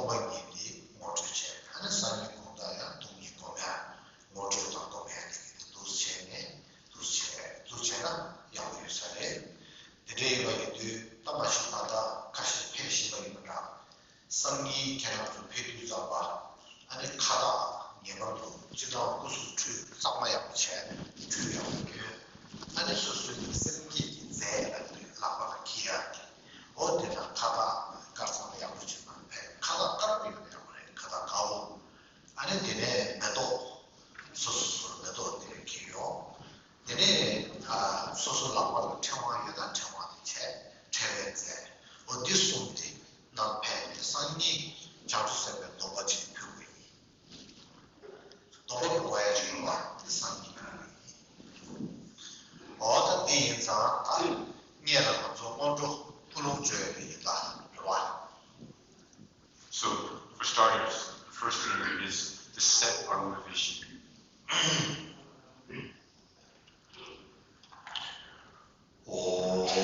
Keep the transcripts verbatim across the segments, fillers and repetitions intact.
སྟོང་པ་ཉིད་དེ་ངོ་སྤྲོད་བྱས། ཨ་ནི་སང་ཉིན་དགོང་དག་ཡང་སྟོང་ཉིད་སྒོམ་ཡ། ངོ་སྤྲོད་དང་སྒོམ་ཡ་དེ་གི་དེ་འདུག་བྱས་ནས་འདུག་བྱས་འདུག་བྱས་ན་ཡག་པོ་ཡོད་ས་རེད། དེ་འདྲ་ཡིན་པ་ཡིན་དུས་ད་མ་གཞི་ད་ལྟ་ཁ་ཤས་ཕེབས་བཞིན་པ་ཡིན་པ་འདྲ། སང་ཉིན་ཁྱེད་རང་ཚོ་ཕེབས་དུས་ཙམ་པ་ཨ་ནི་ཁ་བཏགས་ངེས་པར་དུ་སྤྱིར་བཏང་སྐུ་གཟུགས་ཁྲུས་གཙང་མ་ཡག་པོ་བྱས། ཁྲུས་ཡག་པོ་གྱོན། ཨ་ནི་སོ་སོའི་གི་སེམས་བསྐྱེད་ཀྱི་རྫས་ལ་ལག་པ་ལ་འཁྱེར་ཡག་གི། འོ་དེ་དང་ཁ་བཏགས་དཀར་གཙང་ཡག་པོ་བྱས་ན་ཕན། ཁ་བཏགས་དཀར་པོ་ཡོད་ན་ཡག་པོ་རེད། ཁ་བཏགས་དཀར་པོ། ཨ་ནི་དེ་ནས་མེ་ཏོག་སོ་སོ་སོ་མེ་ཏོག་དེ་འཁྱེར་ཡོང་། དེ་ནས་ཨ་སོ་སོ་ལག་པ་ལ་ཕྲེང་བ་ཡོད་ན་ཕྲེང་བ་དེ་བྱས། ཕྲེང་བའི་རྫས། འོ་འདི་གསུམ་དེ་གནང་ཕན་ནས་སང་ཉིན་བྱང་ཆུབ་སེམས་དཔའི་སྡོམ་པ་ཅིག་ཕུལ་དགོས་ཡིན། སྡོམ་པ་ཕུལ་བ་ཡང་ཡིན་པ་དེ་སང་ཉིན་གནང་གི་ཡིན། འོ་ད་འདི་ཡིན་ཙང་ད་སྔོན་ལ་ང་ཚོ་སྔོན་འགྲོ་སྐུ་རླུང་བཅོས་ཡོད་ཡིན་ད་རེད་བ། So, for starters, the first thing is to set our motivation. འོ་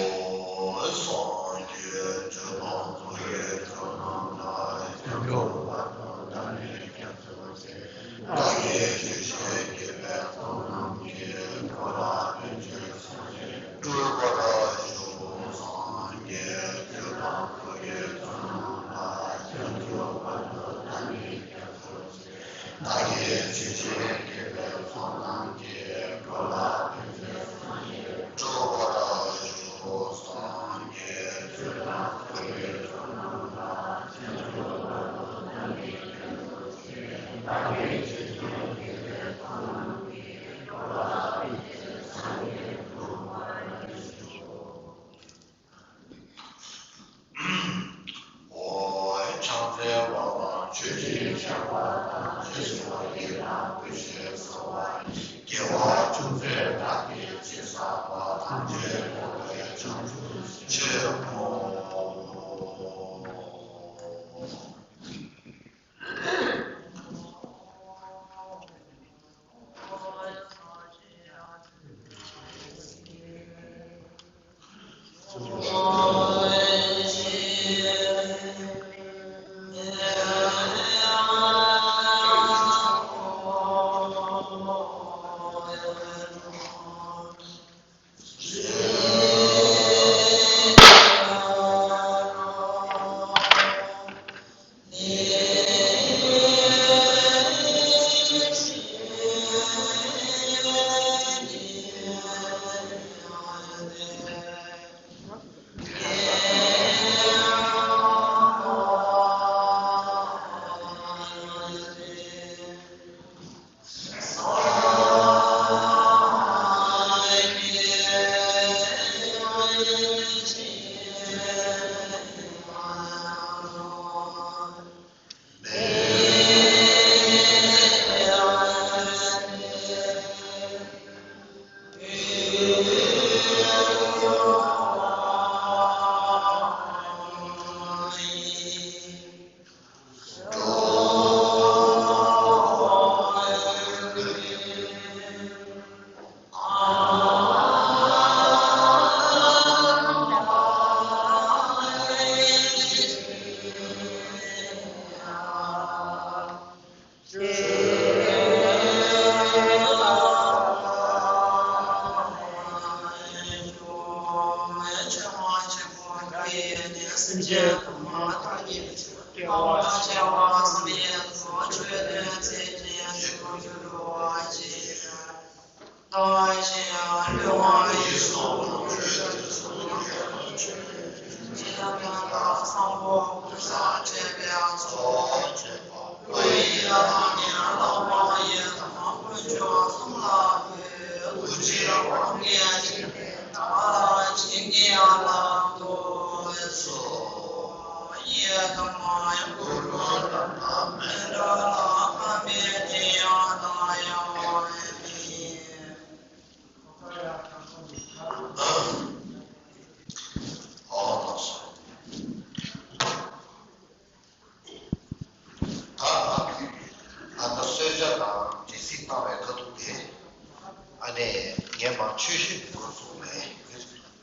ཕྱག་འཚལ་བ་དང་མཆོད་ཅིང་བཤགས་པ་དང་། རྗེས་སུ་ཡི་རང་བསྐུལ་ཞིང་གསོལ་བ་ཡི། དགེ་བ་ཅུང་ཟད་བདག་གིས་ཅི་བསགས་པ། ཐམས་ཅད་ཐོབ་པའི་བྱང་ཆུབ་ཕྱིར་བསྔོ། སེམས་ཅན་ཐམས་ཅད་ཐུགས་ཀྱི་བདེ་བ་སྤྱད་པར་བསམ་ཡས་སོ། ཆོས་དོན་མཛད་ཅིང་བདེ་བར་གྱུར་པར་བྱེད། བདག་གཞན་ལུས་ངག་ཡིད་གསུམ་ལོངས་སྤྱོད་དུས་གསུམ་དུ་ཡོད་པར་ཆོས་ཅན། ཇི་ལྟར་ཡང་དག་བཟང་པོ་ཀུན་བཟང་བྱེད་པའི་ཚོགས། སྐུ་ཡི་ཡ་རབས་ཉེར་ལྔ་པ་ཡི་དམ་དཀོན་མཆོག་གསུམ་ལ་འབུལ། ཐུགས་རྗེའི་དབང་གིས་འཇིག་རྟེན་དག་ལ་བྱིན་གྱིས་བརླབ་ཏུ་གསོལ། ཡི་དམ་གུ་རུ་རཏྣ་མཉྫ་ལ་ཕ་མེས་དྲིན་ཡང་དག་ཡང་བའི་མིང་། ཨོ་ལགས་སོ། ད་ཨ་ད་གསོལ་ཇ་དང་སྦྱིན་སྲེག་བཏང་བའི་དཀའ་ཐུབ་དེ། ཨ་ནི་ངས་མ་ཆོས་བཤད་འགོ་ཚུགས་མེད།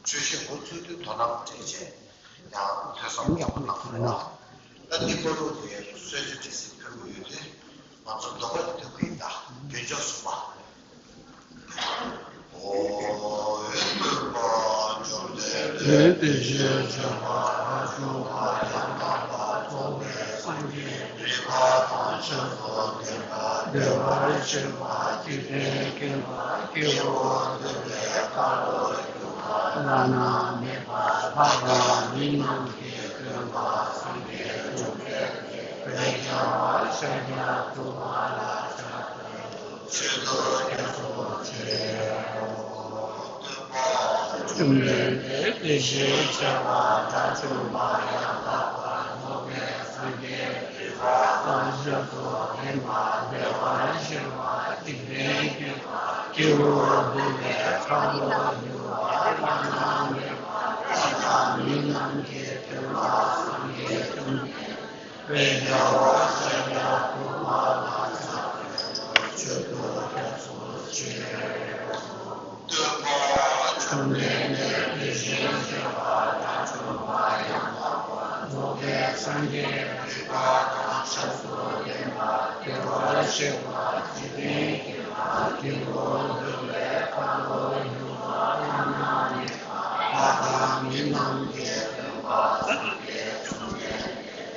ཆོས་བཤད་འགོ་ཚུགས་དུས་དོ་སྣང་སྤྲད་བྱས་ཡང་ཐོས་བསམ་ཡག་པོ་གནང་དགོས་ལ། ད་འདི་པོ་ལོ་དེ་གསོལ་ཇ་འདྲ་ཞིག་ཕུལ་གྱི་ཡོད་དུས། ང་ཚོ་ལྡོག་པ་འདི་ཐུབ་ཀྱི་ཡིན་ད། བོད་ལྗོངས་སུ་མ། ཨོ་ཡོད་མོད་པ་བཅོམ་ལྡན་འདས་དེ་བཞིན་གཤེགས་པ་དང་བྱུང་བ་ཡང་དག་པར་རྫོགས་པའི་སངས་རྒྱས་རིག་པ་དང་ཕྱག་རྒྱ་བདེ་བར་གཤེགས་པ་འཇིག་རྟེན་མཁྱེན་པ་སྐྱེས་བུ་འདུལ་བའི་ཁ་ལོ་སྒྱུར་བ་བླ་ན་མེད་པ་ལྷ་དང་མི་རྣམས་ཀྱི་སྟོན་པ་སངས་རྒྱས་བཅོམ་ལྡན་འདས་དཔལ་རྒྱལ་བ་ཤཱཀྱ་ཐུབ་པ་ལ་ཕྱག་འཚལ་ལོ། མཆོད་དོ་སྐྱབས་སུ་མཆིའོ། བཅོམ་ལྡན་འདས་དེ་བཞིན་གཤེགས་པ་དང་བྱུང་བ་ཡང་དག་པར་རྫོགས་པའི་སངས་རྒྱས་རིག་པ་དང་ཞབས་སུ་ལེན་པ་བདེ་བར་གཤེགས་པ་འཇིག་རྟེན་མཁྱེན་པ་སྐྱེས་བུ་འདུལ་བའི་ཁ་ལོ་སྒྱུར་བ་བླ་ན་མེད་པ་ལྷ་དང་མི་རྣམས་ཀྱི་སྟོན་པ་སངས་རྒྱས་བཅོམ་ལྡན་འདས་དཔལ་རྒྱལ་བ་ཤཱཀྱ་ཐུབ་པ་ལ་ཕྱག་འཚལ་ལོ། མཆོད་དོ་སྐྱབས་སུ་མཆིའོ། བཅོམ་ལྡན་འདས་དེ་བཞིན་གཤེགས་པ་དང་བྱུང་བ་ཡང་དག་པར་རྫོགས་པའི་སངས་རྒྱས་རིག་པ་དང་ཞབས་སུ་ལེན་པ་བདེ་བར་གཤེགས་པ་འཇིག་རྟེན་མཁྱེན་པ་སྐྱེས་བུ་འདུལ་བའི་ཁ་ལོ་སྒྱུར་བ་བླ་ན་མེད་པ་ལྷ་དང་མི་རྣམས་ཀྱི་སྟོན་པ་སངས་རྒྱས་བཅོམ་ལྡན་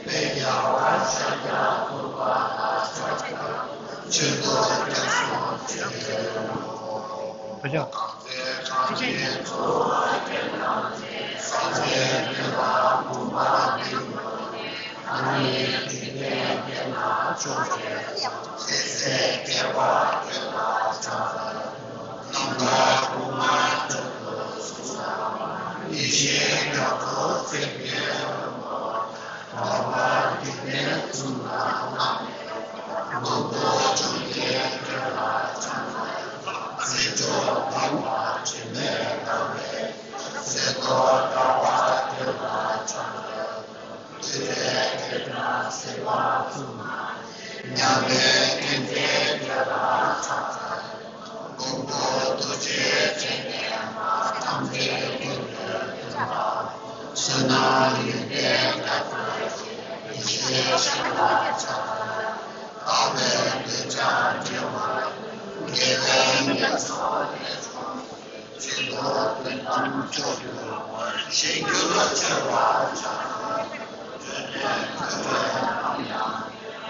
འདས་དཔལ་རྒྱལ་བ་ཤཱཀྱ་ཐུབ་པ་ལ་ཕྱག་འཚལ་ལོ། མཆོད་དོ་སྐྱབས་སུ་མཆིའོ། བུ་ཅག་གང་ཚེ་གང་བཞིན་འཚོ་བ་སྐྱེལ་ལ་མཛད། སངས་རྒྱས་དེ་ལ་གུས་པ་འདི་ཡོད་དེ། ང་ནི་འཇིག་རྟེན་བརྒྱད་ན་མཆོག་སྤྱོད་དོ། ཚེ་ཟད་བསྐལ་པ་བགྲོད་ལ་ཕྱག་འཚལ་ལོ། ནམ་མཁའ་དབུ་མ་མཆོག་ཏུ་གཟུགས་བཟང་བ། ཡེ་ཤེས་རྒྱ་མཚོ་ཚིག་གི་རི་བོ། འཕགས་པ་འཇིག་རྟེན་གསུམ་ལ་བླ་མེད་པ། གཽ་ཏོ་བཅོམ་ལྡན་འདས་ལ་ཕྱག་འཚལ་ལོ། ཚེ་མཆོག་ལྡན་པ་དྲི་མེད་ལྟ་བུའི་ཟས་གཏོར་དགའ་བ་དེ་ལ་ཕྱག་འཚལ་ལོ། བདུད་རྩི་ལྟར་བརྗིད་པ་མཚུངས་པ། མཉམ་པའི་མཁྱེན་བརྩེ་དེ་ལ་ཕྱག་འཚལ་ལོ། གཽ་ཏོ་རྡོ་རྗེ་ཅན་ལྡན་པ། ཐམས་ཅད་མཁྱེན་པའི་མཁྱེན་པ། བསོད་ནམས་ཡོན་ཏན་དག་པ་ཅན། ཡེ་ཤེས་ཆེན་པོ་ལ་ཕྱག་འཚལ་ལོ། ལྷག་པའི་འདོད་ཆགས་བྲལ་བ། དགེ་བའི་ཉེས་ཚོགས་ལས་སྐྱོང་བའི། ཕྱིར་ལྡོག་དོན་དམ་མཆོག་ཏུ་འོད་ཞེས་གྱུར་ཅོག་པ་ཕྱག་འཚལ་ལོ། གྲོལ་ནས་གྲོལ་བའི་ལམ་ཡང་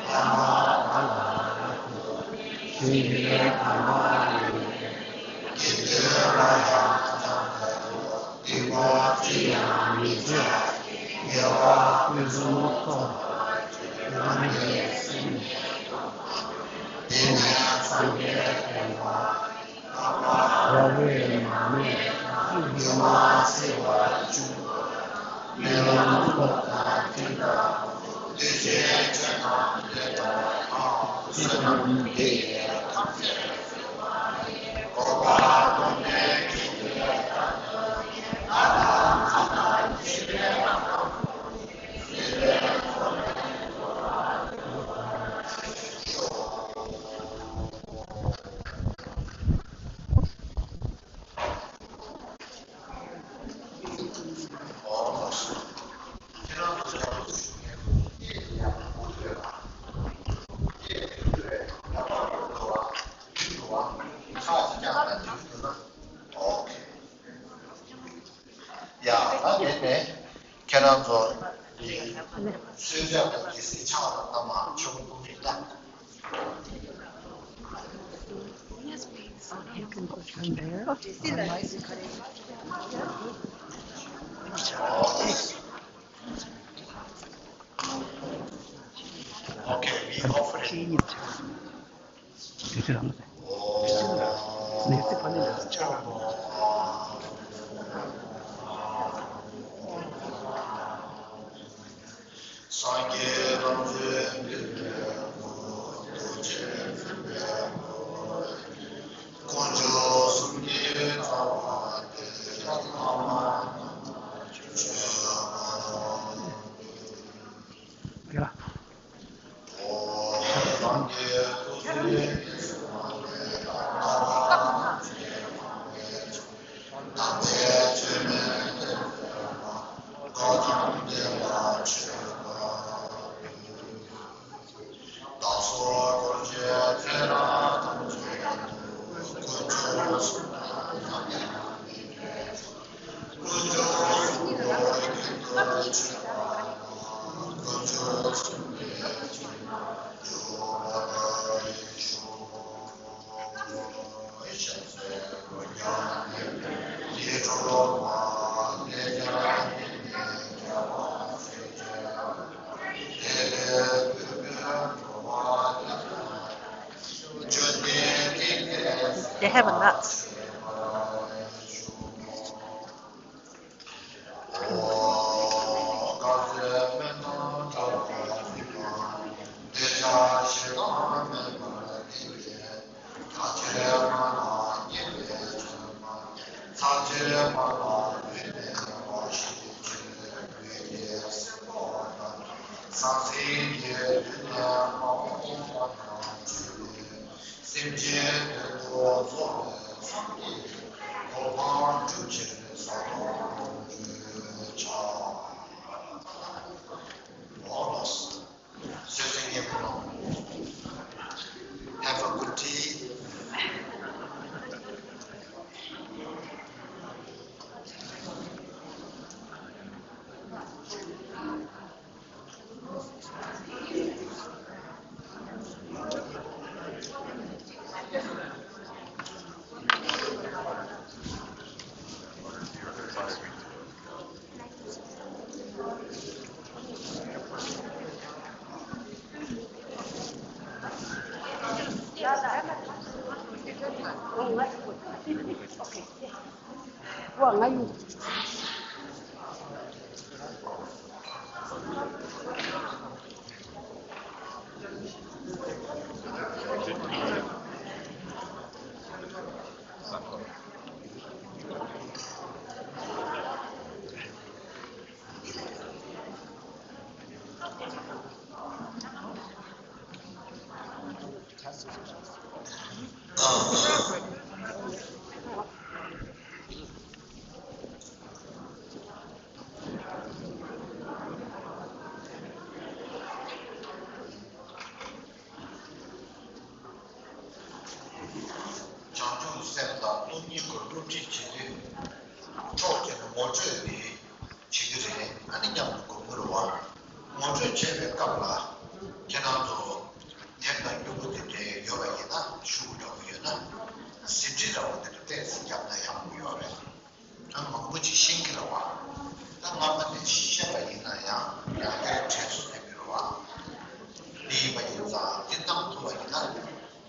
བླ་མ་དག་ལ་བསླབ་ཏུ་གཞན་གྱིས་དམ་པར་ཡོད་པའི་དགེ་འདུན་ལ་ཡང་ཕྱག་འཚལ་ལོ། སྡིག་པ་ཅི་ཡང་མི་བྱ་ཞིང་། དགེ་བ་ཕུན་སུམ་ཚོགས་པར་སྤྱད། ང་ནི་སེམས་ནི་སྟོང་པར་འགྱུར། དེ་ནས་སངས་རྒྱས་བསྟན་པ། རབ་རིབ་མ་སྨད་ན། སྒྱུ་མ་བྱེ་བ་བཅུ་པོ་དང་། རྨི་ལམ་པོ་དང་འཁྲུལ་སྣང་པོ། འདུས་བྱས་ཆོས་རྣམས་བདེན་པར་ཐལ། བསོད་ནམས་འདི་ཡིས་ཐམས་ཅད་གཟིགས་པ་ཡིན། འོད་དཔག་མེད་ཀྱི་དགེ་རྩ་ནི། ལྷ་དང་ལྷ་དང་མཆོད་པའི་དབང་པོ་ཡིན། ཡ། ད་དེ་ནས་ཁྱེད་རང་ཚོ་འདི་གསོལ་ཇ་དང་དེ་ཚོའི་ཕྱག་ལ་བཏབ་མ་ཆོག་གི་འདུག་རེད་ད། Okay, we offer it. དེ་ཚོ་རང་གི་ནས་ཚེ་ཕ་ནས་ལ་ཆགས། སངས་རྒྱས་རྣམས་ཀྱི་འདུས་པའི་སྐུ། ཐུགས་རྗེ་བརྩོན་པའི་སྐུ། དཀོན་མཆོག་གསུམ་གྱི་རྩ་བ་སྟེ། ཐ་མ་རྣམས་ལ་མཆོད་པ། ཡ། They have a nut. སེམས་ཅན་དོན་དུ་རྫོགས་པའི་སངས་རྒྱས་གོ་འཕང་བསྒྲུབ་ཕྱིར་བཟང་པོར་བགྲོད་བྱ། ཨོ་ལགས་སོ། སེམས་ཅན་སྙིང་པོ་ནོར། Have a good tea. བྱང་ཆུབ་སེམས་དང་སྟོང་ཉིད་སྐོར་སློབ་ཁྲིད་བྱེད་དུས་འཕྲོག་བྱས་ནས་ངོ་སྤྲོད་དེ་བྱེད་ཀྱི་རེད། ཨ་ནི་མཉམ་དུ་སྒོམ་གྱི་རེད་བ། ངོ་སྤྲོད་བྱེད་པའི་སྐབས་ལ་ཁྱེད་རང་ཚོ་དེབ་དང་སྨྱུ་གུ་དེ་འདྲའི་ཡོད་པ་ཡིན་ན་ཤོག་བུ་འདྲ་བོ་ཡོད་ན་ཟིན་བྲིས་འདྲ་བོ་དེ་འདྲ་ཏོག་ཙམ་བརྒྱབ་ན་ཡག་པོ་ཡོད་རེད། ད་མང་པོ་ཅིག་ཤེས་ཀྱི་རེད་བ། ད་སྔ་མ་ནས་ཤེས་པ་ཡིན་ན་ཡང་ཡང་བསྐྱར་དྲན་གསོ་ཐེབས་ཀྱི་རེད་བ། འདི་ཡིན་པ་ཡིན་ཙང་འདི་གནང་ཐུབ་པ་ཡིན་ན་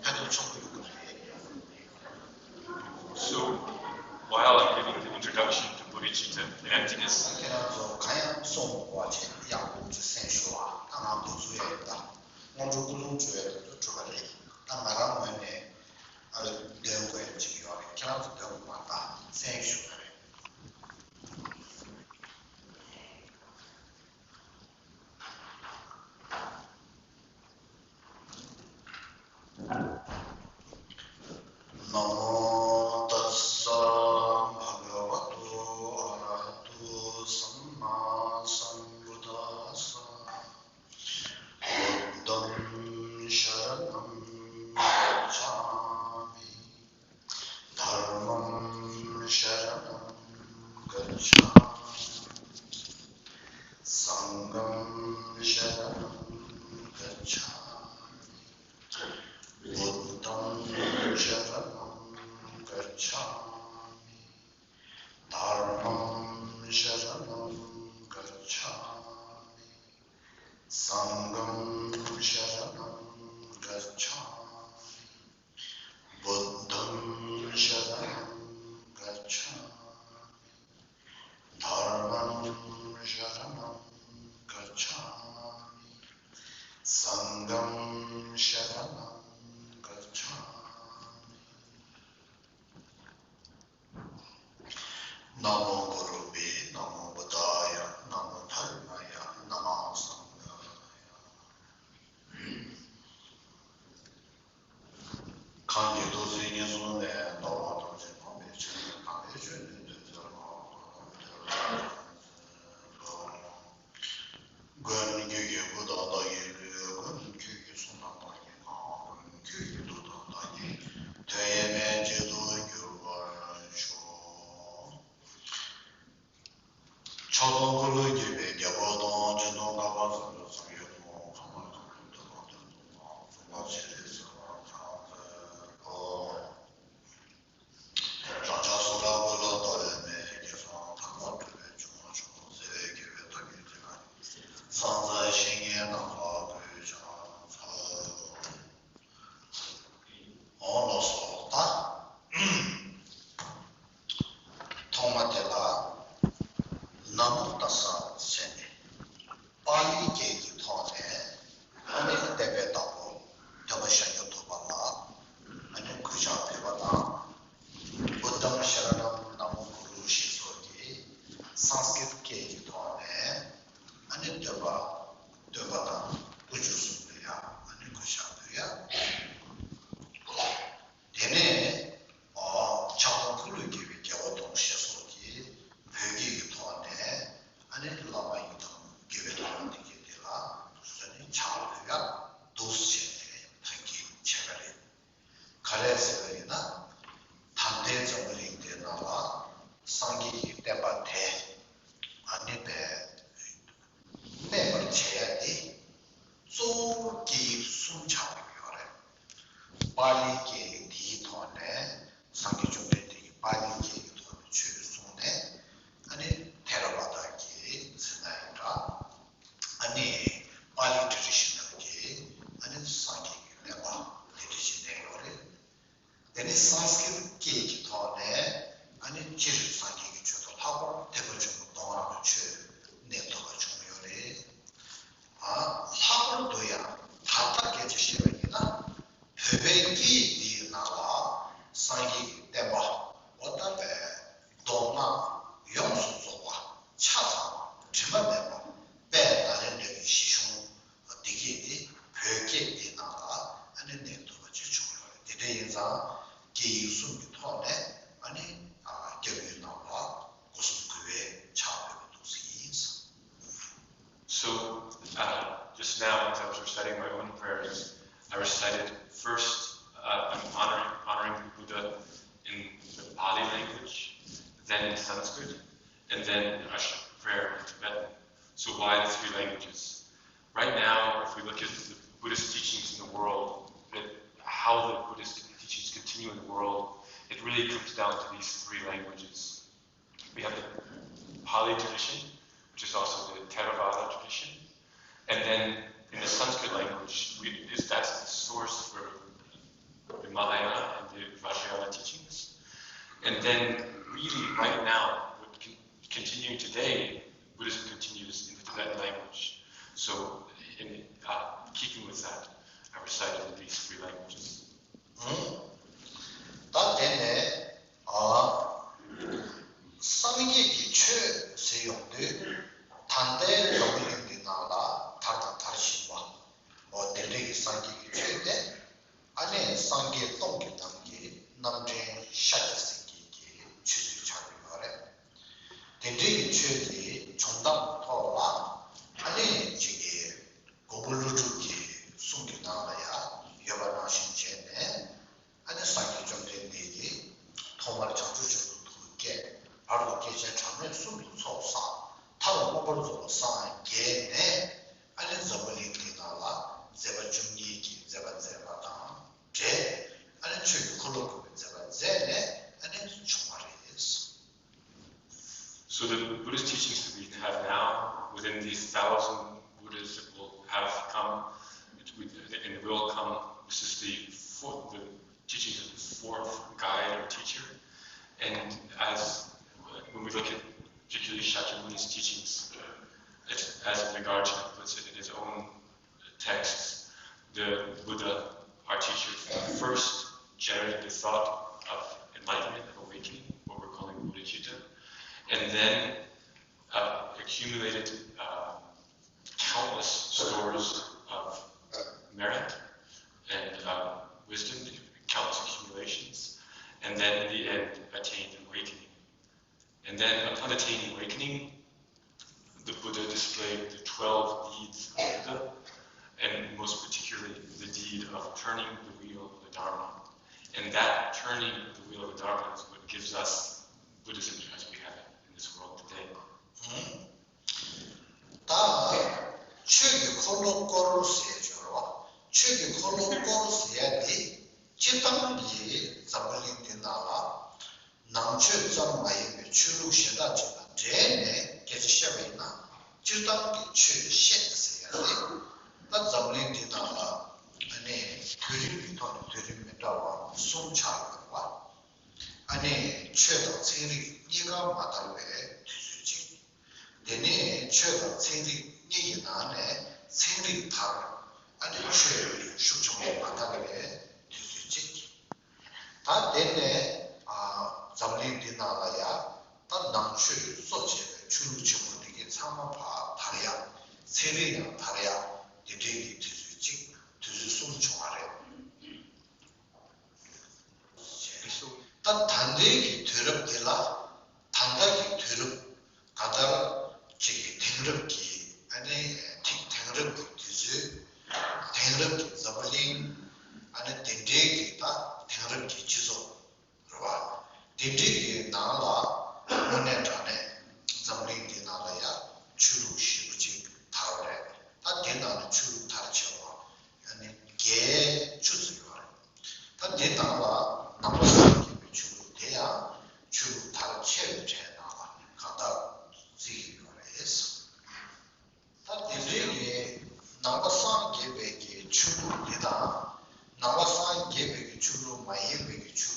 ཕན་ཐོགས་ཆེན་པོ་ཡོང་གི་རེད། So, while I'm giving the introduction to Bodhicitta and emptiness, ཁྱེད་རང་ཚོ་གང་ཡང་གསུང་མ་དགོས་པ་བྱས་ཡག་པོ་ཅིག་གསན་ཞུ་བ། ད་ང་འདུག་ཚུལ་ཡག་ཡིན་ད། སྔོན་འགྲོ་ཀུན་སློང་བཅུ་པའི་དོན་དུ་གྲུབ་པ་རེད། ད་ང་རང་ངོས་ནས་ཨ་ལ་འདོན་དགོས་ཡག་ཅིག་ཡོད་རེད། ཁྱེད་རང་ཚོ་འདོན་དགོས་པ་ད་གསན་ཞུ་བ་རེད། नमो तस्स भगवतो अरहतो सम्मासम्बुद्धस्स। बुद्धं शरणं गच्छामि। धर्मं शरणं गच्छामि। संघं शरणं गच्छामि। बुद्धं शरणं गच्छामि। धर्मं शरणं गच्छामि। संघं शरणं गच्छामि। बुद्धं शरणं गच्छामि। धर्मं शरणं गच्छामि। संघं शरणं गच्छामि। नमो गुरुभ्यो नमो बुद्धाय नमो धर्माय नमो संघाय। གང་གི་ཐུགས་སྲས་ངན་སོང་ལས་འདའ་བ་ཐམས་ཅད་ཕམ་པའི་ཕྱིར་དམ་པའི་ཆོས་ནི་སྟོན་མཛད་པ། མགོན་ཁྱོད་ཀྱི་སྐུ་དང་བདག་གི་ལུས། མགོན་ཁྱོད་ཀྱི་གསུང་དང་བདག་གི་ངག། མགོན་ཁྱོད་ཀྱི་མདོ་དང་བདག་གི་དོན་ཡེ་མེད་གཅིག་ཏུ་གྱུར་པ། དེ་ནི་སཾ་སྐྲྀཏ་སྐད་ཀྱི་ཐོག་ནས་ཨ་ནི་སྤྱིར་སངས་རྒྱས་ཀྱི་ཆོས་ཐོག་ལྷག་པར་ཐེག་པ་ཆེན་པོ་མདོ་སྔགས་ཀྱི་ཆོས་གནས་ཐུབ་པ་བྱུང་ཡོད་རེད། ཨ་ལྷག་པར་དུ་ཡང་ད་ལྟ་སྐད་ཆ་བཤད་པ་ཡིན་ན། བོད་པའི་སྐད་ཡིག་འདིའི་ནང་ལ་སངས་རྒྱས་ཀྱི་བསྟན་པ་འོ་ད་བས་མདོ་སྔགས་ཡོངས་སུ་རྫོགས་པ་ཆ་ཚང་བ་དྲི་མ་མེད་པ་དཔལ་ནཱ་ལེནྡྲ་གྱི་གཞི་གཞུང་འདི་སྐད་དེ་བོད་སྐད་འདིའི་ནང་ལ་ཨ་ནི་གནས་ཐུབ་པ་ཅིག་བྱུང་ཡོད་རེད། དེ་འདྲ་ཡིན་ཙང་སྐད་ཡིག་གསུམ་གྱི་ཐོག་ནས་ཨ་ནི་སྐྱབས་ཡུལ་ནང་ལ་སྒོ་གསུམ་གུས་པས་ཕྱག་ཕུལ་བ་འདུག་ཟེར་ཡིན། So, uh, just now, as I was reciting my own prayers, I recited first, uh, I'm honoring, honoring the Buddha in the Pali language, then in Sanskrit, and then a sh- prayer in Tibetan. So why the three languages? Right now, if we look at the Buddhist teachings in the world, that how the Buddhist teachings continue in the world, it really comes down to these three languages. We have the Pali tradition, which is also the Theravada tradition. And then in the Sanskrit language, we, is that's the source for the Mahayana and the Vajrayana teachings. And then really right now, what can, continuing today, Buddhism continues in the Tibetan language. So in uh, keeping with that, I recited in these three languages. ད་དེ་ནས་ཨ། སངས་རྒྱས་ཀྱི་ཆོས་ཟེར་ཡོང་དུས་ད་ལྟའི་འཛམ་བུ་གླིང་འདི་ནང་ལ་དར་དང་དར་བཞིན་པ་འོ་དེ་འདྲའི་གི་སངས་རྒྱས་ཀྱི་ཆོས་དེ་ཨ་ནི་སངས་རྒྱས་སྟོང་གི་ནང་གི་རྣམ་འདྲེན་ཤཱཀྱ་སེང་གེ་གི་ཆོས་ཚུལ་ཆགས་ཀྱི་ཡོད་རེད། དེ་འདྲའི་གི་ཆོས་དེ་བྱུང་སྟངས་ཐོག་ལ་ཨ་ནི་ཅིག་གི་མགོན་པོ་ཀླུ་སྒྲུབ་ཀྱི་གསུང་གི་ནང་ལ་ཡང་ཡོད་པ་ནང་བཞིན་བྱས་ནས། ཨ་ནི་སངས་རྒྱས་བཅོམ་ལྡན་འདས་ཀྱིས་ཐོག་མར་བྱང་ཆུབ་ཆེན་པོའི་ཐུགས་བསྐྱེད། བར་དུ་བསྐྱེད་ཆེན་གྲངས་མེད་གསུམ་དུ་ཚོགས་བསགས། མཐར་མངོན་པར་རྫོགས་པར་སངས་རྒྱས་ནས། ཨ་ནི་འཛམ་བུ་གླིང་འདི་ནང་ལ་མཛད་པ་བཅུ་གཉིས་ཀྱི་མཛད་པ་མཛད་པ་དང་འབྲེལ། ཨ་ནི་ཆོས་ཀྱི་འཁོར་ལོ་བསྐོར་བའི་མཛད་པ་མཛད་ནས་ཨ་ནི་བྱུང་བ་རེད། So the Buddhist teachings that we have now, within these thousand Buddhas that will have come, and will come, this is the fourth, the teachings of the fourth guide or teacher. And as when we look at particularly Shakyamuni's teachings, uh, as, as Nagarjuna puts it in his own texts, the Buddha, our teacher, first generated the thought of enlightenment, of awakening, what we're calling bodhicitta, and then uh, accumulated uh, countless stores of merit and uh, wisdom, countless accumulations, and then in the end attained awakening. And then upon attaining awakening, the Buddha displayed the twelve deeds of the Buddha, and most particularly the deed of turning the wheel of the Dharma. And that turning of the wheel of the Dharma is what gives us Buddhism as we have it in this world today. ད་ཆོས་ཀྱི་འཁོར་ལོ་བསྐོར་ཟེར་ཡ་ཅིག་ཡོད་རེད་བ། ཆོས་ཀྱི་འཁོར་ལོ་བསྐོར་ཟེར་ཡ་དེ་སྤྱིར་བཏང་གི་འཛམ་བུ་གླིང་འདི་ནང་ལ་ནང་ཆོས་ཙམ་མ་ཡིན་པའི་ཆོས་ལུགས་གཞན་དག་ཅིག་དང་འབྲེལ་ནས་སྐད་ཆ་བཤད་པ་ཡིན་ན། སྤྱིར་བཏང་གི་ཆོས་བཤད་ཟེར་ཡ་དེ་ད་འཛམ་གླིང་འདི་ནང་ལ་ཨ་ནི་བརྒྱུད་རིམ་གྱི་ཐོག་ནས་བརྒྱུད་རིམ་མི་འདྲ་བ་གསུམ་ཆགས་ཡོད་པ། ཨ་ནི་ཆོས་དང་ཚན་རིག་གཉིས་ཀ་མ་དར་བའི་དུས་ཚོད་ཅིག་དེ་ནས་ཆོས་དང་ཚན་རིག་གཉིས་ཀྱི་ནང་ནས་ཚན་རིག་དར། ཨ་ནི་ཆོས་ཤུགས་ཆེན་པོ་མ་དར་བའི་དུས་ཚོད་ཅིག་ད་དེ་ནས་ཨ་འཛམ་གླིང་འདི་ནང་ལ་ཡ་ད་ནང་ཆོས་ཀྱི་གཙོ་བྱས་པའི་ཆོས་ལུགས་ཆེན་པོ་འདི་གའི་ཚང་མ་ཕར་དར་ཡ། ཚན་རིག་ཡང་དར་ཡ། དེ་འདྲའི་གི་དུས་ཚོད་ཅིག་དུས་ཚོད་གསུམ་བྱུང་བ་རེད། ད་ད་ལྟའི་གི་དུས་རབས་འདི་ལ་ད་ལྟ་གི་དུས་རབས་གང་ལྟར་ཅིག་གི་དེང་རབས་ཀྱི་ཨ་ནི་ཐིག་དེང་རབས་ཀྱི་དུས་ཚོད། དེང་རབས་ཀྱི་འཛམ་བུ་གླིང་། ཨ་ནི་དེ་འདྲའི་གི་ད་དེང་རབས་ཀྱི་སྤྱི་ཚོགས་རེད་བ། དེ་འདྲའི་གི་ནང་ལ་དངོས་གནས་དྲང་གནས་འཛམ་གླིང་འདི་ནང་ལ་ཡང་ཆོས་ལུགས་ཞེ་པོ་ཅིག་དར་བ་རེད། ད་དེ་ནང་ནས་ཆོས་ལུགས་དར་ཆེ་བ་ཨ་ནི་བརྒྱད་ཅུ་ཙམ་ཡོད་རེད། ད་འདི་ནང་ལ་ནང་པ་སངས་རྒྱས་པའི་ཆོས་ལུགས་དེ་ཡང་ཆོས་ལུགས་དར་ཆེ་བའི་གྲས་ནང་ལ་གང་ལྟར་བརྩི་གི་ཡོད་རེད། ད་དེ་འདྲའི་གི་ནང་པ་སངས་རྒྱས་པའི་གི་ཆོས་ལུགས་འདི་དང་། ནང་པ་སངས་རྒྱས་པའི་གི་ཆོས་ལུགས་མ་ཡིན་པའི་གི་ཆོས་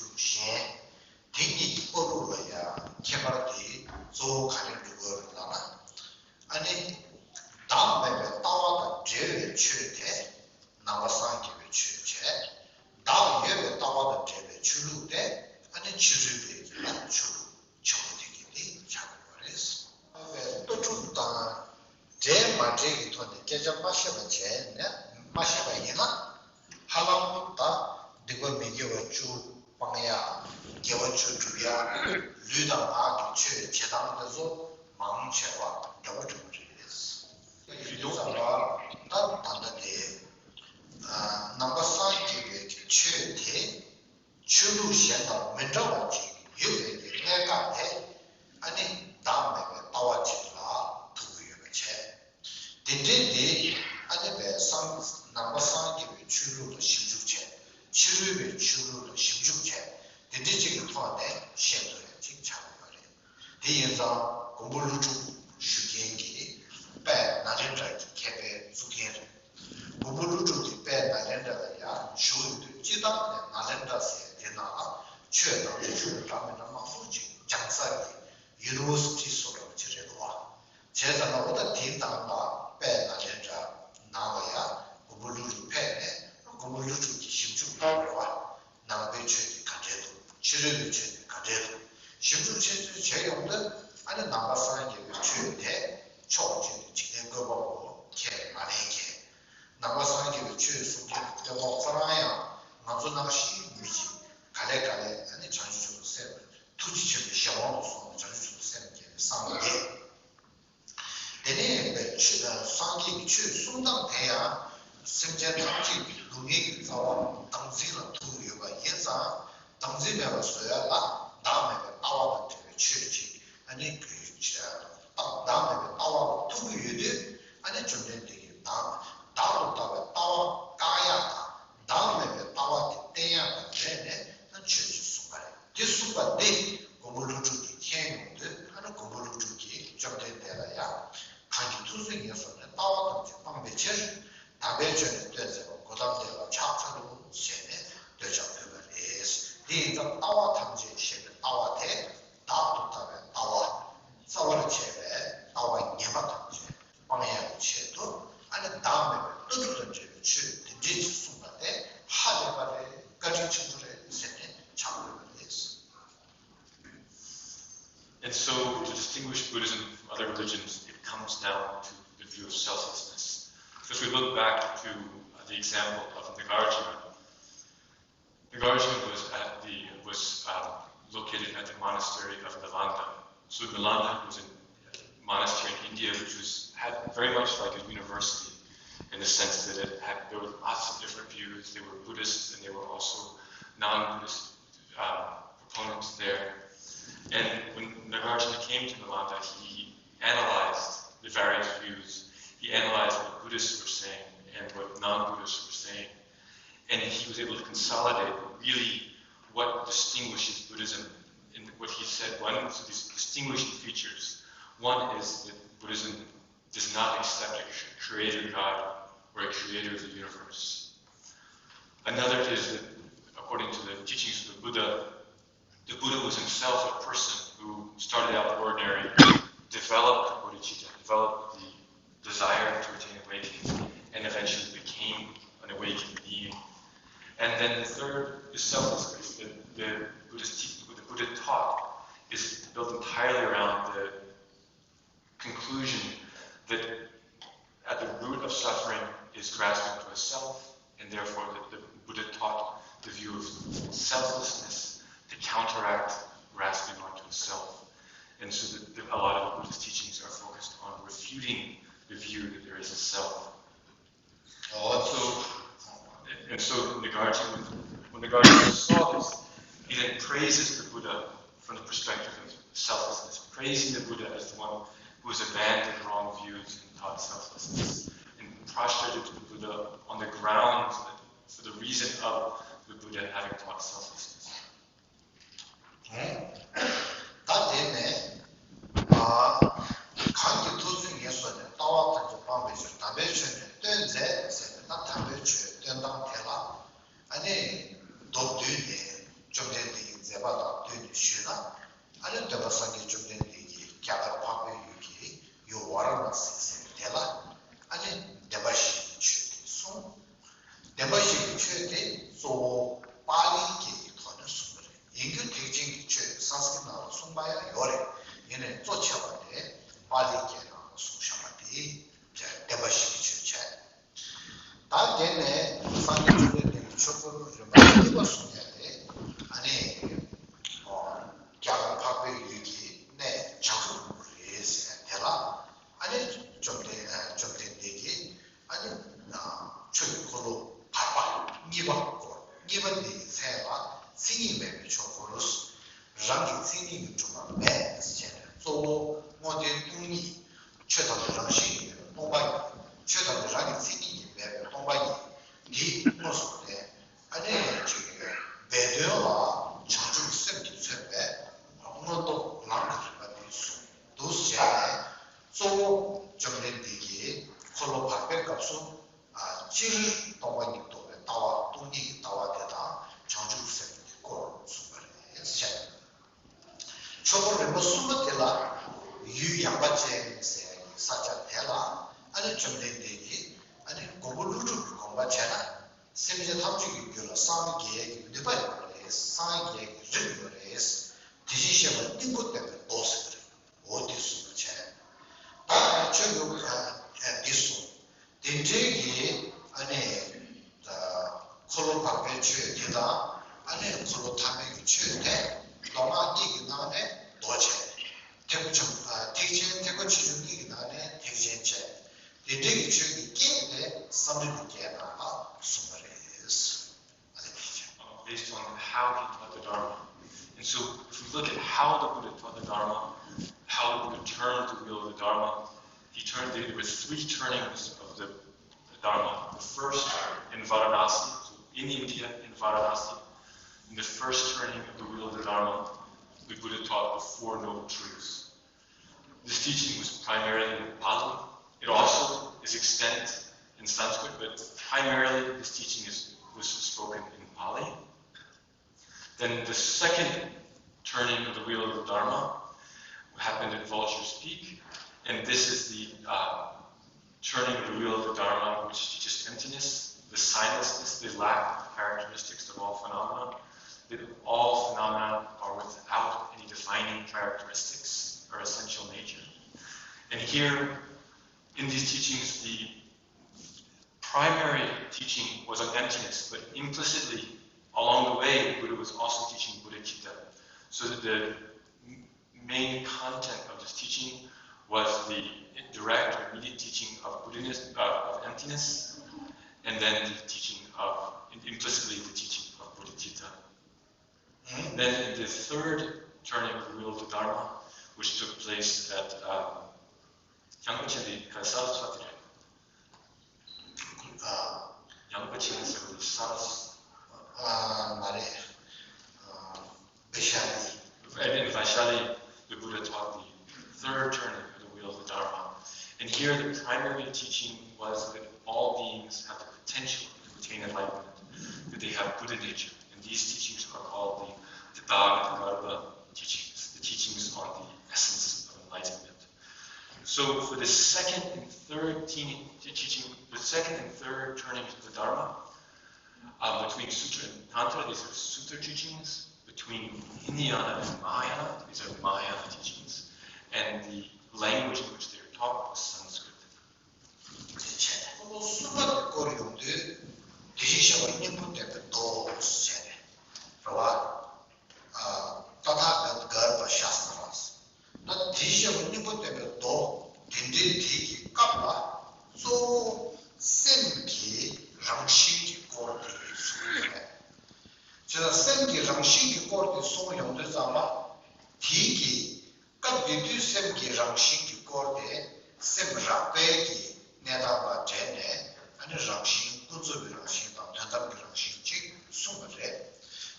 ཕྱི་རོལ་པའི་རིགས་ལ་ཆོས་ལུགས་ཆེན་པོ་དེ་གི་དེ་ཆགས་དགོས་པ་རེད། ལྟ་གྲུབ་དང་འབྲེལ་མ་འབྲེལ་གྱི་ཐོག་ནས་སྐད་ཆ་མ་བཤད་པ་བྱས་ནས་མ་བཤད་པ་ཡིན་ན། ཧ་ལམ་ད་སྡིག་པ་མི་དགེ་བ་བཅུ་སྤང་ཡ། དགེ་བ་བཅུ་སྒྲུབ་ཡ། ལུས་དང་ངག་གི་ཆོས་བྱེད་སྟངས་དེ་ཚོ་མང་ཆེ་བ་འདྲ་བོ་འདྲ་བོ་རེད། ཡིན་དུས་ཙམ་པ་ད་ད་ལྟ་དེ་ནང་པ་སངས་རྒྱས་པའི་ཆོས་དེ་ཆོས་ལུགས་གཞན་དང་མི་འདྲ་བ་ཅིག་ཡོད་པའི་གནད་འགག་དེ་ཨ་ནི་བདག་མེད་པའི་ལྟ་བ་ཅིག་ལ་ཐུག་གི་ཡོད་པ་བྱས། དེ་འདྲའི་འདི་ཨ་ནི་བའི་སངས་ནང་པ་སངས་རྒྱས་པའི་ཆོས་ལུགས་ལ་ཞིབ་འཇུག་བྱས། ཕྱི་རོལ་པའི་ཆོས་ལུགས་ལ་ཞིབ་འཇུག་བྱས། དེ་འདྲའི་ཅིག་གི་ཐོག་ནས་བཤད་ཐུབ་ཡ་ཅིག་ཆགས་ཡོད་པ་རེད། དེ་ཡིན་ཙང་མགོན་པོ་ཀླུ་སྒྲུབ་ཞུ་མཁན་གྱི་དཔལ་ནཱ་ལེནྡྲ་གི་མཁས་པའི་གཙུག་རྒྱན་རེད། མགོན་པོ་ཀླུ་སྒྲུབ་ཀྱི་དཔལ་ནཱ་ལེནྡྲ་ལ་ཡང་བཞུགས་ཡོད་དུས་སྤྱི་བཏང་ནས་ནཱ་ལེནྡྲ་ཟེར་དེ་ནང་ལ་ཆོས་དང་ཆོས་འདྲ་མི་འདྲ་མང་པོ་ཅིག་སྦྱང་ས་ཀྱི་ཡུ་ནི་ཝར་སི་ཊི་བཟོ་འདྲ་པོ་ཅིག་རེད་འདུག་བ། བྱས་ཙང་ན་འོ་ད་དེའི་ནང་ལ་དཔལ་ནཱ་ལེནྡྲ་ནང་ལ་ཡང་མགོན་པོ་ཀླུ་སྒྲུབ་ཕེབས་ནས་མགོན་པོ་ཀླུ་སྒྲུབ་ཀྱི་ཞིབ་འཇུག་གནང་བ་རེད་བ། ནང་པའི་ཆོས་དེ་ག་འདྲས་འདུག་ཕྱི་རོལ་པའི་ཆོས་དེ་ག་འདྲས་འདུག་ཞིབ་འཇུག་ཆེད་དུ་བྱས་ཡོང་དུས་ཨ་ནི་ནང་པ་སངས་རྒྱས་པའི་ཆོས་དེ་ཕྱོགས་གཅིག་ནས་འཇིག་རྟེན་བཀོད་པ་པོ་ཁས་མ་ལེན་མཁན། ནང་པ་སངས་རྒྱས་པའི་ཆོས་གསུང་མཁན་གྱི་སྟོན་པ་ཁོ་རང་ཡང་ང་ཚོ་ནང་བཞིན་མི་ཞིག་ག་ལེ་ག་ལེ་ཨ་ནི་བྱང་ཆུབ་མཆོག་ཏུ་སེམས་ཐུགས་རྗེ་ཆེན་པོའི་གཞན་དབང་དུ་སོང་ནས་བྱང་ཆུབ་མཆོག་ཏུ་སེམས་བསྐྱེད་ནས་སངས་རྒྱས། དེ་ནས་ཡིན་པའི་ཆོས་སངས་རྒྱས་ཀྱི་ཆོས་གསུང་སྟངས་དེ་ཡང་སེམས་ཅན་ཐམས་ཅད་ཀྱི་སྡུག་བསྔལ་གྱི་རྩ་བ་བདག་འཛིན་ལ་ཐུག་ཡོད་པ་ཡིན་ཙང་། བདག་འཛིན་མེད་པར་བཟོ་ཡ་ལ་བདག་མེད་པའི་ལྟ་བ་དང་འབྲེལ་བའི་ཆོས་ཅིག་ཨ་ནི་བདག་མེད་པའི་ལྟ་བ་ལ་ཐུག་གི་ཡོད་དུས་ཨ་ནི་བཅོམ་ལྡན་འདས་ཀྱིས་བདག་བདག་ཏུ་ལྟ་བའི་ལྟ་བ་བཀག་ཡ་དང་བདག་མེད་པའི་ལྟ་བ་དེ་བསྟེན་ཡ་དང་འབྲེལ་ནས་ཆོས་ཅིག་གསུངས་པ་རེད། དེ་གསུངས་པ་འདི་མགོན་པོ་ཀླུ་སྒྲུབ་ཀྱིས་མཁྱེན་ཡོང་དུས་ཨ་ནི་མགོན་པོ་ཀླུ་སྒྲུབ་ཀྱིས་བཅོམ་ལྡན་འདས་ལ་ཡང་གང་གིས་ཐུགས་བརྩོན་ངེས་བཟུང་ནས་ལྟ་བ་ཐམས་ཅད་སྤང་བའི་ཕྱིར་དམ་པའི་ཆོས་ནི་སྟོན་མཛད་པ་གོ་ཏམ་དེ་ལ་ཕྱག་འཚལ་ལོ་ཞེས་ནས་འདོད་ཆགས་ཕུལ་བ་རེད། དེ་ཡིན་ཙང་ལྟ་བ་ཐམས་ཅད་ཞེས་པའི་ལྟ་བ་དེ་བདག་ཏུ་ལྟ་བའི་ལྟ་བ། རྩ་བར་བྱས་པའི་ལྟ་བ་ངན་པ་ཐམས་ཅད་སྤང་ཡག་གི་ཆེད་དུ་ཨ་ནི་བདག་མེད་པའི་ལྟ་གྲུབ་དང་འབྲེལ་བའི་ཆོས་འདི་འདྲའི་ཅིག་གསུངས་པ་དེ་ཧ་ལས་པ་རེད། བཀའ་དྲིན་ཆེན་པོ་རེད་ཟེར་ནས་ཆགས་དགོས་པ་རེད། And so, to distinguish Buddhism from other religions, it comes down to the view of selflessness. If we look back to uh, the example of Nagarjuna, Nagarjuna was at the was um, located at the monastery of Nalanda. So Nalanda was a monastery in India, which was had very much like a university, in the sense that it had there were lots of different views. There were Buddhists and there were also non-Buddhist um, proponents there. And when Nagarjuna came to Nalanda, he analyzed the various views. He analyzed what Buddhists were saying and what non-Buddhists were saying. And he was able to consolidate really what distinguishes Buddhism. And what he said, one of these distinguishing features, one is that Buddhism does not accept a creator God or a creator of the universe. Another is that, according to the teachings of the Buddha, the Buddha was himself a person who started out ordinary, developed bodhicitta, developed the desire to attain awakening, and eventually became an awakened being. And then the third is selfless grace. The, the Buddhist, the Buddha taught is built entirely around the conclusion that at the root of suffering is grasping for the self, and therefore the, the Buddha taught the view of selflessness to counteract grasping onto the self. And so the, the, a lot of the Buddhist teachings are focused on refuting the view that there is a self. So, and so Nagarjuna, when Nagarjuna saw this, he then praises the Buddha from the perspective of selflessness, praising the Buddha as the one who has abandoned wrong views and taught selflessness, and prostrated to the Buddha on the grounds that, for the reason of the Buddha having taught selflessness. ད་དེ་ནས་གང་གིས་ཐུགས་བརྩོན་ངེས་བཟུང་ནས་ལྟ་བ་ཐམས་ཅད་སྤང་བའི་ཕྱིར་དམ་པའི་ཆོས་ནི་སྟོན་མཛད་ཟེར་ནས་ད་དམ་པའི་ཆོས་སྟོན་སྟངས་དེ་ལ་ཨ་ནི་མདོར་བསྡུས་ནས་བཅོམ་ལྡན་འདས་ཀྱི་མཛད་པ་དང་བསྟུན་ནས་ཞུས་ན། ཨ་ནི་སྟོན་པ་སངས་རྒྱས་བཅོམ་ལྡན་འདས་ཀྱིས་རྒྱ་གར་འཕགས་པའི་ཡུལ་གྱི་ཡུལ་ཝཱ་ར་ཎ་སི་ཟེར་བའི་དེ་ལ་ཨ་ནི་བདེན་པ་བཞི་གི་ཆོས་དེ་གསུངས། བདེན་པ་བཞི་གི་ཆོས་དེ་གཙོ་བོ་པཱ་ལིའི་སྐད་ཀྱི་ཐོག་ནས་གསུངས་པ་རེད། ཡིན་རྒྱུ་ཐེག་ཆེན་གྱི་ཆོས་སཾ་སྐྲྀཏ་ནང་ལ་གསུངས་པ་ཡང་ཡོད་རེད། ཡིན་ནའི་གཙོ་ཆེ་བ་དེ་པཱ་ལིའི་སྐད་ནང་ལ་གསུངས་བཞག་པ་དེ་བདེན་པ་བཞི་གི་ཆོས་བྱས། ད་དེ་ནས་སངས་རྒྱས་བཅོམ་ལྡན་འདས་ཀྱི་ཆོས་འཁོར་རིམ་པ་གཉིས་པ་གསུང་ཡ་དེ་ཨ་ནི་རྒྱ་གར་འཕགས་པའི་ཡུལ་གྱི་གནས་བྱང་ཆུབ་ལྷུན་པོ་རེད་ཟེར་ཡ་དེ་ལ་ཨ་ནི་བཅོམ་ལྡན་བཅོམ་ལྡན་འདས་ཀྱིས་ཨ་ནི་ཆོས་ཀྱི་འཁོར་ལོ་བར་པ་གཉིས་པ་སྐོར་གཉིས་པ་འདིའི་མཚན་ལ་མཚན་ཉིད་མེད་པའི་ཆོས་འཁོར་ལོ། རང་གི་མཚན་ཉིད་ཀྱིས་གྲུབ་པ་མེད་ཅེས་ནས་གཙོ་བོ་དངོས་བསྟན་སྟོང་ཉིད། ཆོས་ཐམས་ཅད་རང་བཞིན་གྱིས་མེད་པའི་སྟོང་པ་ཉིད། ཆོས་ཐམས་ཅད་རང་གི་མཚན་ཉིད་ཀྱིས་མེད་པའི་སྟོང་པ་ཉིད་འདི་མངོན་སུམ་དུ་ཨ་ནི་ཅིག་སྦས་དོན་ལ་བྱང་ཆུབ་སེམས་ཀྱིས་མཚོན་པའི་མངོན་རྟོགས་ལམ་གྱི་རིམ་པ་འདི་གསུངས་འདུག་ཟེར་ནས་གཙོ་བོ་བཅོམ་ལྡན་འདས་ཀྱིས་འཁོར་ལོ་བར་པའི་སྐབས་སུ། ཨ། སྤྱིར་སྟོང་པ་ཉིད་རྟོགས་པའི་ལྟ་བ་སྟོང་ཉིད་ཀྱི་ལྟ་བ་དེ་དང་བྱང་ཆུབ་སེམས་ཀྱི་སྐོར་གསུངས་པ་རེད་ཟེར། ཆོས་འཁོར་རིམ་པ་གསུམ་པ་དེ་ལ་ཡུལ་ཡངས་པ་ཅན་ཟེར་ཡ་གི་ས་ཆ་དེ་ལ་ཨ་ནི་བཅོམ་ལྡན་འདས་ཀྱིས་ཨ་ནི་མགོན་པོ་ཀླུ་སྒྲུབ་ཀྱི་དགོངས་པ་བྱས་ན་སེམས་ཅན་ཐམས་ཅད་ཀྱི་རྒྱུད་ལ་སངས་རྒྱས་ཀྱི་ནུས་པ་ཡོད་རེད། སངས་རྒྱས་ཀྱི་རིགས་ཡོད་རེད། དེ་བཞིན་གཤེགས་པ་སྙིང་པོ་བསྟན་པའི་མདོ་ཟེར་གྱི་རེད། འོ་དེ་གསུངས་པ་བྱས། ད་ཆོས་ལུགས་ཨ་འདི་གསུངས། དེ་འདྲའི་གི་ཨ་ནི་འཁོར་ལོ་བར་པའི་ཆོས་དེ་དང་ཨ་ནི་འཁོར་ལོ་ཐ་མའི་གི་ཆོས་དེ་མདོ་སྔགས་གཉིས་ཀྱི་ནང་ནས་མདོ་བྱས། ཐེག་པ་ཆེན་ཨ་ཐེག་ཆེན་ཐེག་པ་ཆེ་ཆུང་གཉིས་ཀྱི་ནང་ནས་ཐེག་ཆེན་བྱས། དེ་འདྲའི་གི་ཆོས་ཀྱི་སྐད་དེ་སཾ་རི་ཏའི་སྐད་ནང་ལ་གསུངས་པ་རེད། Based on how he taught the Dharma. And so, if we look at how the Buddha taught the Dharma, how the Buddha turned the wheel of the Dharma, he turned it with three turnings of the, the Dharma. The first in Varanasi, so in India, in Varanasi, in the first turning of the wheel of the Dharma, the Buddha taught the Four Noble Truths. This teaching was primarily in Pali. It also is extant in Sanskrit, but primarily this teaching is, was spoken in Pali. Then the second turning of the wheel of the Dharma happened at Vulture's Peak, and this is the uh, turning of the wheel of the Dharma, which teaches emptiness, the sightlessness, the lack of characteristics of all phenomena, that all phenomena are without any defining characteristics or essential nature. And here, in these teachings, the primary teaching was on emptiness, but implicitly, along the way, the Buddha was also teaching bodhicitta. So that the main content of this teaching was the direct or immediate teaching of Buddhism, uh, of emptiness, and then the teaching of, implicitly, the teaching of bodhicitta. Then in the third turning of the wheel of the Dharma, which took place at um, Yangpa Chendi Kaisar Satire, Yangpa Chendi Kaisar, uh, Mare, uh, Vaishali. And in Vaishali, the Buddha taught the third turning of the wheel of the Dharma. And here, the primary teaching was that all beings have the potential to attain enlightenment, that they have Buddha nature. And these teachings are called the Tathagata Garbha teachings, the teachings on the essence of enlightenment. So for the second and third teaching, the second and third turnings of the Dharma, uh, between Sutra and Tantra, these are Sutra teachings. Between Hinayana and Mahayana, these are Mahayana teachings. And the language in which they are taught was Sanskrit. འཁོར་ལོ་གསུམ་པ་དེ་བསྐོར་ཡོང་དུས་དེ་བཞིན་གཤེགས་པ་སྙིང་པོ་བསྟན་པའི་མདོ་ཞེས་ནས་རེད་བ། ཏ་ཐཱ་ག་ཏ་གརྦྷ་ཤཱསྟྲ། ད་དེ་བཞིན་གཤེགས་པ་སྙིང་པོ་བསྟན་པའི་མདོ་དེ་འདྲའི་དེ་གི་སྐབས་ལ་གཙོ་བོ་སེམས་ཀྱི་རང་བཞིན་གྱི་སྐོར་དེ་གསུངས་ཡོད་པས། བྱས་ཙང་སེམས་ཀྱི་རང་བཞིན་གྱི་སྐོར་དེ་གསུངས་ཡོང་དུས་ཙམ་པ་དེ་གི་སྐབས་དེ་དུས་སེམས་ཀྱི་རང་བཞིན་གྱི་སྐོར་དེ་སེམས་རགས་པའི་གི་གནས་སྟངས་དང་འབྲེལ་ནས་ཨ་ནི་རང་བཞིན་ཀུན་རྫོབ་ཀྱི་རང་བཞིན་དང་དོན་དམ་གྱི་རང་བཞིན་ཅིག་གསུངས་པ་རེད།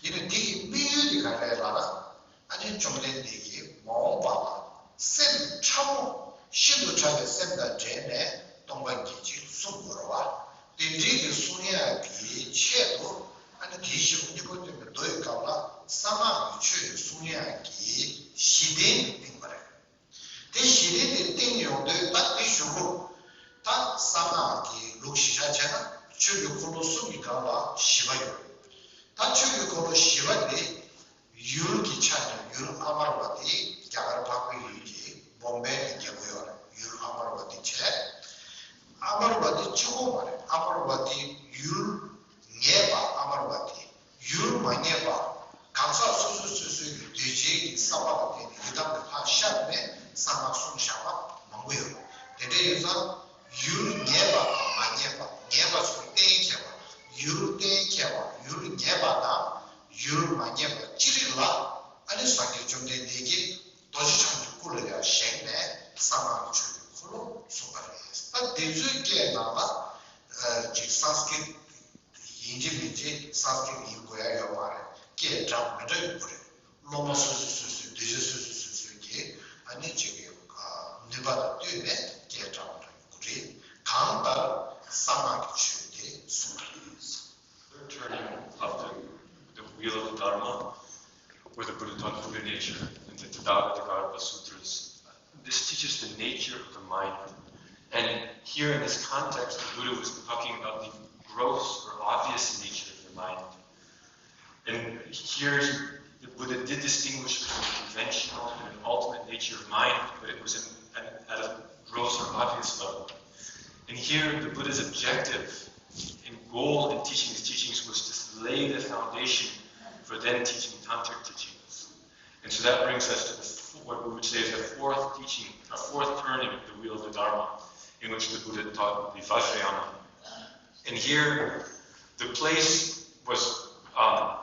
ཡིན་ནའི་དེ་གི་དམིགས་ཡུལ་དེ་ག་རེ་ལབ་ན། ཨ་ནི་བཅོམ་ལྡན་འདས་ཀྱིས་མ་འོངས་པ་ལ་སེམས་ཕྲ་མོ་ཤིན་ཏུ་ཕྲ་བའི་སེམས་དང་འབྲེལ་ནས་སྟོང་པ་ཉིད་ཅིག་གསུང་དགོས་རེད་བ། དེ་འདྲའི་གི་གསུང་ཡག་གི་ཆེད་དུ་ཨ་ནི་དེའི་ཞིབ་པོ་སྙིང་པོ་བསྟན་པའི་མདོ་ཡི་སྐབས་ལ་གསང་སྔགས་ཀྱི་ཆོས་ཀྱི་གསུང་ཡག་གི་གཞི་རྟེན་དེ་བཏིང་བ་རེད། དེ་གཞི་རྟེན་དེ་བཏིང་ཡོང་དུས་ད་དེ་གཞུག་གུ་ད་གསང་སྔགས་ཀྱི་ལུགས་གཞི་བཞག་བྱས་ན་ཆོས་ཀྱི་འཁོར་ལོ་གསུམ་གྱི་སྒང་ལ་བཞི་པ་ཡོད། ད་ཆོས་ཀྱི་འཁོར་ལོ་བཞི་པ་དེ། ཡུལ་གྱི་ཆ་ནས་ཡུལ་ཨ་མར་བ་ཏི་རྒྱ་གར་འཕགས་པའི་ཡུལ་གྱི་བོམ་བེ་གི་རྒྱལ་པོ་ཡོད་རེད། ཡུལ་ཨ་མར་བ་ཏི་བྱས། ཨ་མར་བ་ཏི་གཅིག་པོ་མ་རེད། ཨ་མར་བ་ཏི་ཡུལ་ངེས་པ་ཨ་མར་བ་ཏི། ཡུལ་མ་ངེས་པ། གང་ཟག་སོ་སོ་སོ་སོའི་གི་འདོད་བྱེད་ཀྱི་བསམ་པ་ལ་བརྟེན་ནས་ཡི་དམ་གྱི་ལྷ་ཤར་ནས་གསང་སྔགས་གསུངས་བཞག་པ་མང་པོ་ཡོད་རེད། དེ་འདྲ་ཡིན་ཙང་། ཡུལ་ངེས་པ་དང་མ་ངེས་པ། ངེས་པ་ཚོ་གཏན་འཁེལ་བ། ཡུལ་གཏན་འཁེལ་བ། ཡུལ་ངེས་པ་དང་ཡུལ་མ་ངེས་པ་ཅི་རིགས་ལ་ཨ་ནི་སངས་རྒྱས་བཅོམ་ལྡན་འདས་ཀྱིས་རྡོ་རྗེ་འཆང་གི་སྐུ་ལ་ཡང་བཞེངས་ནས་གསང་སྔགས་ཀྱི་ཆོས་ཀྱི་འཁོར་ལོ་བསྲུངས་པ་རེད། ད་འདི་ཚོའི་སྐད་ནང་ལ་ཅིག་སཾ་སྐྲྀཏ་ཡིན་གཅིག་མིན་གཅིག་སཾ་སྐྲྀཏ་ཡིན་དགོས་ཡ་ཡོད་མ་རེད། སྐད་གྲགས་མི་འདྲ་ཡོང་གི་རེད། སློབ་མ་སོ་སོ་སོ་སོའི་འདོད་བྱེད་སོ་སོ་སོ་སོའི་གི་ཨ་ནི་ཅིག་གི་ནུས་པ་དང་བསྟུན་ནས་སྐད་གྲགས་མི་འདྲ་ཡོང་གི་རེད། གང་ལྟར་གསང་སྔགས་ཀྱི་ཆོས་དེ་གསུངས་པ་རེད། The turning of the, the wheel of the Dharma where the Buddha taught Buddha nature in the Tathagata Garbha Sutras. This teaches the nature of the mind. And here in this context, the Buddha was talking about the gross or obvious nature of the mind. And here, the Buddha did distinguish between the conventional and an ultimate nature of mind, but it was an, an, at a gross or obvious level. And here, the Buddha's objective and goal in teaching his teachings was to lay the foundation for then teaching tantric teachings. And so that brings us to the, what we would say is the fourth teaching, a fourth turning of the wheel of the Dharma, in which the Buddha taught the Vajrayana. And here, the place was um,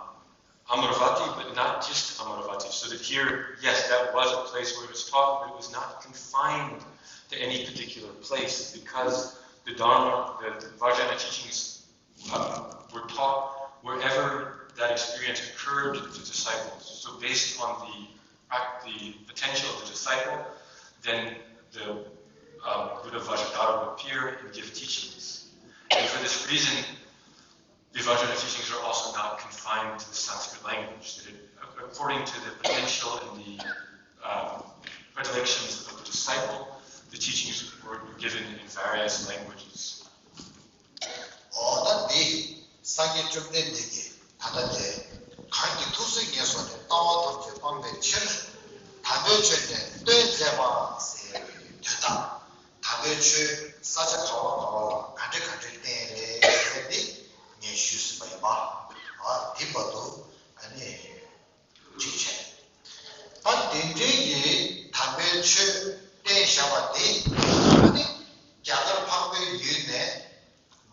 Amaravati, but not just Amaravati. So that here, yes, that was a place where it was taught, but it was not confined to any particular place because the Dharma, the, the Vajrayana teachings uh, were taught wherever that experience occurred to disciples. So based on the, the potential of the disciple, then the um, Buddha Vajradhara would appear and give teachings. And for this reason, the Vajrayana teachings are also not confined to the Sanskrit language. That it, according to the potential and the um, predilections of the disciple, the teachings were given in various languages. ཨོ་ད་འདི་སངས་རྒྱས་བཅོམ་ལྡན་འདས་ཀྱིས་ད་ལྟ་དེ་གང་གི་ཐུགས་སྲས་ངན་སོང་ནས་ལྟ་བ་ཐམས་ཅད་སྤང་བའི་ཕྱིར་དམ་པའི་ཆོས་ནི་སྟོན་མཛད་པ་ཟེར་བའི་དོན་དག་དམ་པའི་ཆོས་ས་ཆ་ག་བ་ག་བ་ལ་ག་འདྲ་ག་འདྲ་བསྟན་རེད་ཟེར་ཏེ་ངས་ཞུས་ཟིན་པ་ཡིན་པ། ཨ་འདི་བར་དུ་ཨ་ནི་གཅིག་བྱས། ད་དེ་འདྲའི་གི་དམ་པའི་ཆོས་བསྟན་བཞག་པ་དེ་ཨ་ནི་རྒྱ་གར་འཕགས་པའི་ཡུལ་ནས་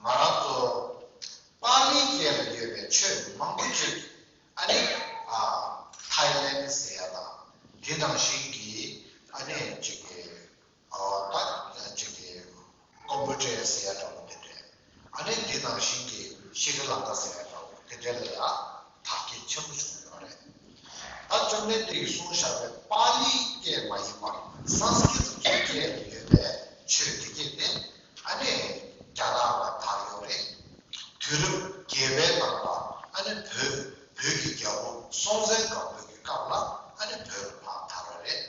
ང་རང་ཚོ་པཱ་ལིའི་སྐད་ལ་ཡོད་པའི་ཆོས་མང་པོ་ཅིག་ཨ་ནི་ཨ་ཐའི་ལེན་ཟེར་ཡ་དང་དེ་ནང་བཞིན་གྱི་ཨ་ནི་ཅིག་གི་ཨ་ད་ཅིག་གི་ཀོམ་པུ་ཊར་ཟེར་ཡ་འདྲ་པོ་དེ་འདྲས། ཨ་ནི་འདི་ནང་བཞིན་གྱི་ཤི་རི་ལང་ཀ་ཟེར་ཡ་འདྲ་པོ་དེ་འདྲས་ལ་ཡ་དར་རྒྱས་ཆེན་པོ་བྱུང་ཡོད་རེད། ད་བཅོམ་ལྡན་འདས་ཀྱིས་གསུངས་བཞག་པའི་པཱ་ལིའི་སྐད་མ་ཡིན་པར་སཾ་སྐྲྀ་ཏ་གི་སྐད་ལ་ཡོད་པའི་ཆོས་དེ་གས་དེ་ཨ་ནི་རྒྱ་ནག་ལ་དར་ཡོད་རེད། དུས་རབས་བརྒྱད་པའི་ནང་ལ་ཨ་ནི་བོད་བོད་ཀྱི་རྒྱལ་པོ་སྲོང་བཙན་སྒམ་པོ་གི་སྐབས་ལ་ཨ་ནི་བོད་ལ་ཕར་དར་བ་རེད།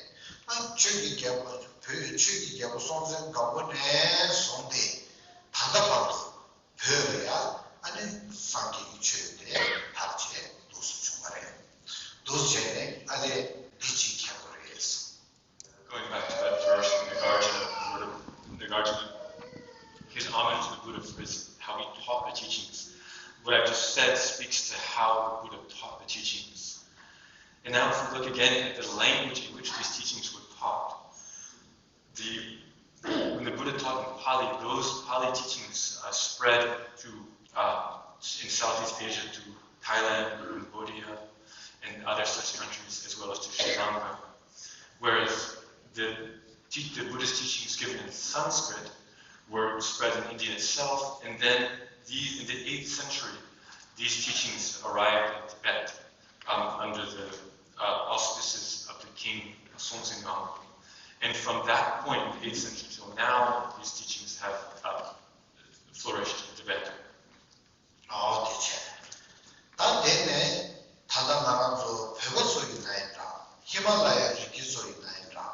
ཨ་ཆོས་ཀྱི་རྒྱལ་པོ་བོད་ཆོས་ཀྱི་རྒྱལ་པོ་སྲོང་བཙན་སྒམ་པོ་ནས་བཟུང་སྟེ་ད་ལྟ་བར་དུ་བོད་ལ་ཡ་ཨ་ནི་སངས་རྒྱས་ཀྱི་ཆོས་དེ་དར་རྒྱས་འདུག་སེ་བྱུང་བ་རེད། འདུག་སེ་བྱས་ནས་ཨ་ནི་འདི་གཅིག་མཁྱེན་དགོས་རེད། Going back to that verse in regard to the Buddha, in regard to his homage to the Buddha for his, how he taught the teachings, what I just said speaks to how the Buddha taught the teachings. And now, if we look again at the language in which these teachings were taught, the, when the Buddha taught in Pali, those Pali teachings uh, spread to uh, in Southeast Asia to Thailand, Cambodia, and other such countries, as well as to Sri Lanka. Whereas the, the Buddhist teachings given in Sanskrit were spread in India itself, and then these, in the eighth century, these teachings arrived in Tibet um, under the uh, auspices of the king Songtsen Gampo. And from that point, in the eighth century till now, these teachings have uh, flourished in Tibet. ཨོ་དེ་བྱས། ད་དེ་ནས་ད་ལྟ་ང་རང་ཚོ་བོད་པ་ཚོ་ཡིན་ན་ཡང་འདྲ། ཧི་མ་ལ་ཡའི་རི་རྒྱུད་ཚོ་ཡིན་ན་ཡང་འདྲ།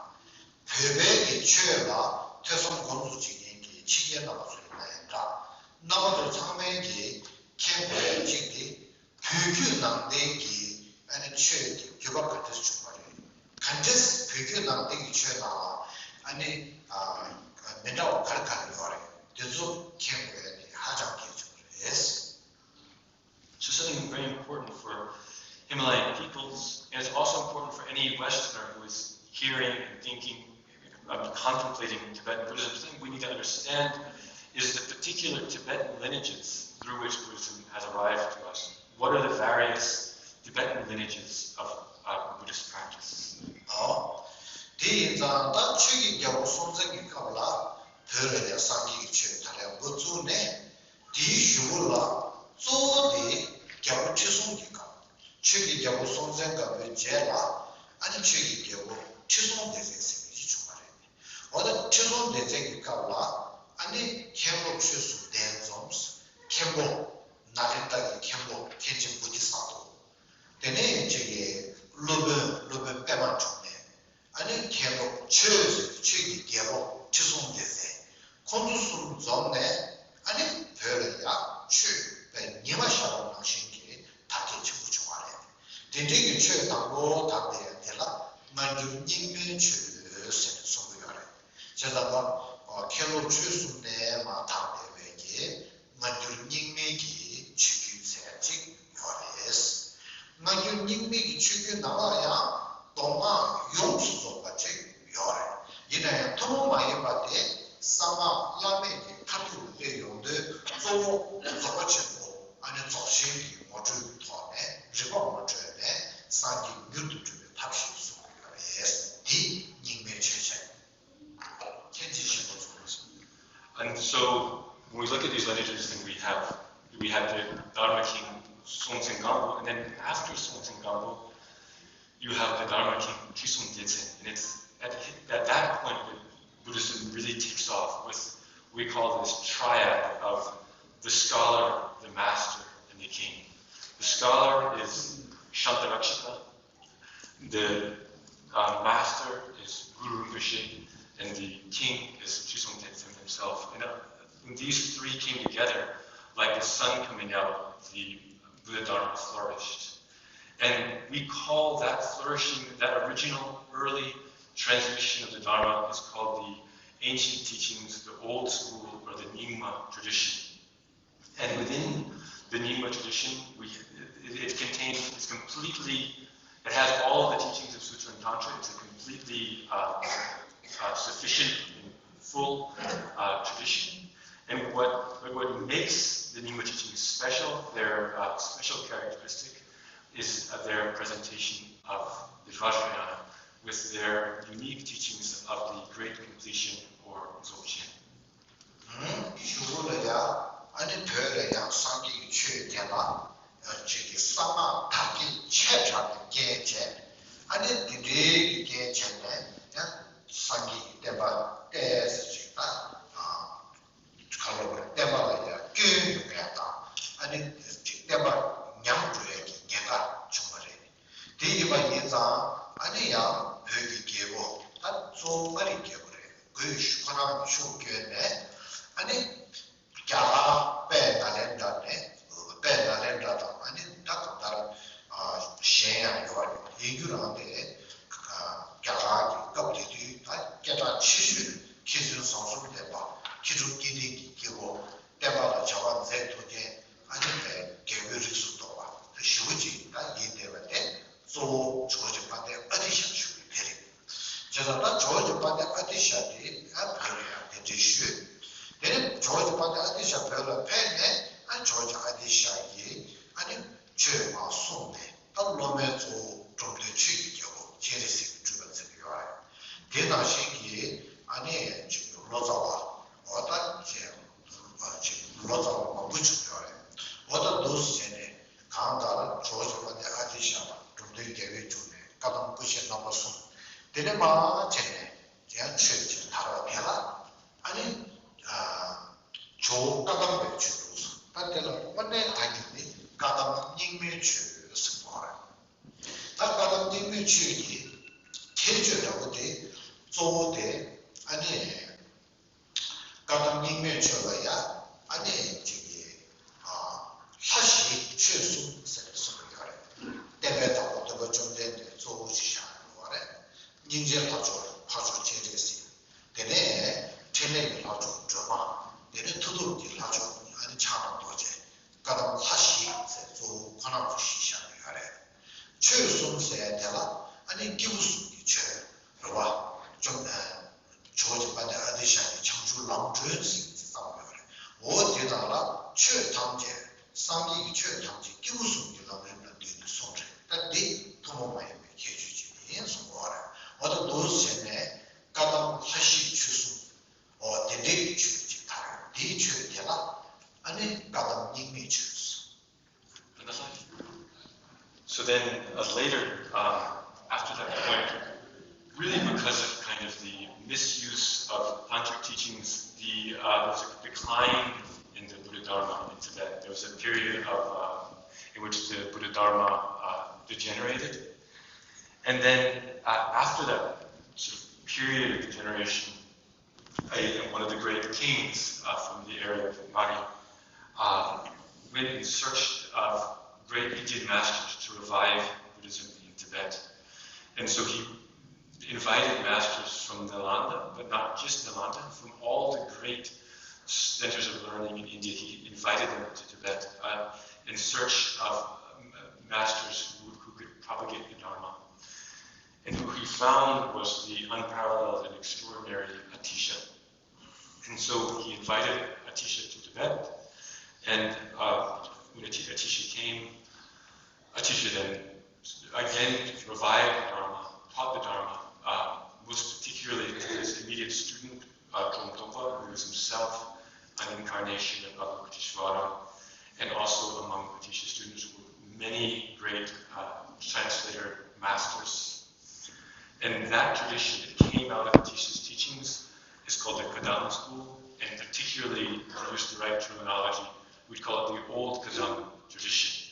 བོད་པའི་གི་ཆོས་ལ་ཐོས་བསམ་སྒོམ་གསུམ་བྱེད་མཁན་གྱི་ཕྱི་རྒྱལ་རྣམ་པ་ཚོ་ཡིན་ན་ཡང་འདྲ། རྣམ་པ་ཚོ་ཚང་མས་གི་མཁྱེན་དགོས་ཡ་གཅིག་དེ། བོད་བརྒྱུད་ནང་བསྟན་གྱི་ ཨ་ནི་ཆོས་ཀྱི་བརྒྱུད་པ་ག་འདྲས་བྱུང་བ་རེད། ག་འདྲས་བོད་བརྒྱུད་ནང་བསྟན་གྱི་ཆོས་ནང་ལ་ཨ་ནི་ཨ་མི་འདྲ་བ་ག་རེ་ག་རེ་ཡོད་རེད། དེ་ཚོ་མཁྱེན་དགོས་ཡ་དེ་ཧ་ཅང་གལ་ཆེན་པོ་རེད། So something very important for Himalayan peoples, and it's also important for any Westerner who is hearing and thinking and contemplating Tibetan Buddhism. Something we need to understand is the particular Tibetan lineages through which Buddhism has arrived to us. What are the various Tibetan lineages of uh, Buddhist practice? ཨོ། དེ་ཡིན་ཙང་ད་ཆོས་ཀྱི་རྒྱལ་པོ་སྲོང་བཙན་གྱི་སྐབས་ལ་བོད་ལ་ཡང་སངས་རྒྱས་ཀྱི་ཆོས་དར་ཡག་འགོ་བཙུགས་ནས། དེའི་གཞུག་གུ་ལ་གཙོ་བོ་དེ་རྒྱལ་པོ་ཁྲི་སྲོང་གི་སྐབས། ཆོས་ཀྱི་རྒྱལ་པོ་སྲོང་བཙན་སྒམ་པོའི་རྗེས་ལ་ཨ་ནི་ཆོས་ཀྱི་རྒྱལ་པོ་ཁྲི་སྲོང་ལྡེ་བཙན་ཟེར་མཁན་ཞིག་བྱུང་བ་རེད། འོ་ད་ཁྲི་སྲོང་ལྡེ་བཙན་གྱི་སྐབས་ལ་ཨ་ནི་མཁན་སློབ་ཆོས་སུ་གདན་འཛོམས། མཁན་པོ་ནཱ་ལེནྡྲ་གི་མཁན་པོ་མཁན་ཆེན་བོ་དྷི་ས་ཏྭ། དེ་ནས་ཅིག་གི་སློབ་དཔོན་སློབ་དཔོན་པད་མ་འབྱུང་གནས། ཨ་ནི་མཁན་སློབ་ཆོས་ཟེར་ཆོས་ཀྱི་རྒྱལ་པོ་ཁྲི་སྲོང་ལྡེ་བཙན། ཁོང་ཚོ་གསུམ་འཛོམས་ནས་ཨ་ནི་བོད་ལ་ཡང་ཆོས་པའི་ཉི་མ་ཤར་བ་ནང་བཞིན་གྱི་དར་རྒྱས་ཆེན་པོ་བྱུང་བ་རེད། དེ་འདྲའི་གི་ཆོས་དང་པོ་དར་བསྡད་ཡ་དེ་ལ་སྔ་འགྱུར་རྙིང་མའི་ཆོས་ཟེར་ནས་གསུང་གི་ཡོད་རེད། བྱས་ཙང་ད་མཁན་སློབ་ཆོས་གསུམ་ནས་མར་དར་བསྡད་པའི་གི་སྔ་འགྱུར་རྙིང་མའི་གི་ཆོས་བརྒྱུད་ཟེར་ཅིག་ཡོད་རེད། སྔ་འགྱུར་རྙིང་མའི་གི་ཆོས་བརྒྱུད་ནང་ལ་ཡང་མདོ་སྔགས་ཡོངས་སུ་རྫོགས་པ་ཅིག་ཡོད་རེད། ཡིན་ན་ཡང་ཐུན་མོང་མ་ཡིན་པ་དེ་གསང་སྔགས་བླ་མེད་ཀྱི་མཐར་ཐུག་ལ་སླེབས་ཡོང་དུས་གཙོ་བོ་རྫོགས་པ་ཆེན་པོ་ཨ་ནི་རྫོགས་ཆེན་གྱི་ངོ་སྤྲོད་ཀྱི་ཐོག་ནས་རིག་པ་ངོ་སྤྲོད་ནས་སངས་རྒྱས་མྱུར་དུ་འགྲུབ་པའི་ཐབས་ཤེས་གསུངས་ཡོད་རེད། འདི་རྙིང་མའི་ཆོས་ཆེན། མཁྱེན་ཅི་ཞིག་པ་ཚོ། And so when we look at these lineages, then we have we have the Dharma King Songtsen Gampo, and then after Songtsen Gampo, you have the Dharma King Trisong Detsen. And it's at, at that point that Buddhism really takes off with we call this triad of the scholar, the master, and the king. The scholar is Shantarakshita, the uh, master is Guru Rinpoche, and the king is Trisong Detsen himself. And uh, when these three came together, like the sun coming out, the Buddha Dharma flourished. And we call that flourishing, that original early transmission of the Dharma is called the ancient teachings, the old school, or the Nyingma tradition. And within the Nyingma tradition, we, it, it contains, it's completely, it has all of the teachings of Sutra and Tantra. It's a completely uh, uh, sufficient and full uh, tradition. And what, what makes the Nyingma teachings special, their uh, special characteristic, is uh, their presentation of the Vajrayana with their unique teachings of the great completion or Dzogchen. གཞུག་གུ་ལ་ཡ་ཨ་ནི་བོད་ལ་ཡང་སངས་རྒྱས་ཀྱི་ཆོས་དེ་ལ་ཅིག་གི་གསང་སྔགས་དར་རྒྱས་ཆེ་དྲགས་ཀྱི་རྐྱེན་བྱས། ཨ་ནི་འདི་འདྲའི་གི་རྐྱེན་བྱས་ནས་ཡང་སངས་རྒྱས་ཀྱི་བསྟན་པ་ཏོག་ཙམ་ཅིག་ད་ག་ལོ་བར་བསྟན་པ་ལ་ཡང་སྐྱོན་ཡོང་ཡ་དང་ཨ་ནི་ཅིག་བསྟན་པ་ཉམས་འགྲོ་ཡ་གི་ཉེན་ཁ་བྱུང་བ་རེད། དེ་ཡིན་པ་ཡིན་ཙང་ཨ་ནི་ཡང་བོད་ཀྱི་རྒྱལ་པོ་ད་གཙོ་བོ་མངའ་རིས་རྒྱལ་པོ་རེད། སྒོས་ཁོ་རང་གི་ཤུགས་བསྐྱོན་ནས་ཨ་ནི་རྒྱ་གར་དཔལ་ནཱ་ལེནྡྲ་ནས་དཔལ་ནཱ་ལེནྡྲ་དང་ཨ་ནི་ད་གང་ལྟར་གཞན་ཡང་ཡོད་རེད། ཡིན་རྒྱུ་རང་དེ་རྒྱ་གར་གྱི་སྐབས་དེ་དུས་ད་སྐད་གྲགས་ཆེ་ཤོས་མཁས་བཙུན་བཟང་གསུམ་ལྡན་པ་མཁས་གྲུབ་སྐྱེ་ལྡན་གྱི་སྐྱེ་བོ། བསྟན་པ་ལ་བྱ་བ་མཛད་ཐུབ་མཁན་ཨ་ནི་རྒྱལ་པོའི་རིགས་སུ་གཏོགས་པ་ཞེ་པོ་ཅིག་ད་ཡིན་བསྡད་པ་དེ་གཙོ་བོ་ཇོ་བོ་རྗེ་དཔལ་ལྡན་ཨ་ཏི་ཤ་བཞུགས་པའི་དེ་རེད། བྱས་ཙང་ད་ཇོ་བོ་རྗེ་དཔལ་ལྡན་ཨ་ཏི་ཤ་དེ་ཨ་བོད་ལ་ཡང་གདན་འདྲེན་ཞུས། དེ་ནས་ཇོ་བོ་རྗེ་དཔལ་ལྡན་ཨ་ཏི་ཤ་བོད་ལ་ཕེབས་ནས་ཨ་ཇོ་བོ་རྗེ་ཨ་ཏི་ཤ་གིས་ཨ་ནི་ཆོས་མར་གསུངས་ནས་ད་སློབ་མའི་གཙོ་བོ་འབྲོམ་སྟོན་ཆོས་ཀྱི་རྒྱལ་པོ་སྤྱན་རས་གཟིགས་ཀྱི་སྤྲུལ་པ་མཛད་ཀྱི་ཡོད་རེད། དེ་ནང་བཞིན་གྱི་ཨ་ནི་ཅིག་ལོ་ཙཱ་བ་འོ་ད་ཅེས་ཅིག་ལོ་ཙཱ་བ་མང་པོ་བྱུང་ཡོད་རེད། འོ་ད་འདུག་སེ་བྱས་ནས་གང་ལྟར་ཇོ་བོ་རྗེ་དཔལ་ལྡན་ཨ་ཏི་ཤ་དང་འབྲོམ་སྟོན་རྒྱལ་པོའི་བརྒྱུད་ནས་བཀའ་གདམས་ཀུན་ཤེས་རྣམ་པ་གསུམ། དེ་ནས་མར་བྱས་ནས་ཡང་ཆོས་ཀྱི་དར་བ་དེ་ལ་ཨ་ནི་ཇོ་བོ་བཀའ་གདམས་པའི་ཆོས་འདུག་ད་དེ་ལ་དངོས་གནས་ད་གིན་ནི་བཀའ་གདམས་རྙིང་མའི་ཆོས་ཟེར་བ་རེད། ད་བཀའ་གདམས་རྙིང་མའི་ཆོས་ཀྱི་ཁྱད་ཆོས་འདྲ་བོ་དེ་གཙོ་བོ་དེ་ཨ་ནི་བཀའ་གདམས་རྙིང་མའི་ཆོས་ལ་ཡ་ཨ་ནི་ཅིག་གི་ལྷ་བཞི་ཆོས་གསུམ་ཟེར་ནས་གསུངས་ཡོད་རེད། བསྟན་པའི་བདག་པོ་ བ་བཅོམ་ལྡན་འདས་གཙོ་བོ་ཞིག་བཞག་ཡོད་པ་རེད། སྙིང་རྗེའི་ལྷ་མཆོག་འཕགས་མཆོག་སྤྱན་རས་གཟིགས། དེ་ནས་འཕྲིན་ལས་ཀྱི་ལྷ་མཆོག་སྒྲོལ་མ། དེ་ནས་མཐུ་སྟོབས་ཀྱི་ལྷ་མཆོག་ཨ་ནི་ཕྱག་ན་རྡོ་རྗེ། བཀའ་གདམས་ལྷ་བཞི་ཟེར་གཙོ་བོ་ཁོ་རང་ཚོ་བཞི་བཞག་ཡོད་རེད། ཆོས་གསུམ་ཟེར་དེ་ལ་ཨ་ནི་སྐྱེས་བུ་གསུམ་གྱི་ཆོས་རེད་བ། བཅོམ་ཨ། ཇོ་བོ་རྗེ་དཔལ་ལྡན་ཨ་ཏི་ཤ་ཡིས་བྱང་ཆུབ་ལམ་སྒྲོན་ཟེར་གྱི་བརྩམས་ཡོད་རེད། འོ་དེ་དག་ལ་ཆོས་ཐམས་ཅད་སངས་རྒྱས་ཀྱི་ཆོས་ཐམས་ཅད་སྐྱེས་བུ་གསུམ་གྱི་ལམ་རིམ་ལ་བསྡུས་ནས་གསུངས་རེད། ད་འདི་ཐུན་མོང་མ་ཡིན་པའི་ཁྱད་ཆོས་ཅིག་ཡིན་གསུངས་པ་རེད། འོ་ད་འདུག་ཟེར་ནས་བཀའ་གདམས་ལྷ་བཞི་ཆོས་གསུམ། འོ་དེ་འདྲའི་ཆོས་ཅིག་དར་ཡོད། དེའི་ཆོས་དེ་ལ་ཨ་ནི་བཀའ་གདམས་རྙིང་མའི་ཆོས། So then, uh, later, uh, after that point, really because of kind of the misuse of tantric teachings, the uh, there was a decline in the Buddha Dharma in Tibet. There was a period of uh, in which the Buddha Dharma uh, degenerated, and then uh, after that sort of period of degeneration, a, one of the great kings uh, from the area of Mari, uh, went in search of great Indian masters to revive Buddhism in Tibet. And so he invited masters from Nalanda, but not just Nalanda, from all the great centers of learning in India. He invited them to Tibet uh, in search of um, masters who, who could propagate the Dharma. And who he found was the unparalleled and extraordinary Atisha. And so he invited Atisha to Tibet, and uh, when Atisha came, Atisha then again revived the Dharma, taught the Dharma, uh, most particularly to his immediate student, uh, Trungpa Trungpa, who was himself an incarnation of Avalokiteshvara, and also among Atisha students were many great uh, translator masters. And that tradition that came out of Atisha's teachings is called the Kadam school, and particularly, to use the right terminology, we'd call it the old Kadam tradition.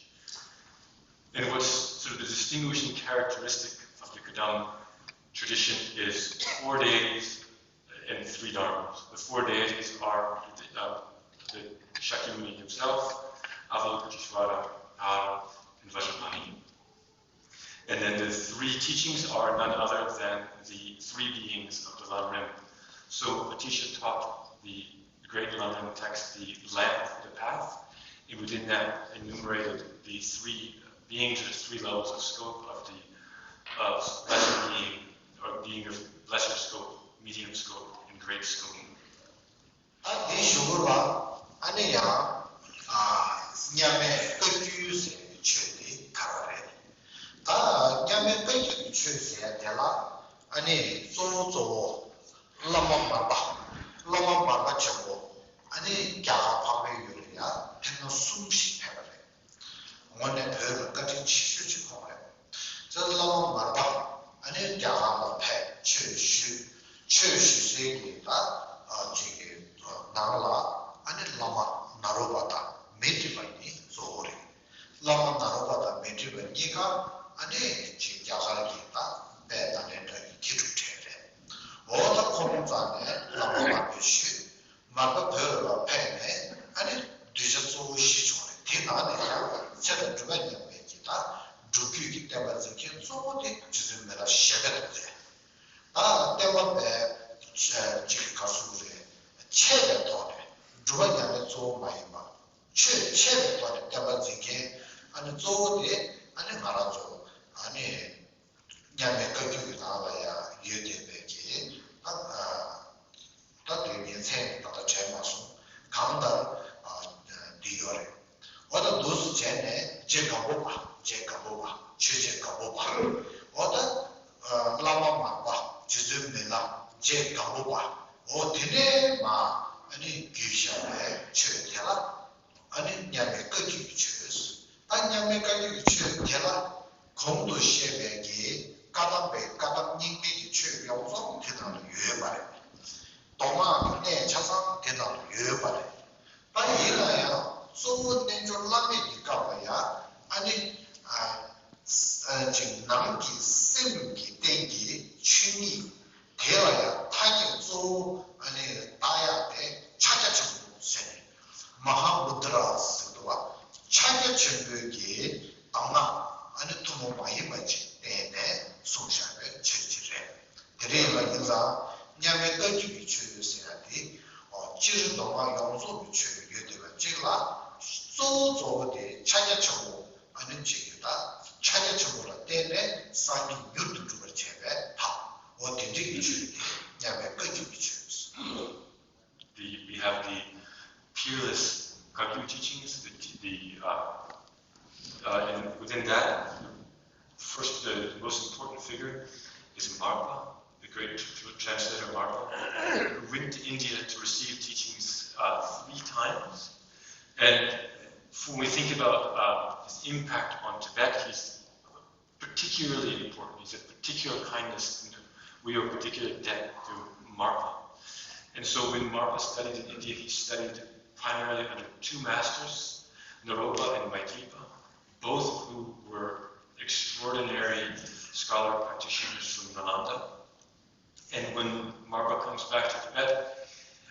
And what's sort of the distinguishing characteristic of the Kadam tradition is four deities and three dharmas. The four deities are the, uh, the Shakyamuni himself, Avalokiteshvara, Tara, and Vajrapani. And then the three teachings are none other than the three beings of the Lamrim. So Atisha taught the great Lamrim text, the Lamp of the Path, and within that enumerated the three beings or three levels of scope of the of lesser being, or being of lesser scope, medium scope, and great scope. ད་དེའི་གཞུག་གུ་ལ་ཨ་ནི་ཡང་མཉམ་མེད་བཀའ་བརྒྱུད་ཟེར་བའི་ཆོས་དེ་དར་བ་རེད། ད་མཉམ་མེད་བཀའ་བརྒྱུད་ཀྱི་ཆོས་ཟེར་དེ་ལ་ཨ་ནི་གཙོ་བོ་གཙོ་བོ་བླ་མ་མར་པ། བླ་མ་མར་པ་ཆེན་པོ་ཨ་ནི་རྒྱ་གར་འཕགས་པའི་ཡུལ་ལ་ཡང་ཕེབས་ན་གསུམ་ཞིག་ཕེབས་པ་རེད། དངོས་གནས་བོད་ལ་བཀའ་དྲིན་ཆེ་ཤོས་ཅིག་ཁོང་རེད། ཙི་བླ་མ་མར་པ་ཨ་ནི་རྒྱ་གར་ལ་ཕེབས་ཆོས་ཞུས། ཆོས་ཞུས་སའི་གི་ད་ཅིག་གི་ནང་ལ་ཨ་ནི་བླ་མ་ནཱ་རོ་པ་དང་མཻ་ཏྲི་པ་གཉིས་གཙོ་བོ་རེད། བླ་མ་ནཱ་རོ་པ་དང་མཻ་ཏྲི་པ་གཉིས་ཀ་ཨ་ནི་ཅིག་རྒྱ་གར་གི་ད་དཔལ་ནཱ་ལེནྡྲ་གི་མཁས་གྲུབ་གྲས་རེད། འོ་ད་ཁོང་རྩ་ནས་བླ་མ་མར་པས་ཞུས། མར་པ་བོད་ལ་ཕེབས་ནས་ཨ་ནི་གདུལ་བྱ་གཙོ་བོ་བཞི་བྱུང་རེད། དེ་ནང་ནས་ཀྱང་ཚེ་དང་སྒྲུབ་པ་མཉམ་པའི་གི་ད་སྒྲུབ་བརྒྱུད་ཀྱི་བསྟན་པ་འཛིན་མཁན་གཙོ་བོ་དེ་རྗེ་བཙུན་མི་ལ་བཞད་པ་དེ་རེད། ད་བསྟན་པ་བས་ཅིག་ག་ཟེར་རེད། འཆད་པའི་ཐོག་ནས་སྒྲུབ་པ་མཉམ་པའི་གཙོ་བོ་མ་ཡིན་པ། ཆོས་འཆད་པའི་ཐོག་ནས་བསྟན་པ་འཛིན་མཁན་ཨ་ནི་གཙོ་བོ་དེ་ཨ་ནི་ང་རང་ཚོ་ཨ་ནི། མཉམ་མེད་བཀའ་བརྒྱུད་ཀྱི་ནང་ལ་ཡང་ཡོད་བསྡད་པའི་གི་ད་ད་དེ་ངས་མཚན་ད་ལྟ་དྲན་མ་སོང་། གང་ལྟར་འདི་ཡོད་རེད། འོ་ད་འདུག་སེ་བྱས་ནས་རྗེ་སྒམ་པོ་པ། རྗེ་སྒམ་པོ་པ། ཆོས་རྗེ་སྒམ་པོ་པ། འོ་ད་བླ་མ་མར་པ། རྗེ་བཙུན་མི་ལ། རྗེ་སྒམ་པོ་པ། འོ་དེ་ནས་མ་ཨ་ནི་བརྒྱུད་བཞག་པའི་ཆོས་དེ་ལ། ཨ་ནི་མཉམ་མེད་བཀའ་བརྒྱུད་ཀྱི་ཆོས། ད་མཉམ་མེད་བཀའ་བརྒྱུད་ཀྱི་ཆོས་དེ་ལ་གོང་དུ་བཤད་པའི་གི་བཀའ་གདམས་པའི་བཀའ་གདམས་རྙིང་མའི་གི་ཆོས་ཡོངས་རྫོགས་དེ་ནང་ལ་ཡོད་པ་རེད། མདོ་སྔགས་ཀྱི་གནད་ཆ་ཚང་དེ་ནང་ལ་ཡོད་པ་རེད། ད་ཡིན་ན་ཡང་གཙོ་བོ་རྣལ་འབྱོར་བླ་མེད་ཀྱི་སྐབས་ལ་ཡང་ཨ་ནི་ཨ་ཅིག་ནང་གི་སེམས་ཀྱི་རྟེན་གྱི་ཆོས་ཉིད། དེ་ལ་ཡང་ཐ་སྙད་གཙོ་བོ་ཨ་ནི་བཏགས་ཡག་དེ་ཕྱག་རྒྱ་ཆེན་པོ་ཟེར་ནས་མ་ཧཱ་མུ་དྲ་ཟེར་འདུག་བ། ཕྱག་རྒྱ་ཆེན་པོའི་གི་གདམས་ངག་ཨ་ནི་ཐུན་མོང་མ་ཡིན་པ་ཅིག་ ཡིན་ཙང་མཉམ་མེད་བཀའ་བརྒྱུད་ཀྱི་ཆོས་ཟེར་ཡ་དེ། ཨོ་སྤྱིར་མདོ་སྔགས་ཡོངས་རྫོགས་ཀྱི་ཆོས་ཡོད་བསྡད་པ་གཅིག་ལ། གཙོ་བོ་གཙོ་བོ་དེ་ཕྱག་རྒྱ་ཆེན་པོ། ཨ་ནི་ཅིག་གིས་ད་ཕྱག་རྒྱ་ཆེན་པོ་ལ་བརྟེན་ནས་སངས་རྒྱས་མྱུར་དུ་འགྲུབ་པར་བྱེད་པའི་ཐབས། འོ་དེ་འདྲ་གི་ཆོས་དེ་མཉམ་མེད་བཀའ་བརྒྱུད་ཀྱི་ཆོས། The, we have the peerless Kagyu teachings, the, the uh, uh, and within that, first, the most important figure is Marpa, the great tr- translator Marpa, who went to India to receive teachings uh, three times. And when we think about uh, his impact on Tibet, he's particularly important. He's a particular kindness, we owe particular debt to Marpa. And so when Marpa studied in India, he studied primarily under two masters, Naropa and Maitripa, both who were extraordinary scholar practitioners from Nalanda. And when Marpa comes back to Tibet,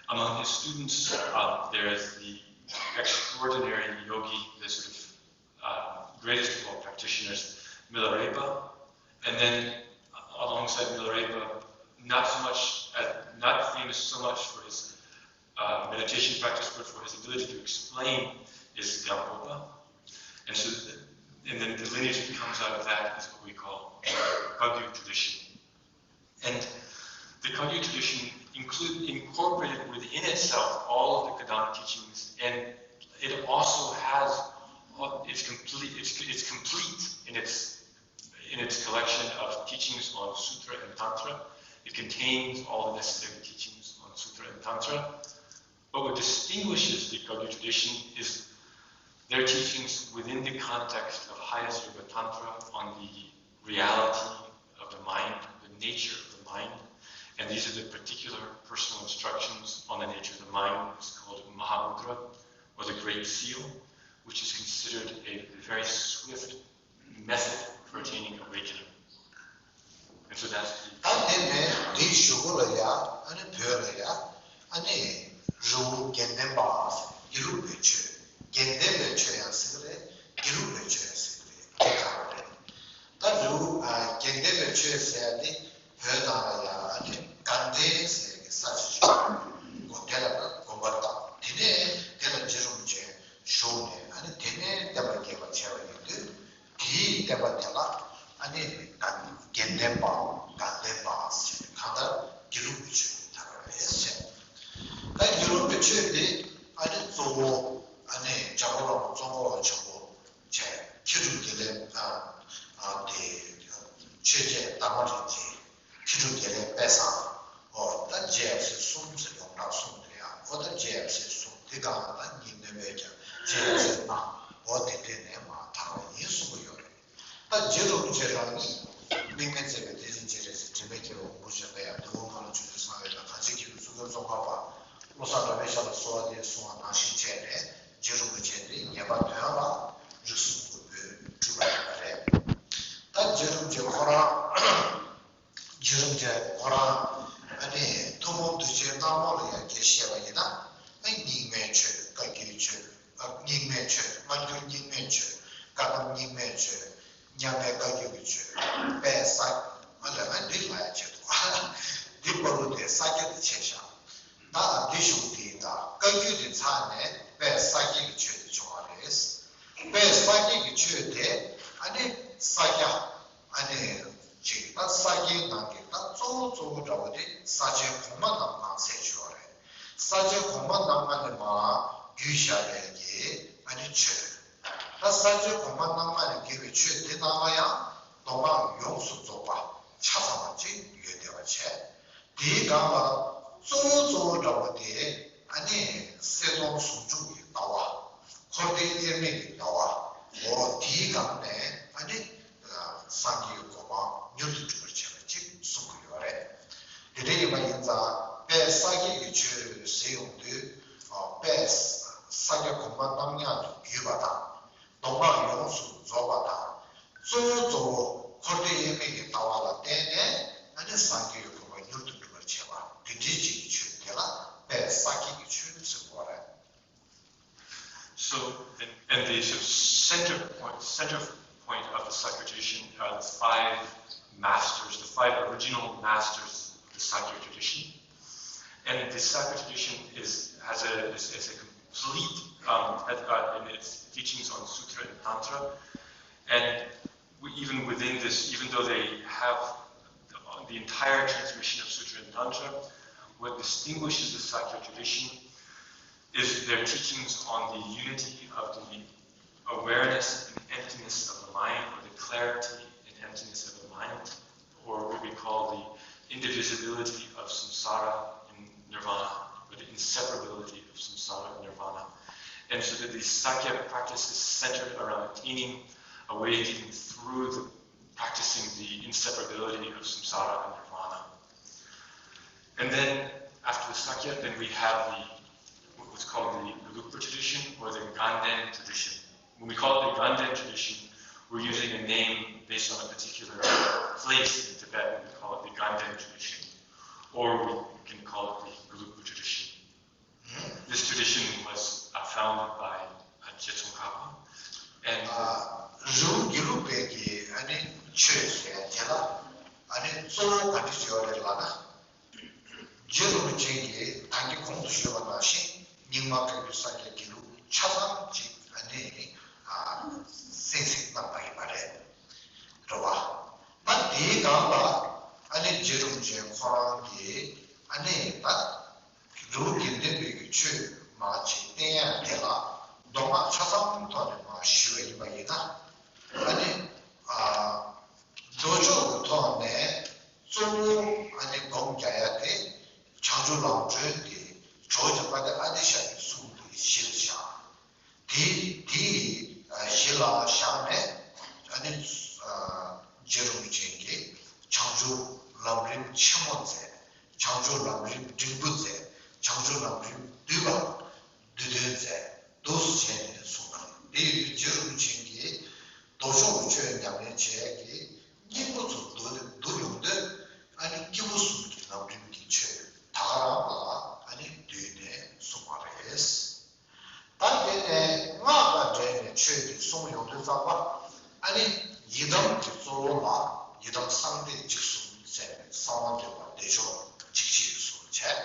among his students, uh, there is the extraordinary yogi, the sort of uh, greatest of all practitioners, Milarepa. And then uh, alongside Milarepa, not so much, uh, not famous so much for his uh, meditation practice, but for his ability to explain is Gampopa. And so, and then the lineage that comes out of that is what we call Kagyu tradition. And the Kagyu tradition include, incorporated within itself all of the Kadama teachings, and it also has uh, it's complete. It's, it's complete in its in its collection of teachings on sutra and tantra. It contains all the necessary teachings on sutra and tantra. But what distinguishes the Kagyu tradition is their teachings within the context of highest Yoga Tantra on the reality of the mind, the nature of the mind. And these are the particular personal instructions on the nature of the mind, which is called Mahamudra, or the Great Seal, which is considered a very swift method for attaining awakening. And so that's the ད་དེ་ནས་འདི་གཞུག་གུ་ལ་ཡ། ཨ་ནི་བོད་ལ་ཡ། ཨ་ནི་རི་བོ་དགེ་ལྡན་པ། དགེ་ལུགས་པའི་ཆོས། དགེ་ལྡན་པའི་ཆོས་ཡང་ཟེར་གི་རེད། དགེ་ལུགས་པའི་ཆོས་ཡང་ཟེར་གི་རེད། དེ་ག་རེ་རེད། ད་རི་བོ་ཨ་དགེ་ལྡན་པའི་ཆོས་ཟེར་ཡ་དེ་བོད་ནང་ལ་ཡ། ཨ་ནི་དགའ་ལྡན་ཟེར་གི་ས་ཆ་ཞིག་ཡོད། དེ་ལ་ད་དགོན་པ་བཏབ། དེ་ནས་དེ་ལ་རྗེ་རིན་པོ་ཆེ་བཞུགས་ནས། ཨ་ནི་དེ་ནས་བསྟན་པ་རྒྱས་པར་བྱས་པ་ཡིན་དུས། དེའི་བསྟན་པ་དེ་ལ་ཨ་ནི་དགེ་ལྡན་པའམ་དགའ་ལྡན་པ་ཟེར་ནས། གང་ལྟར་དགེ་ལུགས་ཀྱི་ཆོས་དེ་དར་བ་རེད་ཟེར། ད་དགེ་ལུགས་ཀྱི་ཆོས་དེ་ཨ་ནི་གཙོ་བོ་ཨ་ནི་འཇམ་མགོན་བླ་མ་ཙོང་ཁ་པ་ཆེན་པོ་བྱས། མཁས་གྲུབ་དགེ་ལེགས། ཨ་ཨ་དེ་ཆོས་རྗེ་རྟ་མགྲིན་དེ། མཁས་གྲུབ་དགེ་ལེགས་དཔལ་བཟང་། འོ་ད་རྗེ་ཡབ་སྲས་གསུམ་ཟེར་ཡོངས་གྲགས་གསུངས་འདུག་ཡ། འོ་ད་རྗེ་ཡབ་སྲས་གསུམ་དེ་གང་ལ་ད་གཉིས་སྨན་པའི་ཀྱང་རྗེ་ཡབ་སྲས་ལྔ། འོ་དེ་འདྲས་ནས་མར་དར་བ་ཡིན་གསུང་གི་ཡོད་རེད། ད་རྗེ་རིན་པོ་ཆེ་རང་ཉིད་དམིགས་མེད་མཛད་པའི་གཏེར་ཆེན་སྤྱན་རས་གཟིགས་དྲི་མེད་མཁྱེན་པ་དབང་པོ་སྦྱིན་པ་ཡང་འདུལ་བ་མ་ལུས་ཆོས་སྡེ་གསང་བའི་བདག་གངས་ཅན་སྐྱེས་བུའི་གཙུག་རྒྱན་ཙོང་ཁ་པ། བློ་བཟང་གྲགས་པའི་ཞབས་ལ་གསོལ་བ་འདེབས་གསུང་བ་ནང་བཞིན་བྱས་ནས། རྗེ་རིན་པོ་ཆེ་འདི་ངེས་པ་དོན་ལ་རིགས་གསུམ་གྱི་བུ་སྤྲུལ་པ་ཡིན་པ་རེད། ད་རྗེ་རིན་པོ་ཆེ་ཁོ་རང་། རྗེ་རིན་པོ་ཆེ་ཁོ་རང་ཨ་ནི་ཐུན་མོང་གདུལ་བྱའི་སྣང་ངོ་ལ་ཡང་སྐད་བཤད་པ་ཡིན་ན། ཨ་རྙིང་མའི་ཆོས། བཀའ་བརྒྱུད་ཆོས། ཨ་རྙིང་མའི་ཆོས། སྔ་འགྱུར་རྙིང་མའི་ཆོས། བཀའ་གདམས་རྙིང་མའི་ཆོས། མཉམ་མེད་བཀའ་བརྒྱུད་ཀྱི་ཆོས། དཔལ་ས། ཨ་ལ་ང་འདི་ལ་ཡང་བྱེད་དོ། འདི་བར་དུ་དེ་ས་སྐྱ་དུ་ཆད་བཞག་ད་འདི་གཞུང་འདི་ད་བཀའ་བརྒྱུད་དེ་ཚར་ནས་དཔལ་ས་སྐྱའི་ཆོས་དེ་བྱུང་བ་རེད། དཔལ་ས་སྐྱའི་ཆོས་དེ་ཨ་ནི་ས་སྐྱ། ཨ་ནི་ཅིག་ད་ས་སྐྱའི་ནང་གི་ད་གཙོ་བོ་གཙོ་བོ་འདྲ་བོ་དེ་ས་ཆེན་གོང་མ་རྣམ་ལྔ་ཟེར་བྱས་པ་རེད། ས་ཆེན་གོང་མ་རྣམ་ལྔ་ནས་མར་བརྒྱུད་བཞག་པའི་གི་ཨ་ནི་ཆོས། ད་ས་ཆེན་གོང་མ་རྣམ་ལྔ་ནས་བརྒྱུད་པའི་ཆོས་དེ་ནང་ལ་ཡང་མདོ་སྔགས་ཡོངས་སུ་རྫོགས་པ་ཆ་ཚང་བ་ཅིག་ཡོད་བསྡད་པ་བྱས། དེའི་སྒང་ལ་གཙོ་བོ་གཙོ་བོ་འདྲ་བོ་དེ་ཨ་ནི་གསེར་སྡོང་ཟུང་འཇུག་གི་ལྟ་བ། འཁོར་འདས་དབྱེར་མེད་ཀྱི་ལྟ་བ། འོ་དེའི་སྒང་ནས་ཨ་ནི་སངས་རྒྱས་ཀྱི་གོ་འཕང་མྱུར་དུ་འགྲུབ་པར་བྱེད་པ་ཅིག་གསུང་གི་ཡོད་རེད། དེ་འདྲ་ཡིན་པ་ཡིན་ཙང་དཔལ་ས་སྐྱའི་ཆོས་ཟེར་ཡོང་དུས། དཔལ་ས་སྐྱ་གོང་མ་རྣམ་ལྔ་ལ་བརྒྱུད་པ་དང་། མདོ་སྔགས་ཡོངས་སུ་རྫོགས་པ་དང་། གཙོ་བོ་གཙོ་བོ་འཁོར་འདས་དབྱེར་མེད་ཀྱི་ལྟ་བ་ལ་བརྟེན་ནས་ཨ་ནི་སངས་རྒྱས་ཀྱི་གོ་འཕང་མྱུར་དུ་འགྲུབ་པར་བྱེད་པ་དེ་འདྲའི་ཅིག་གི་ཆོས་དེ་ལ་དཔལ་ས་སྐྱའི་ཆོས་ཟེར་གོ་རེད། So, and, and the sort of center point, center point of the Sakya tradition are the five masters, the five original masters of the Sakya tradition. And the Sakya tradition is has a is, is a complete um, at, uh, in its teachings on sutra and tantra, and we, even within this, even though they have the, the entire transmission of sutra and tantra, what distinguishes the Sakya tradition is their teachings on the unity of the awareness and emptiness of the mind, or the clarity and emptiness of the mind, or what we call the indivisibility of samsara and nirvana, or the inseparability of samsara and nirvana. And so that the Sakya practice is centered around attaining awakening through the practicing the inseparability of samsara and nirvana. And then after the Sakya, then we have the what's called the Gelugpa tradition or the Ganden tradition. When we call it the Ganden tradition, we're using a name based on a particular place in Tibet, and we call it the Ganden tradition, or we can call it the Gelugpa tradition. This tradition was uh, founded by uh, Jetsun Kappa, and རི་བོ་དགེ་ལུགས་པའི་གི་ཨ་ནི་ཆོས་ཟེར་ཡ་དེ་ལ་ཨ་ནི་གཙོ་བོ་ག་འདྲ་ཡོད་རེད་ལབ་ན། རྗེ་རིན་པོ་ཆེ་གིས་ད་གིན་གོང་དུ་ཞུས་པ་ནང་བཞིན་རྙིང་མ་བཀའ་བརྒྱུད་ས་སྐྱ་དགེ་ལུགས་ཆ་ཚང་ཅིག་ཨ་ནི་གསན་གཟིགས་གནང་བ་ཡིན་པ་རེད། རེད་བ། ད་དེའི་སྒང་ལ་ཨ་ནི་རྗེ་རིན་པོ་ཆེ་ཁོ་རང་གིས་ཨ་ནི་ད་རི་བོ་དགེ་ལྡན་པའི་གི་ཆོས་མ་ཅིག་བསྟན་ཡ་དེ་ལ་མདོ་སྔགས་ཆ་ཚང་ཐོག་ནས་མ་ཞུས་པ་ཡིན་པ་ཡིན་ན། ཨ་ནི་ཨ། མདོ་ཕྱོགས་ཀྱི་ཐོག་ནས་གཙོ་བོ་ཨ་ནི་སྒོམ་རྒྱག་ཡ་དེ་བྱང་ཆུབ་ལམ་སྒྲོན་དེ་ཇོ་བོ་རྗེ་དཔལ་ལྡན་ཨ་ཏི་ཤ་ཡི་གསུང་དེ་གཞིར་བཞག་དེ་དེ་གཞི་ལ་བཞག་ནས་ཨ་ནི་རྗེ་རིན་པོ་ཆེ་གིས་བྱང་ཆུབ་ལམ་རིམ་ཆེན་མོ་མཛད། བྱང་ཆུབ་ལམ་རིམ་འབྲིང་པོ་མཛད། བྱང་ཆུབ་ལམ་རིམ་བསྡུས་པ་བསྡུས་དོན་མཛད། འདུག་སེ་བྱས་ནས་གསུངས་པ་རེད། དེ་ཡོད་དུས་རྗེ་རིན་པོ་ཆེ་གིས་མདོ་ཕྱོགས་ཀྱི་ཆོས་ཉམས་ལེན་བྱེད་ཡས་ཀྱི་སྙིང་པོ་ཚོ་བསྡུ་བསྡུ་ཡོང་དུས་ཨ་ནི་སྐྱེས་བུ་གསུམ་གྱི་ལམ་རིམ་གྱི་ཆོས་ད་ག་རང་ལ་ཨ་ནི་བསྡུས་ནས་གསུངས་པ་རེད། ད་དེ་ནས་སྔགས་དང་འབྲེལ་ནས་ཆོས་འདི་གསུངས་ཡོང་དུས་ཙམ་པ་ཨ་ནི་ཡི་དམ་གྱི་གཙོ་བོ་ལ་ཡི་དམ་གསང་བདེ་འཇིགས་གསུམ་ཟེར་ནས་གསང་བ་འདུས་པ་བདེ་མཆོག་འཇིགས་བྱེད་གསུམ་བྱས།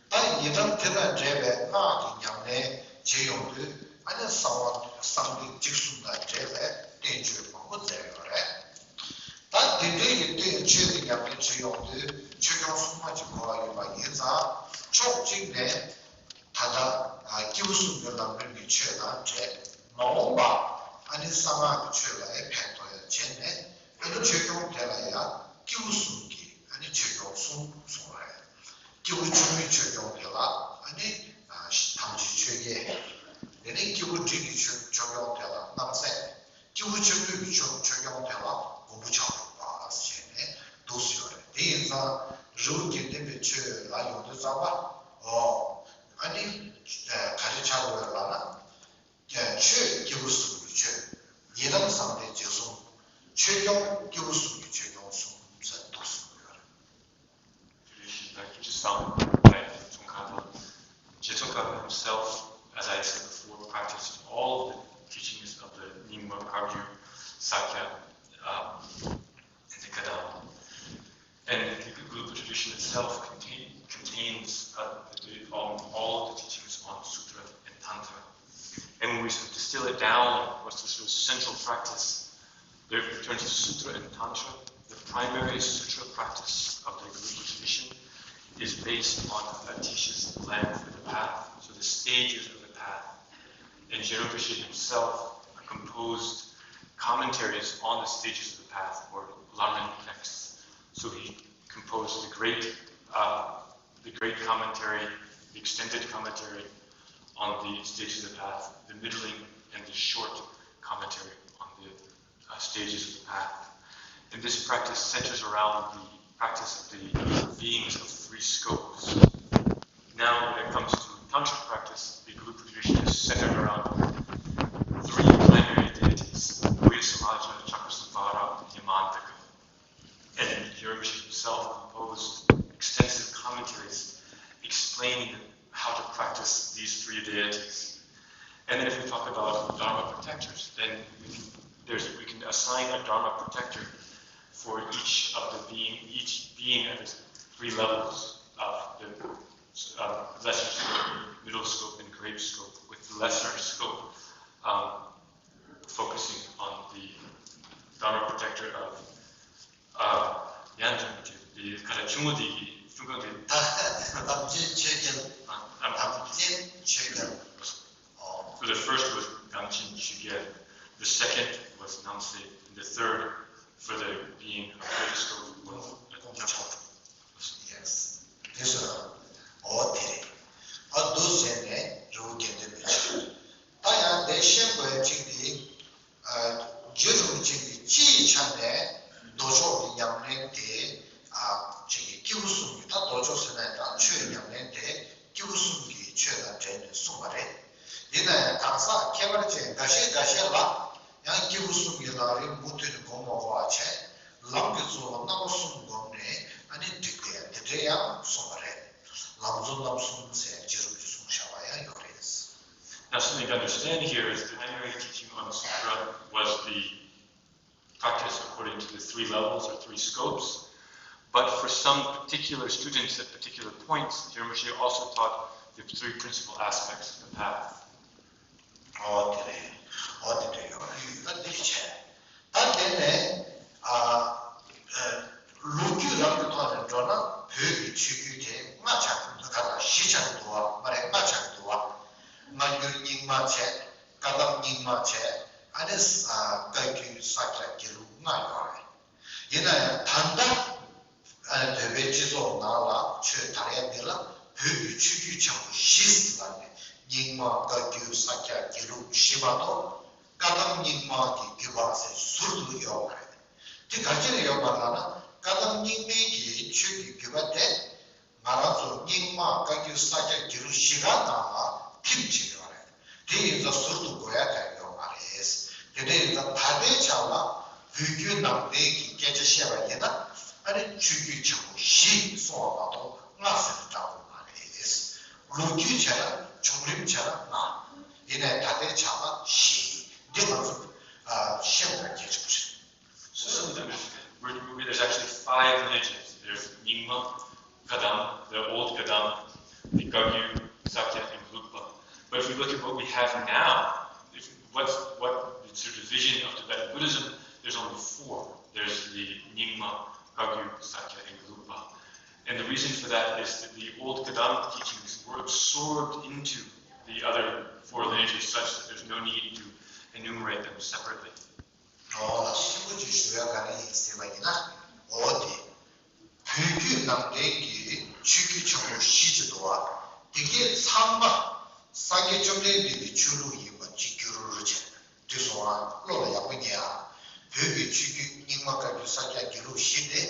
ད་ཡི་དམ་དེ་དང་འབྲེལ་བའི་སྔགས་ཀྱི་ཉམས་ལེན་བྱེད་ཡོང་དུས་ཨ་ནི་གསང་བ་གསང་བདེ་འཇིགས་གསུམ་དང་འབྲེལ་བའི་བསྟན་བཅོས་མང་པོ་མཛད་ཡོད་རེད། ད་དེ་འདྲའི་གི་བསྟན་བཅོས་དེ་ཉམས་ལེན་བྱེད་ཡོང་དུས་ཆོས་སྐྱོང་སྲུང་མ་ཅིག་དགོས་པ་ཡིན་པ་ཡིན་ཙང་ཕྱོགས་གཅིག་ནས་ད་ལྟ་སྐྱེས་བུ་གསུམ་གྱི་ལམ་རིམ་གྱི་ཆོས་དང་འབྲེལ་མ་འོངས་པ་ཨ་ནི་གསང་སྔགས་ཀྱི་ཆོས་ལ་ཡང་ཕན་ཐོགས་ཡ་བྱས་ནས་ཨ་ནི་ཆོས་སྐྱོང་དེ་ལ་ཡང་སྐྱེས་བུ་གསུམ་གྱི་ཨ་ནི་ཆོས་སྐྱོང་གསུམ་གསུངས་པ་རེད། སྐྱེས་བུ་ཆུང་ངུའི་ཆོས་སྐྱོང་དེ་ལ་ཨ་ནི་ཐམས་ཅད་ཆོས་རྒྱལ། དེ་ནས་སྐྱེས་བུ་འབྲིང་གི་ཆོས་ཆོས་སྐྱོང་དེ་ལ་རྣམ་སྲས། སྐྱེས་བུ་ཆེན་པོའི་གི་ཆོས་ཆོས་སྐྱོང་དེ་ལ་མགོན་པོ་ཕྱག་དྲུག་པ་ཟེར་ནས་འདུག་སེ་ཡོད་རེད། དེ་ཡིན་ཙང་རི་བོ་དགེ་ལྡན་པའི་ཆོས་ལ་ཡོང་དུས་ཙམ་པ་ཨོ་ཨ་ནི་ག་རེ་ཆགས་དགོས་ལབ་ན། ཆོས་སྐྱེས་བུ་གསུམ་གྱི་ཆོས། ཡི་དམ་གསང་བདེ་འཇིགས་གསུམ། ཆོས་སྐྱོང་སྐྱེས་བུ་གསུམ་གྱི་ཆོས་སྐྱོང་གསུམ་ཟེར་འདུག་སེ་ཡོད་རེད། Tradition that keeps sound by Tsongkhapa. Jetsun Kappa himself, as I said before, practiced all the teachings of the Nyingma Kagyu, Sakya, um, and the Kadam. And the Gelugpa tradition itself contain, contains uh, the, um, all of the teachings on Sutra and Tantra. And when we sort of distill it down, what's the sort of central practice? There turns to Sutra and Tantra. The primary Sutra practice of the Gelugpa tradition is based on Atisha's lamp for the path, so the stages of the path. And Jinro Rinpoche himself composed commentaries on the stages of the path, or Lamrim texts. So he composed the great, uh, the great commentary, the extended commentary on the stages of the path, the middling and the short commentary on the uh, stages of the path. And this practice centers around the practice of the beings of three scopes. Now, when it comes to tantric practice, the Gelugpa tradition is centered around three primary deities, Guhya Samaja, Chakrasamvara, and Nyamantaka. And Rinpoche himself composed extensive commentaries explaining how to practice these three deities. And then if we talk about Dharma protectors, then we can, there's, we can assign a Dharma protector for each of the being, each being of the three levels of the um, lesser scope, middle scope, and greater scope, with the lesser scope um, focusing on the Dharma projector of uh, Yanjum, the Karachungudi Chungkang. དམ་ཅན་ཆོས་རྒྱལ། དམ་ཅན་ཆོས་རྒྱལ། ཨོ། So the first was Damchen Shugel, the second was Namse, and the third, for the being of greater scope, was Gongcha. Yes. དེ་སོ། ཨོ་དེ་རེད། ཨ་འདུག་ཟེར་ནས་རི་བོ་དགེ་ལྡན་པའི་ཆོས། ད་ཡང་དེ་ཤེས་དགོས་ཡ་གཅིག་དེ། ཨ། རྗེ་རིན་པོ་ཆེ་གིས་སྤྱིའི་ཆ་ནས་མདོ་ཕྱོགས་ཀྱི་ཉམས་ལེན་དེ། ཨ། གཅིག་གི་སྐྱེས་བུ་གསུམ་གྱི། ད་མདོ་ཕྱོགས་ཟེར་ན་ད་ཆོས་ཉམས་ལེན་དེ་སྐྱེས་བུ་གསུམ་གྱི་ཆོས་དང་འབྲེལ་ནས་གསུངས་པ་རེད། ཡིན་ན་ཡང་གང་ཟག་ཁྱད་པར་ཅན་འགའ་ཤས་འགའ་ཤས་ལ་ཡང་སྐྱེས་བུ་གསུམ་གྱི་ལམ་རིམ་མུ་མཐུད་ནས་སྒོམ་མ་དགོས་པ་བྱས། ལམ་གྱི་གཙོ་བོ་རྣམ་པ་གསུམ་བསྒོམས་ནས་ཨ་ནི་འགྲིག་པའི་དེ་འདྲའི་ཡང་གསུངས་པ་རེད། ལམ་གཙོ་རྣམ་གསུམ་ཟེར་རྗེ་རིན་པོ་ཆེས་གསུངས་བཞག་པ་ཡང་ཡོད་རེད། Now, something to understand here is the Anyuay teaching on the Sutra was the practice according to the three levels or three scopes. But for some particular students at particular points, Rinpoche also taught the three principal aspects of the path. ཨོ་དེ་རེད། ཨོ་དེ་འདྲ་ཡོད་རེད། ད་འདི་བྱས། ད་དེ་ནས་ཨ། ཨ། ལོ་རྒྱུས་རབ་ཏུ་ཐོག་ནས་འགྲོ་ན་བོད་ཀྱི་ཆོས་བརྒྱུད་དེ་ལྔ་ཆགས་ཀྱི་འདུག་ག་ད་བཞི་ཆགས་ཀྱི་འདུག་བ། མ་རེད། ལྔ་ཆགས་ཀྱི་འདུག་བ། སྔ་འགྱུར་རྙིང་མ་བྱས། བཀའ་གདམས་རྙིང་མ་བྱས། ཨ་ནི་ས། བཀའ་བརྒྱུད་ས་སྐྱ་དགེ་ལུགས་ལྔ་ཡོད་རེད། ཡིན་ན་ཡང་ད་ལྟ་ཨ་ནི་བོད་པའི་སྤྱི་ཚོགས་ནང་ལ་ཆོས་དར་ཡ་འདི་ལ་བོད་ཀྱི་ཆོས་བརྒྱུད་ཆེན་པོ་བཞི་ཟེར་བ་ནས་རྙིང་མ། བཀའ་བརྒྱུད། ས་སྐྱ། དགེ་ལུགས་བཞི་མ་གཏོགས། བཀའ་གདམས་རྙིང་མ་གི་བརྒྱུད་པ་ཟེར་ཟུར་དུ་ཡོད་མ་རེད། དེ་ག་ཅི་ལ་ཡོད་མ་རེད་ལབ་ན། བཀའ་གདམས་རྙིང་མའི་གི་ཆོས་ཀྱི་བརྒྱུད་པ་དེ་ང་རང་ཚོ་རྙིང་མ། བཀའ་བརྒྱུད། ས་སྐྱ། དགེ་ལུགས་བཞི་ཀ་ནང་ལ་ཐིམ་བྱས་ཡོད་རེད། དེ་ཡིན་ཙང་ཟུར་དུ་འགོད་ཡ་གང་ཡང་ཡོད་མ་རེད། དེ་འདྲ་ཡིན་ཙང་ད་ལྟའི་ཆ་ལ་བོད་བརྒྱུད་ནང་བསྟན་གྱི་སྐད་ཆ་བཤད་པ་ཡིན་ན། ཨ་ནི་ཆོས་བརྒྱུད་ཆེན་པོ་བཞི་གསུངས་པ་མ་གཏོགས་ལྔ་ཟེར་ན་འདྲ་པོ་མ་རེད། ལོ་རྒྱུས་བྱས་ན། བྱུང་རིམ་བྱས་ན་ལྔ། ཡིན་ནའི་ད་ལྟའི་ཆ་ལ་བཞི། འདི་ང་ཚོ་ཨ། ཤེས་དགོས་པ་གལ་ཆེན་པོ་རེད། So, there's actually five lineages. There's Nyingma, Kadam, the old Kadam, the Kagyu, Sakya, and Gelugpa. But if we look at what we have now, if what's what the sort of vision of Tibetan Buddhism, there's only four. There's the Nyingma, Kagyu, Sakya, and Gelugpa. And the reason for that is that the old Kadam teachings were absorbed into the other four lineages such that there's no need to enumerate them separately. ཨོ་ལ་ཤིན་པོ་ཅིག་ཞུ་ཡ་ག་རེ་ཡིན་ཟེར་བ་ཡིན་ན། ཨོ་དེ། བོད་བརྒྱུད་ནང་བསྟན་གྱི་ཆོས་བརྒྱུད་ཆེན་པོ་བཞི་ཅིག་འདུག་བ། དེ་གའི་ཚང་མ་སངས་རྒྱས་བཅོམ་ལྡན་འདས་ཀྱི་ཆོས་ལུགས་ཡིན་པ་གཅིག་གྱུར་བྱས། དེ་སོང་བ་བློ་ལ་ཡག་པོ་ངེས་ཨ། བོད་ཀྱི་ཆོས་བརྒྱུད་རྙིང་མ་བཀའ་བརྒྱུད་ས་སྐྱ་དགེ་ལུགས་བཞི་དེ་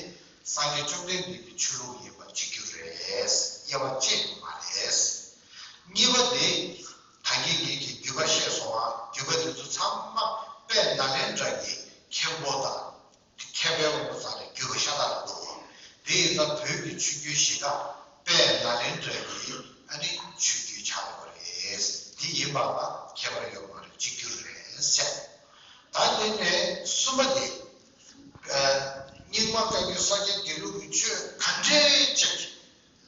སངས་རྒྱས་བཅོམ་ལྡན་འདས་ཀྱི་ཆོས་ལུགས་ཡིན་པ་གཅིག་གྱུར་རེད། དབྱེ་བ་ཕྱེ་དགོས་མ་རེད། གཉིས་པ་དེ། ད་གིན་ངེད་ཀྱིས་བརྒྱུད་པ་བཤད་སོང་བ། བརྒྱུད་པ་དེ་ཚོ་ཚང་མ་དཔལ་ནཱ་ལེནྡྲ་གི་མཁན་པོ་དང་། མཁན་པོའི་དབང་པོ་ཚང་ནས་བརྒྱུད་པ་ཤ་སྟག་ལ་གོ་དགོས། དེ་ཡིན་ཙང་བོད་ཀྱི་ཆོས་བརྒྱུད་བཞི་ཀ་དཔལ་ནཱ་ལེནྡྲ་གི་ཨ་ནི་ཆོས་བརྒྱུད་ཆགས་ཡོད་རེད། དེ་ཡིན་པ་ལ་ཁྱད་པར་ཡོད་མ་རེད། གཅིག་གྱུར་རེད་ཟེར། ད་དེ་ནས་གསུམ་པ་དེ། ཨ། རྙིང་མ་བཀའ་བརྒྱུད་ས་སྐྱ་དགེ་ལུགས་ཀྱི་ཆོས་ག་འདྲས་ཅིག་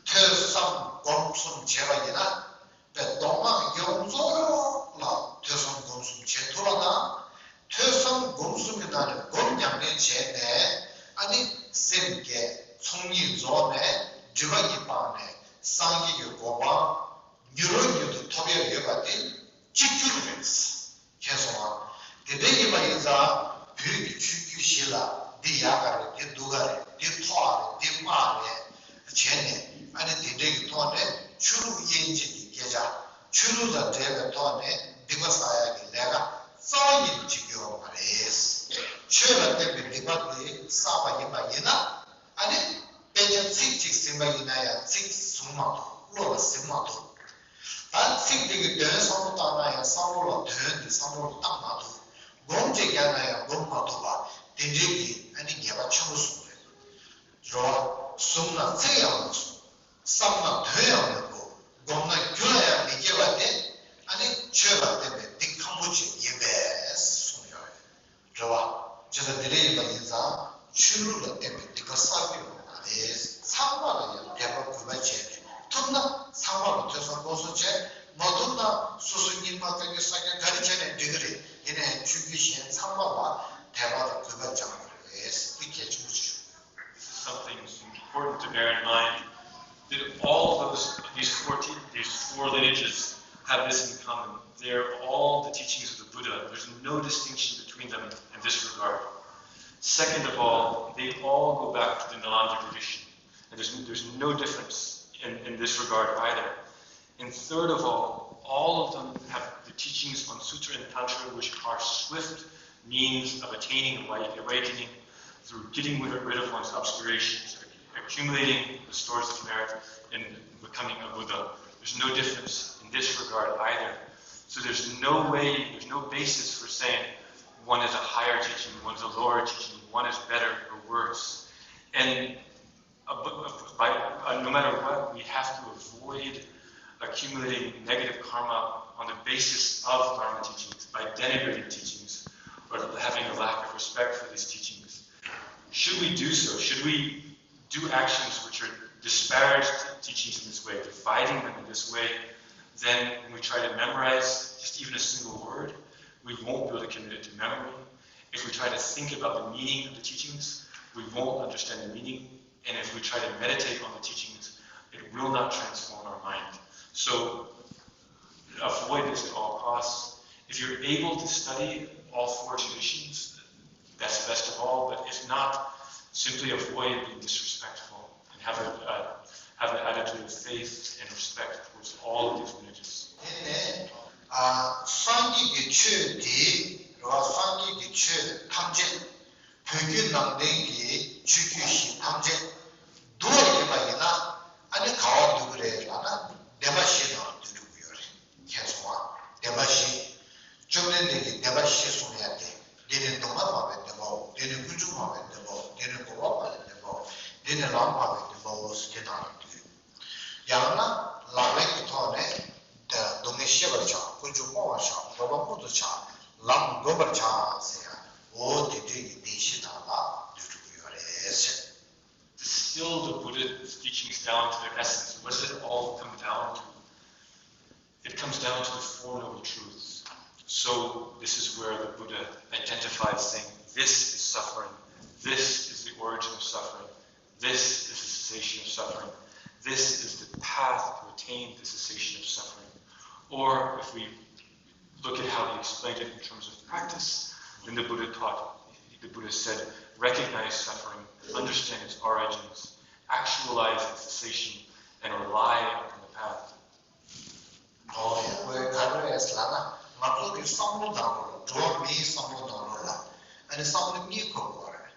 ཐོས་བསམ་སྒོམ་གསུམ་བྱས་པ་ཡིན་ན། པའི་མདོ་སྔགས་ཡོངས་རྫོགས་ལ་ཐོས་བསམ་སྒོམ་གསུམ་བྱེད་ཐུབ་པ་དང་། ཐོས་བསམ་སྒོམ་གསུམ་གྱི་ནང་ནས་སྒོམ་ཉམས་ལེན་བྱས་ནས། ཨ་ནི་སེམས་བསྐྱེད། ཚོགས་གཉིས་རྫོགས་ནས་སྒྲིབ་པ་གཉིས་སྤངས་ནས་སངས་རྒྱས་ཀྱི་གོ་འཕང་མྱུར་རོ་མྱུར་དུ་ཐོབ་ཡ་ཡོད་པ་དེ་གཅིག་གྱུར་རེད། མཁྱེན་སོང་ང་། དེ་འདྲ་ཡིན་པ་ཡིན་ཙང་བོད་ཀྱི་ཆོས་བརྒྱུད་བཞི་ལ་འདི་ཡག་ག་རེད། འདི་སྡུག་ག་རེད། འདི་མཐོ་བ་རེད། འདི་དམའ་བ་རེད་བྱས་ནས། ཨ་ནི་དེ་འདྲ་གི་ཐོག་ནས་ཆོས་ལུགས་དབྱེ་འབྱེད་ཀྱི་སྐད་ཆ། ཆོས་ལུགས་དང་འབྲེལ་བའི་ཐོག་ནས་སྡིག་པ་བསགས་ཡག་གི་ལས་ཀ་རྩ་བ་ཉིད་ནས་བྱེད་རྒྱུ་ཡོད་མ་རེད། ཆོས་ལ་བརྟེན་པའི་སྡིག་པ་དེ་བསགས་པ་ཡིན་པ་ཡིན་ན། ཨ་ནི་དཔེ་ཆ་ཚིག་གཅིག་ཟིན་པ་ཡིན་ན་ཡང་ཚིག་བཟུང་མ་ཐུབ། བློ་ལ་ཟིན་མ་ཐུབ། ད་ཚིག་དེ་གི་དོན་བསམ་བློ་བཏང་ན་ཡང་བསམ་བློ་ལ་དོན་དེ་བསམ་བློ་ལ་བཏང་མ་ཐུབ། སྒོམ་གཅིག་རྒྱག་ན་ཡང་སྒོམ་མ་ཐུབ་པ། དེ་འདྲའི་གི་ཨ་ནི་ཉེས་པ་ཆེན་པོ་བཟུང་རེད། རེད་བ། བཟུང་ན་ཚིག་ཡང་མ་བཟུང་། བསམ་ན་དོན་ཡང་མི་གོ། སྒོམ་ན་རྒྱུ་ལ་ཡང་མི་སྐྱེ་བ་དེ། ཨ་ནི་ཆོས་ལ་བརྟེན་པའི་སྡིག་ཁམ་པོ་ཅིག་ཡིན་པས་གསུངས་ཡོད་རེད། རེད་བ། བྱས་ཙང་འདི་འདྲ་ཡིན་པ་ཡིན་ཙང་ཆོས་ལུགས་ལ་བརྟེན་པའི་སྡིག་པ་བསགས་རྒྱུ་ཡོད་མ་རེད། ཚང་མ་ལ་ཡང་ སོ་སོ་རྙིང་པ་བཀའ་བརྒྱུད་གསར་རྙིང་ག་རེ་བྱས་ནས་འགྲིག་གི་རེད། ཡིན་ནའི་ཆོས་བརྒྱུད་གཞན་ཚང་མ་ལ་དད་པ་དང་གུས་པ་སྦྱང་དགོས་རེད། འདི་གལ་ཆེན་པོ་ཞིག་རེད། This is something important to bear in mind, that all those, these four, te- these four lineages have this in common. They're all the teachings of the Buddha. There's no distinction between them in this regard. Second of all, they all go back to the Nalanda tradition. And there's, there's no difference in, in this regard either. And third of all, all of them have the teachings on Sutra and Tantra, which are swift means of attaining enlight- awakening through getting rid rid of one's obscurations, accumulating the stores of merit, and becoming a Buddha. There's no difference in this regard either. So there's no way, there's no basis for saying one is a higher teaching, one's a lower teaching, one is better or worse. And uh, but, uh, by, uh, no matter what, we have to avoid accumulating negative karma on the basis of Dharma teachings, by denigrating teachings, or having a lack of respect for these teachings. Should we do so? Should we do actions which are disparage t- teachings in this way, dividing them in this way? Then when we try to memorize just even a single word, we won't be able to commit it to memory. If we try to think about the meaning of the teachings, we won't understand the meaning. And if we try to meditate on the teachings, it will not transform our mind. So avoid this at all costs. If you're able to study all four traditions, that's best of all. But if not, simply avoid being disrespectful and have a, uh, have an attitude of faith and respect towards all of these lineages. དེ་ནས་ཨ་སངས་རྒྱས་ཀྱི་ཆོས་དེ་རེད་བ། སངས་རྒྱས་ཀྱི་ཆོས་ཐམས་ཅད། བོད་བརྒྱུད་ནང་བསྟན་གྱི་ཆོས་བརྒྱུད་བཞི་ཐམས་ཅད་བསྡུ་བ་ཡིན་པ་ཡིན་ན། ཨ་ནི་ག་བ་བསྡུ་གི་རེད་ལབ་ན། བདེན་པ་བཞི་ནང་ལ་བསྡུ་འགྲོ་གི་ཡོད་རེད། མཁྱེན་སོང་ང་། བདེན་པ་བཞི། བཅོམ་ལྡན་འདས་ཀྱིས་བདེན་པ་བཞི་གསུངས་ཡ་དེ། འདི་ནི་སྡུག་བསྔལ་སྨྲ་བའི་བདེན་པའོ། འདི་ནི་ཀུན་འབྱུང་སྨྲ་བའི་བདེན་པའོ། འདི་ནི་འགོག་པ་སྨྲ་བའི་བདེན་པའོ། འདི་ནི་ལམ་སྨྲ་བའི་བདེན་པའོ་ཟེར་དེ་ནང་ལ་འདུས། ཡང་ན་ལག་ལེན་གྱི་ཐོག་ནས་སྡུག་བསྔལ་ཤེས་པར་བྱ། ཀུན་འབྱུང་སྤོང་བར་བྱ། འགོག་པ་སྨོད་དུ་བྱ། ལམ་བསྒོམ་པར་བྱ་ཟེར་ཡ། འོ་དེ་འདྲའི་གི་བདེན་བཞི་དག་ལ་འདུས་འགྲོ་གི་ཡོད་རེད་ཟེར། Distill the Buddha's teachings down to their essence. What does it all come down to? It comes down to the Four Noble Truths. So this is where the Buddha identifies, saying, "This is suffering. This is the origin of suffering. This is the cessation of suffering. This is the path to attain the cessation of suffering." Or if we look at how he explained it in terms of practice, then the Buddha taught, the Buddha said, "Recognize suffering, understand its origins, actualize its cessation, and rely upon the path." ཨོ་ཡ། ཁོས་ག་རེ་རེད་ལབ་ན། ང་ཚོ་གི་བསམ་བློ་ནང་ལོགས་ལ། འགྲོ་བ་མིའི་བསམ་བློ་ནང་ལོགས་ལ་ཨ་ནི་བསམ་བློ་གཉིས་འཁོར་དགོས་པ་རེད།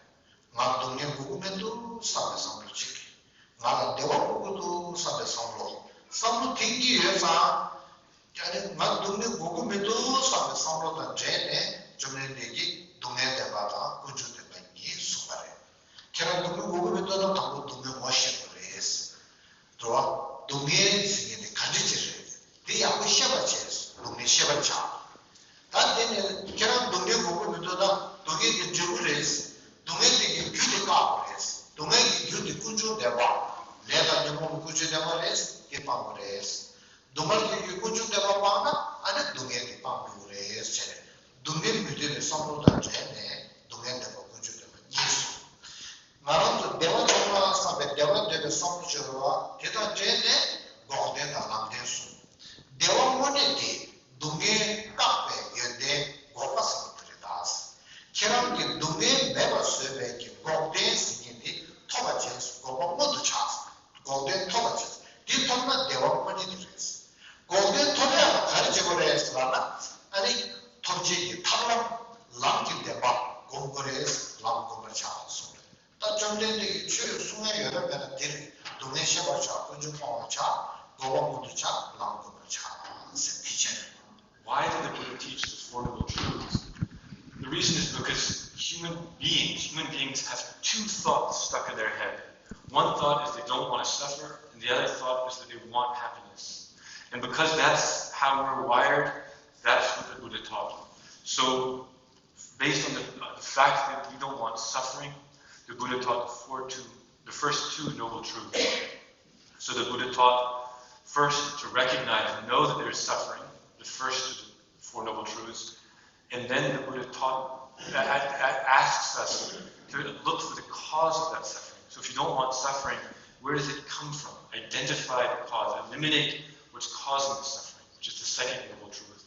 ང་སྡུག་བསྔལ་དགོས་ཀྱི་མི་འདུག་བསམ་པའི་བསམ་བློ་གཅིག་ང་ལ་བདེ་བ་དགོས་ཀྱི་འདུག་བསམ་པའི་བསམ་བློ། བསམ་བློ་དེ་གཉིས་ཡོད་ཙང་། ཡ་ནི་ང་སྡུག་བསྔལ་དགོས་ཀྱི་མི་འདུག་བསམ་པའི་བསམ་བློ་དང་འབྲེལ་ནས། བཅོམ་ལྡན་འདས་ཀྱིས་སྡུག་བསྔལ་བདེན་པ་དང་ཀུན་འབྱུང་བདེན་པ་གཉིས་གསུངས་པ་རེད། ཁྱེད་རང་སྡུག་བསྔལ་དགོས་ཀྱི་མི་འདུག་ན། དང་པོ་སྡུག་བསྔལ་ངོ་ཤེས་དགོས་རེད། འགྲོ་བ་སྡུག་བསྔལ་ཟེར་མཁན་དེ་ག་འདྲ་ཅིག་རེད། དེ་ཡག་པོ་ཤེས་པར་བྱས། སྡུག་བསྔལ་ཤེས་པར་བྱ། ད་དེ་ནས་ཁྱེད་རང་སྡུག་བསྔལ་དགོས་ཀྱི་མི་འདུག་ན། སྡུག་བསྔལ་དེ་འབྲས་བུ་རེད། སྡུག་བསྔལ་དེ་གི་རྒྱུ་དེ་བཀག་དགོས་རེད། སྡུག་བསྔལ་གྱི་རྒྱུ་དེ་ཀུན་འབྱུང་བདེན་པ། ལས་དང་ཉོན་མོངས་པའི་ཀུན་འབྱུང་བདེན་པ་རེད། དེ་སྤང་དགོས་རེད། སྡུག་བསྔལ་གྱི་རྒྱུ་ཀུན་འབྱུང་བདེན་པ་སྤངས་ན། ཨ་ནི་སྡུག་བསྔལ་དེ་སྤང་ཐུབ་ཀྱི་རེད་ཟེར། སྡུག་བསྔལ་མི་འདོད་པའི་བསམ་བློ་དང་བྲལ་ནས་སྡུག་བསྔལ་བདེན་པ་ཀུན་འབྱུང་བདེན་པ་གཉིས་སོ། ང་རང་ཚོ་བདེ་བ་ཐོབ་ན་བསམ་པའི་བདེ་བ་འདོད་པའི་བསམ་བློ་བྱེད་རོགས། དེ་དང་འབྲེལ་ནས་འགོག་བདེན་དང་ལམ་བདེན་གསུངས། བདེ་བ་དངོས་གནས་དེ་སྡུག་བསྔལ་བཀག་པའི་ཡོན་ཏན་འགོག་པ་ཟེར་བ་དེ་རེད་ད། ཁྱེད་རང་གིས་སྡུག་བསྔལ་མེད་པར་བཟོས་པའི་གི་འགོག་བདེན་ཟེར་མཁན་དེ་ཐོབ་པར་བྱས། འགོག་པ་སྨོད་དུ་བྱ། འགོག་བདེན་ཐོབ་པར་བྱ། དེ་ཐོབ་ན་བདེ་བ་དངོས་གནས་དེ་རེད། འགོག་བདེན་ཐོབ་ཡག་ལ་ག་རེ་བྱེད་དགོས་རེད་ལབ་ན། ཨ་ནི་ཐོབ་བྱེད་ཀྱི་ཐབས་ལམ། ལམ་གྱི་བདེན་པ་སྒོམ་དགོས་རེད། ལམ་སྒོམ་པར་བྱ་གསུངས་རེད། ད་བཅོམ་ལྡན་འདས་ཀྱིས་ཆོས་གསུང་ཡ་ཡོད་ན་མེད་ན་དེ་རེད། སྡུག་བསྔལ་ཤེས་པར་བྱ། ཀུན་འབྱུང་སྤོང་བར་བྱ། འགོག་པ་སྨོད་དུ་བྱ། ལམ་སྒོམ་པར་བྱ་ཟེར་དེ་བྱས་རེད། Why did the Buddha teach the Four Noble Truths? The reason is because human beings, human beings have two thoughts stuck in their head. One thought is they don't want to suffer, and the other thought is that they want happiness. And because that's how we're wired, that's what the Buddha taught. So, based on the, uh, the fact that we don't want suffering, the Buddha taught the four two, the first two noble truths. So the Buddha taught first to recognize, know that there is suffering, the first of the Four Noble Truths. And then the Buddha taught, that, that asks us to look for the cause of that suffering. So if you don't want suffering, where does it come from? Identify the cause, eliminate what's causing the suffering, which is the second noble truth.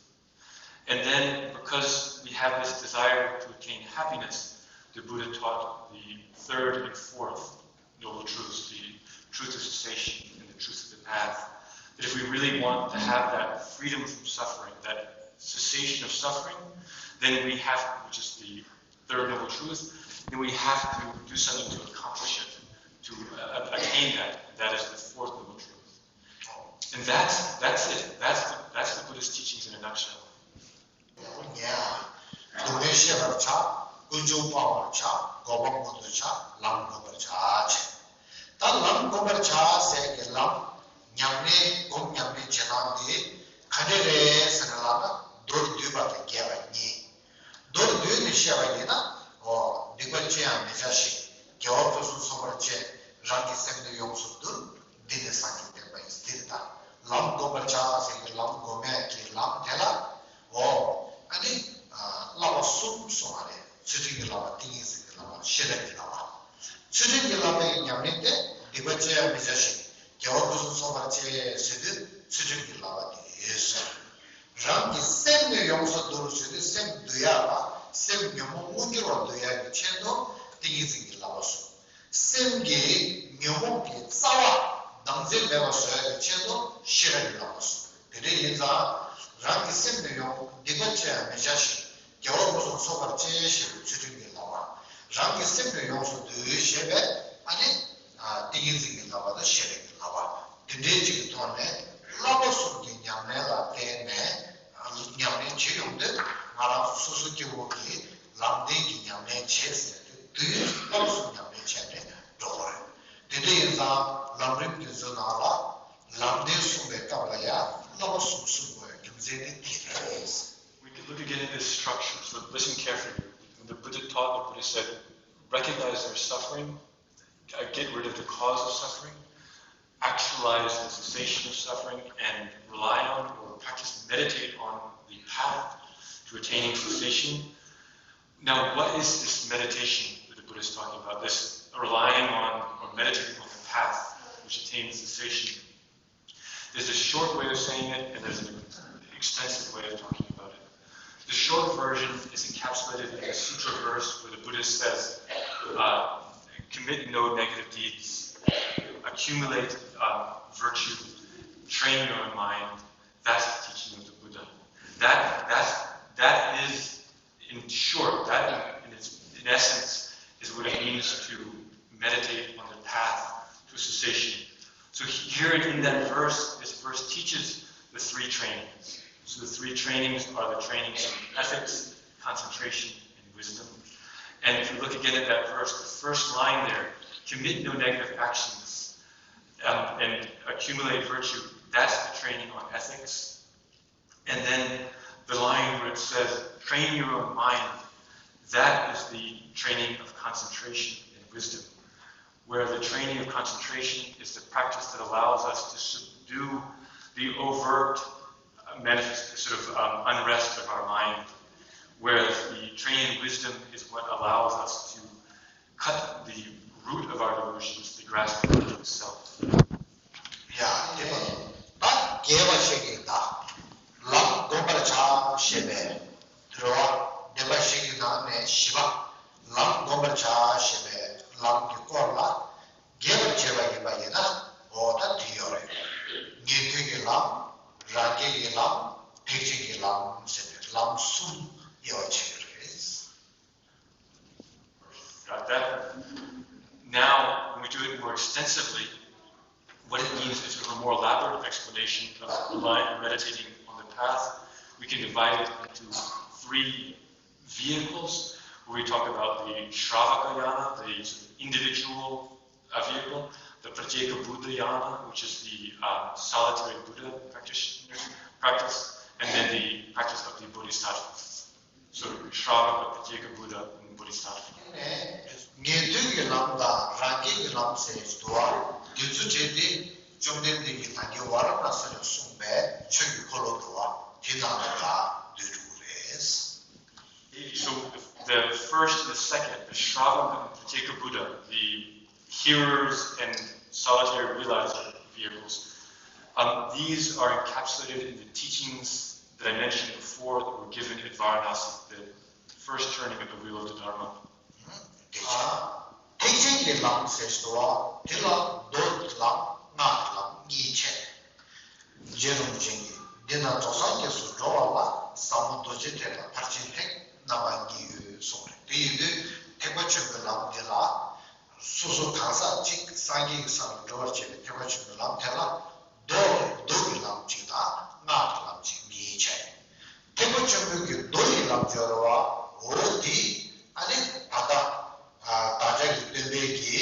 And then, because we have this desire to attain happiness, the Buddha taught the third and fourth noble truths, the truth of cessation and the truth of the path. That if we really want to have that freedom from suffering, that cessation of suffering, then we have, which is the third noble truth, then we have to do something to accomplish it, to uh, attain that. That is the fourth noble truth. And that's, that's it. That's the, that's the Buddhist teachings in a nutshell. ཉེ་བ། སྡུག་བསྔལ་ཤེས་པར་བྱ། ཀུན་འབྱུང་སྤང་བར་བྱ། འགོག་པ་མངོན་དུ་བྱ། ལམ་བསྒོམ་པར་བྱ། ཅེས། ད་ལམ་བསྒོམ་པར་བྱ་ཟེར་གྱི་ལམ། ཉམས་ལེན། སྒོམ་ཉམས་ལེན་བྱེད་སྟངས་འདི་ག་འདྲ་རེད་ཟེར་ན་ལབ་ན། མདོར་བསྡུས་པ་དང་རྒྱས་པ་གཉིས། མདོར་བསྡུས་ནས་བཤད་པ་ཡིན་ན། འོ། སྡིག་པ་ཅི་ཡང་མི་བྱ་ཞིང་། དགེ་བ་ཕུན་སུམ་ཚོགས་པར་སྤྱད། རང་གི་སེམས་ནི་ཡོངས་སུ་འདུལ། འདི་ནི་སངས་རྒྱས་བསྟན་པ་ཡིན། འདི་རེད་ད། ལམ་བསྒོམ་པར་བྱ་ཟེར་གྱི་ལམ་སྒོམ་ཡས་ཀྱི་ལམ་དེ་ལ། འོ། ཨ་ནི། ཨ། བསླབ་པ་གསུམ་གསུངས་པ་རེད། ཚུལ་ཁྲིམས་ཀྱི་བསླབ་པ། ཏིང་ངེ་འཛིན་གྱི་བསླབ་པ། ཤེས་རབ་ཀྱི་བསླབ་པ། ཚུལ་ཁྲིམས་ཀྱི་བསླབ་པའི་ཉམས་ལེན་དེ། སྡིག་པ་ཅི་ཡང་མི་བྱ་ཞིང་། དགེ་བ་ཕུན་སུམ་ཚོགས་པར་སྤྱད་ཟེར་དུས་ཚུལ་ཁྲིམས་ཀྱི་བསླབ་པ་དེ་ཡོད་ཟེར། རང་གི་སེམས་ནི་ཡོངས་སུ་འདུལ་ཟེར་དུས་སེམས་འདུལ་ཡག་ལ། སེམས་ཉོན་མོངས་མངོན་གྱུར་བ་འདུལ་ཡག་གི་ཆེད་དུ་ཏིང་ངེ་འཛིན་གྱི་བསླབ་པ་གསུངས། སེམས་ཀྱི་ཉོན་མོངས་ཀྱི་རྩ་བ་བདག་འཛིན་མེད་པར་བཟོ་ཡག་གི་ཆེད་དུ་ཤེས་རབ་ཀྱི་བསླབ་པ་གསུངས། དེ་འདྲ་ཡིན་ཙང་། རང་གི་སེམས་ནི་ཡོངས། སྡིག་པ་ཅི་ཡང་མི་བྱ་ཞིང་། དགེ་བ་ཕུན་སུམ་ཚོགས་པར་སྤྱད་ཞེས་པའི་ཚུལ་ཁྲིམས་ཀྱི་བསླབ་པ། རང་གི་སེམས་ནི་ཡོངས་སུ་འདུལ་ཞེས་པའི། ཨ་ནི། ཏིང་ངེ་འཛིན་གྱི་བསླབ་པ་དང་ཤེས་རབ་ཀྱི་བསླབ་པ། དེ་འདྲའི་ཅིག་གི་ཐོག་ནས་བསླབ་པ་གསུམ་གྱི་ཉམས་ལེན་ལ་བརྟེན་ནས་ཉམས་ལེན་བྱེད་ཡོང་དུས། ང་རང་ཚོ་སོ་སོ་སྐྱེ་བོ་གིས་ལམ་བདེན་གྱི་ཉམས་ལེན་བྱེད་ཟེར་དུས། དུས་བསླབ་པ་གསུམ་ཉམས་ལེན་བྱས་ནས་འགྲོ་དགོས་རེད། དེ་འདྲ་ཡིན་ཙང་ལམ་རིམ་འདི་ཚོའི་ནང་ལ་ལམ་བདེན་གསུངས་པའི་སྐབས་ལ་ཡང་བསླབ་པ་གསུམ་གསུང་དགོས་པའི་རྒྱུ་མཚན་ནི་དེ་རེད། We can look again at this structure, so listen carefully. When the Buddha taught, the Buddha said, recognize their suffering, uh, get rid of the cause of suffering, actualize the cessation of suffering, and rely on or practice, meditate on the path to attaining cessation. Now, what is this meditation that the Buddha is talking about? This relying on or meditating on the path which attains cessation. There's a short way of saying it, and there's an extensive way of talking about it. The short version is encapsulated in a sutra verse where the Buddha says, uh, commit no negative deeds, accumulate uh, virtue, train your mind. That's the teaching of the Buddha. That, that's, that is In short, that in, its, in essence is what it means to meditate on the path to cessation. So here in that verse, this verse teaches the three trainings. So the three trainings are the trainings of ethics, concentration, and wisdom. And if you look again at that verse, the first line there, commit no negative actions um, and accumulate virtue, that's the training on ethics. And then the line where it says, train your own mind, that is the training of concentration and wisdom, where the training of concentration is the practice that allows us to subdue the overt uh, manifest sort of um, unrest of our mind, whereas the training in wisdom is what allows us to cut the root of our delusions, the grasping of the self. ཡ། དེ་ནས་ད་རྒྱས་པ་བཤད་ཀྱི་ཡིན་ད། ལམ་བསྒོམ་པར་བྱ་ཞེས་པའི། དྲི་བ། བདེན་པ་བཞི་གི་ནང་ནས་བཞི་པ། ལམ་བསྒོམ་པར་བྱ་ཞེས་པའི་ལམ་གྱི་སྐོར་ལ་རྒྱས་པར་བྱས་པ་ཡིན་པ་ཡིན་ན། འོ་ད་དེ་ཡོད་རེད། ཉན་ཐོས་ཀྱི་ལམ། རང་རྒྱལ་གྱི་ལམ། ཐེག་ཆེན་གྱི་ལམ་ཟེར་ནས་ལམ་གསུམ་དབྱེ་བ་ཕྱེ་གི་རེད། Got that? Now, when we do it more extensively, what it means is a more elaborate explanation of relying, meditating on the path. We can divide it into three vehicles where we talk about the Shravaka Yana, the individual uh, vehicle, the Pratyeka Buddha Yana, which is the uh, solitary Buddha practitioner, practice, and then the practice of the Bodhisattva. So, Shravaka, Pratyeka Buddha, and Bodhisattva. ཉན་ཐོས་ཀྱི་ལམ་དང་རང་རྒྱལ་གྱི་ལམ་ཟེར་འདུག་བ། དེ་ཚོ་བྲལ་ཏེ་བཅོམ་ལྡན་འདས་ཀྱིས་ད་གིན་ཝཱ་ར་ཎ་སི་ལ་གསུངས་པའི་ཆོས་ཀྱི་འཁོར་ལོ་འདུག་བ། དེ་ནང་ལ་ད་སྡོད་འགྲོ་གི་རེད། So the, the first and the second, the Shravaka and Pratyeka Buddha, the hearers and solitary realizer vehicles, um, these are encapsulated in the teachings that I mentioned before that were given at Varanasi, the first turning of the wheel of the Dharma. ཨ། ཐེག་ཆེན་གྱི་ལམ་ཟེར་ཞུ་བ་དེ་ལ་མདོ་གི་ལམ་སྔགས་ཀྱི་ལམ་གཉིས་བྱས། རྗེ་རིན་པོ་ཆེ་གིས་འདི་ན་རྫོགས་སངས་རྒྱས་སུ་འགྲོ་བ་ལ་ཟབ་མོ་རྡོ་རྗེ་ཐེག་དང་ཕར་ཕྱིན་ཐེག་རྣམ་པ་གཉིས་ཡོད་གསུངས་རེད། དེ་ཡིན་དུས་ཐེག་པ་ཆེན་པོའི་ལམ་འདི་ལ་སོ་སོ་གང་ཟག་གཅིག་སངས་རྒྱས་ཀྱི་ས་ལ་འགྲོ་བར་བྱེད་པའི་ཐེག་པ་ཆེན་པོའི་ལམ་དེ་ལ་མདོ་མདོ་གི་ལམ་གཅིག་དང་སྔགས་ཀྱི་ལམ་གཅིག་གཉིས་བྱས། ཐེག་པ་ཆེན་པོའི་གི་མདོ་ཡི་ལམ་སྦྱོར་བ་འོ་འདི་ཨ་ནི་ད་ལྟ་བདག་ཅག་གི་སྟོན་པའི་གི་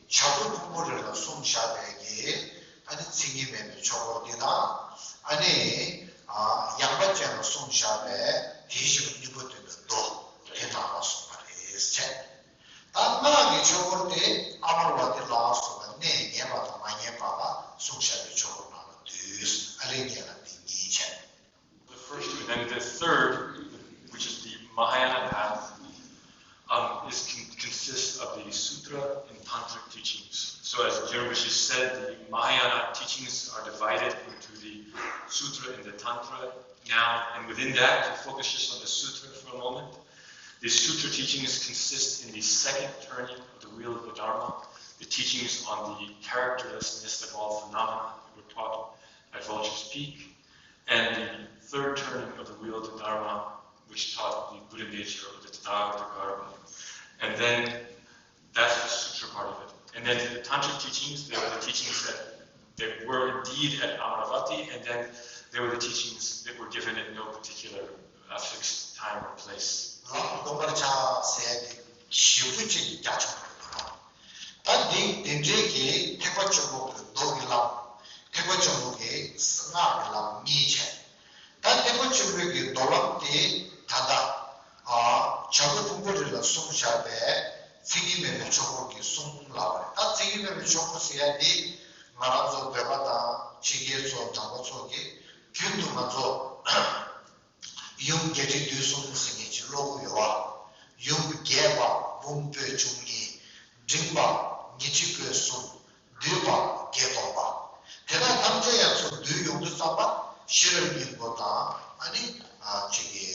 བྱ་རྒོད་ཕུང་པོ་རི་ལ་གསུངས་བཞག་པའི་གི་ཨ་ནི་མཚན་ཉིད་མེད་པའི་ཆོས་འཁོར་འདི་དང་ཨ་ནི་ཡངས་པ་ཅན་ལ་གསུངས་བཞག་པའི་དེའི་ཞིང་སྙིང་པོ་སྟོན་པའི་མདོ་དེ་དག་ལ་གསུངས་པ་རེད་ཟེར། ད་སྔགས་ཀྱི་ཆོས་འཁོར་དེ་ཨ་མར་བ་ཏི་ལ་སོགས་པ་གནས་ཉན་པ་དང་མ་ཉན་པ་ལ་གསུངས་བཞག་པའི་ཆོས་འཁོར་ནང་ལ་འདུས། ཨ་ལས་ཉན་ལ་འདི་གཉིས་བྱས། The first, and then the third, which is the Mahayana path, um, is con- consists of the sutra and tantric teachings. So, as Rinpoche said, the Mahayana teachings are divided into the sutra and the tantra. Now, and within that, to focus just on the sutra for a moment, the sutra teachings consist in the second turning of the wheel of the Dharma, the teachings on the characterlessness of all phenomena that were taught at Vulture's Peak, and the third turning of the wheel of the Dharma, which taught the Buddha nature of the Tathagata Garbha. And then that's the sutra part of it. And then the tantric teachings, they were the teachings that, that were indeed at Amaravati, and then they were the teachings that were given at no particular uh, fixed time or place. ལམ་སྟོན་པར་བྱ་ཟེར་ཏེ་ཞིབ་ཏུ་ཅིག་རྒྱ་ཆེན་པོ་རེད། ད་འདི་དེ་འདྲའི་གི་ཐེག་པ་ཆེན་པོ་གི་མདོ་གི་ལམ། ཐེག་པ་ཆེན་པོ་གི་སྔགས་ཀྱི་ལམ་གཉིས་བྱས། ད་ཐེག་པ་ཆེན་པོའི་གི་མདོ་ལམ་དེ་ད་ལྟ་ཨ་བྱ་རྒོད་ཕུང་པོ་རི་ལ་གསུངས་བཞག་པའི་མཚན་ཉིད་མེད་པའི་ཆོས་འཁོར་གྱི་གསུང་ལ་བ་རེད། ད་མཚན་ཉིད་མེད་པའི་ཆོས་འཁོར་ཟེར་ཡ་འདི་ང་རང་ཚོ་བོད་པ་དང་ཕྱི་རྒྱལ་ཚོ་བྱང་པ་ཚོ་གིས་རྒྱུན་དུ་ང་ཚོ་ཡུམ་བརྒྱད་ཁྲི་བདུན་གསུམ་ཟེར་མཁན་ཅིག་ཀློག་གི་ཡོད་པ། ཡུམ་བརྒྱད་པ་འབུམ་པོད་བཅུ་གཉིས། འབྲིང་བ་ཉི་ཁྲི་པོད་གསུམ། བསྡུས་པ་བརྒྱད་སྟོང་པ། དེ་དག་ཐམས་ཅད་ཡང་ཚུར་བསྡུས་ཡོང་དུས་ཙམ་པ་ཤེས་རབ་སྙིང་པོ་དང་ཨ་ནི་ཅིག་གི་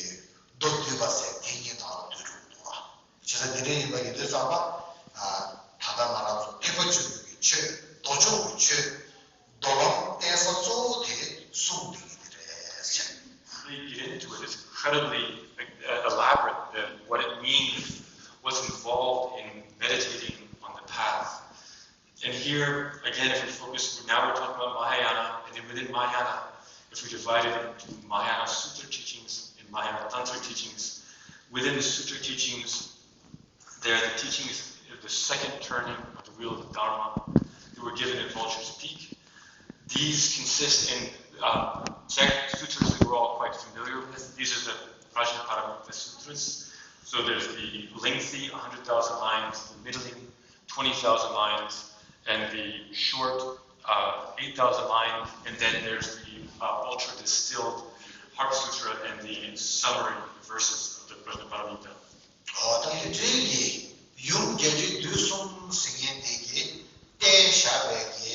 མདོ་བསྡུས་པ་ཟེར་དེ་གཉིས་དག་ལ་བསྡུས་འགྲོ་གི་འདུག་བ། བྱས་ཙང་འདི་འདྲ་ཡིན་པ་ཡིན་དུས་ཙམ་པ། ད་ལྟ་ང་རང་ཚོ་ཐེག་པ་ཆེན་པོའི་གི་ཆོས་མདོ་ཕྱོགས་ཀྱི་ཆོས་མདོ་ལམ་བསྟན་ས་གཙོ་བོ་དེ་གསུང་འདི་གི་འདི་རེད་ཟེར། Really get into it. It's incredibly uh, elaborate, the, what it means, what's involved in meditating on the path. And here, again, if we focus, now we're talking about Mahayana, and then within Mahayana, if we divide it into Mahayana Sutra teachings and Mahayana Tantra teachings, within the Sutra teachings, there are the teachings of the second turning of the wheel of the Dharma that were given at Vulture's Peak. These consist in um, sutras that we're all quite familiar with. These are the Prajnaparamita Sutras. So there's the lengthy, one hundred thousand lines, the middling, twenty thousand lines, and the short, uh, eight thousand lines, and then there's the uh, ultra distilled Heart Sutra and the summary verses of the Prajnaparamita. ཨོ་ད་ཡུལ་འདྲེན་གྱི་ཡུམ་བརྒྱད་ཁྲི་བདུན་གསུམ་ཟེར་མཁན་དེ་གིས་བསྟན་བཞག་པའི་གི་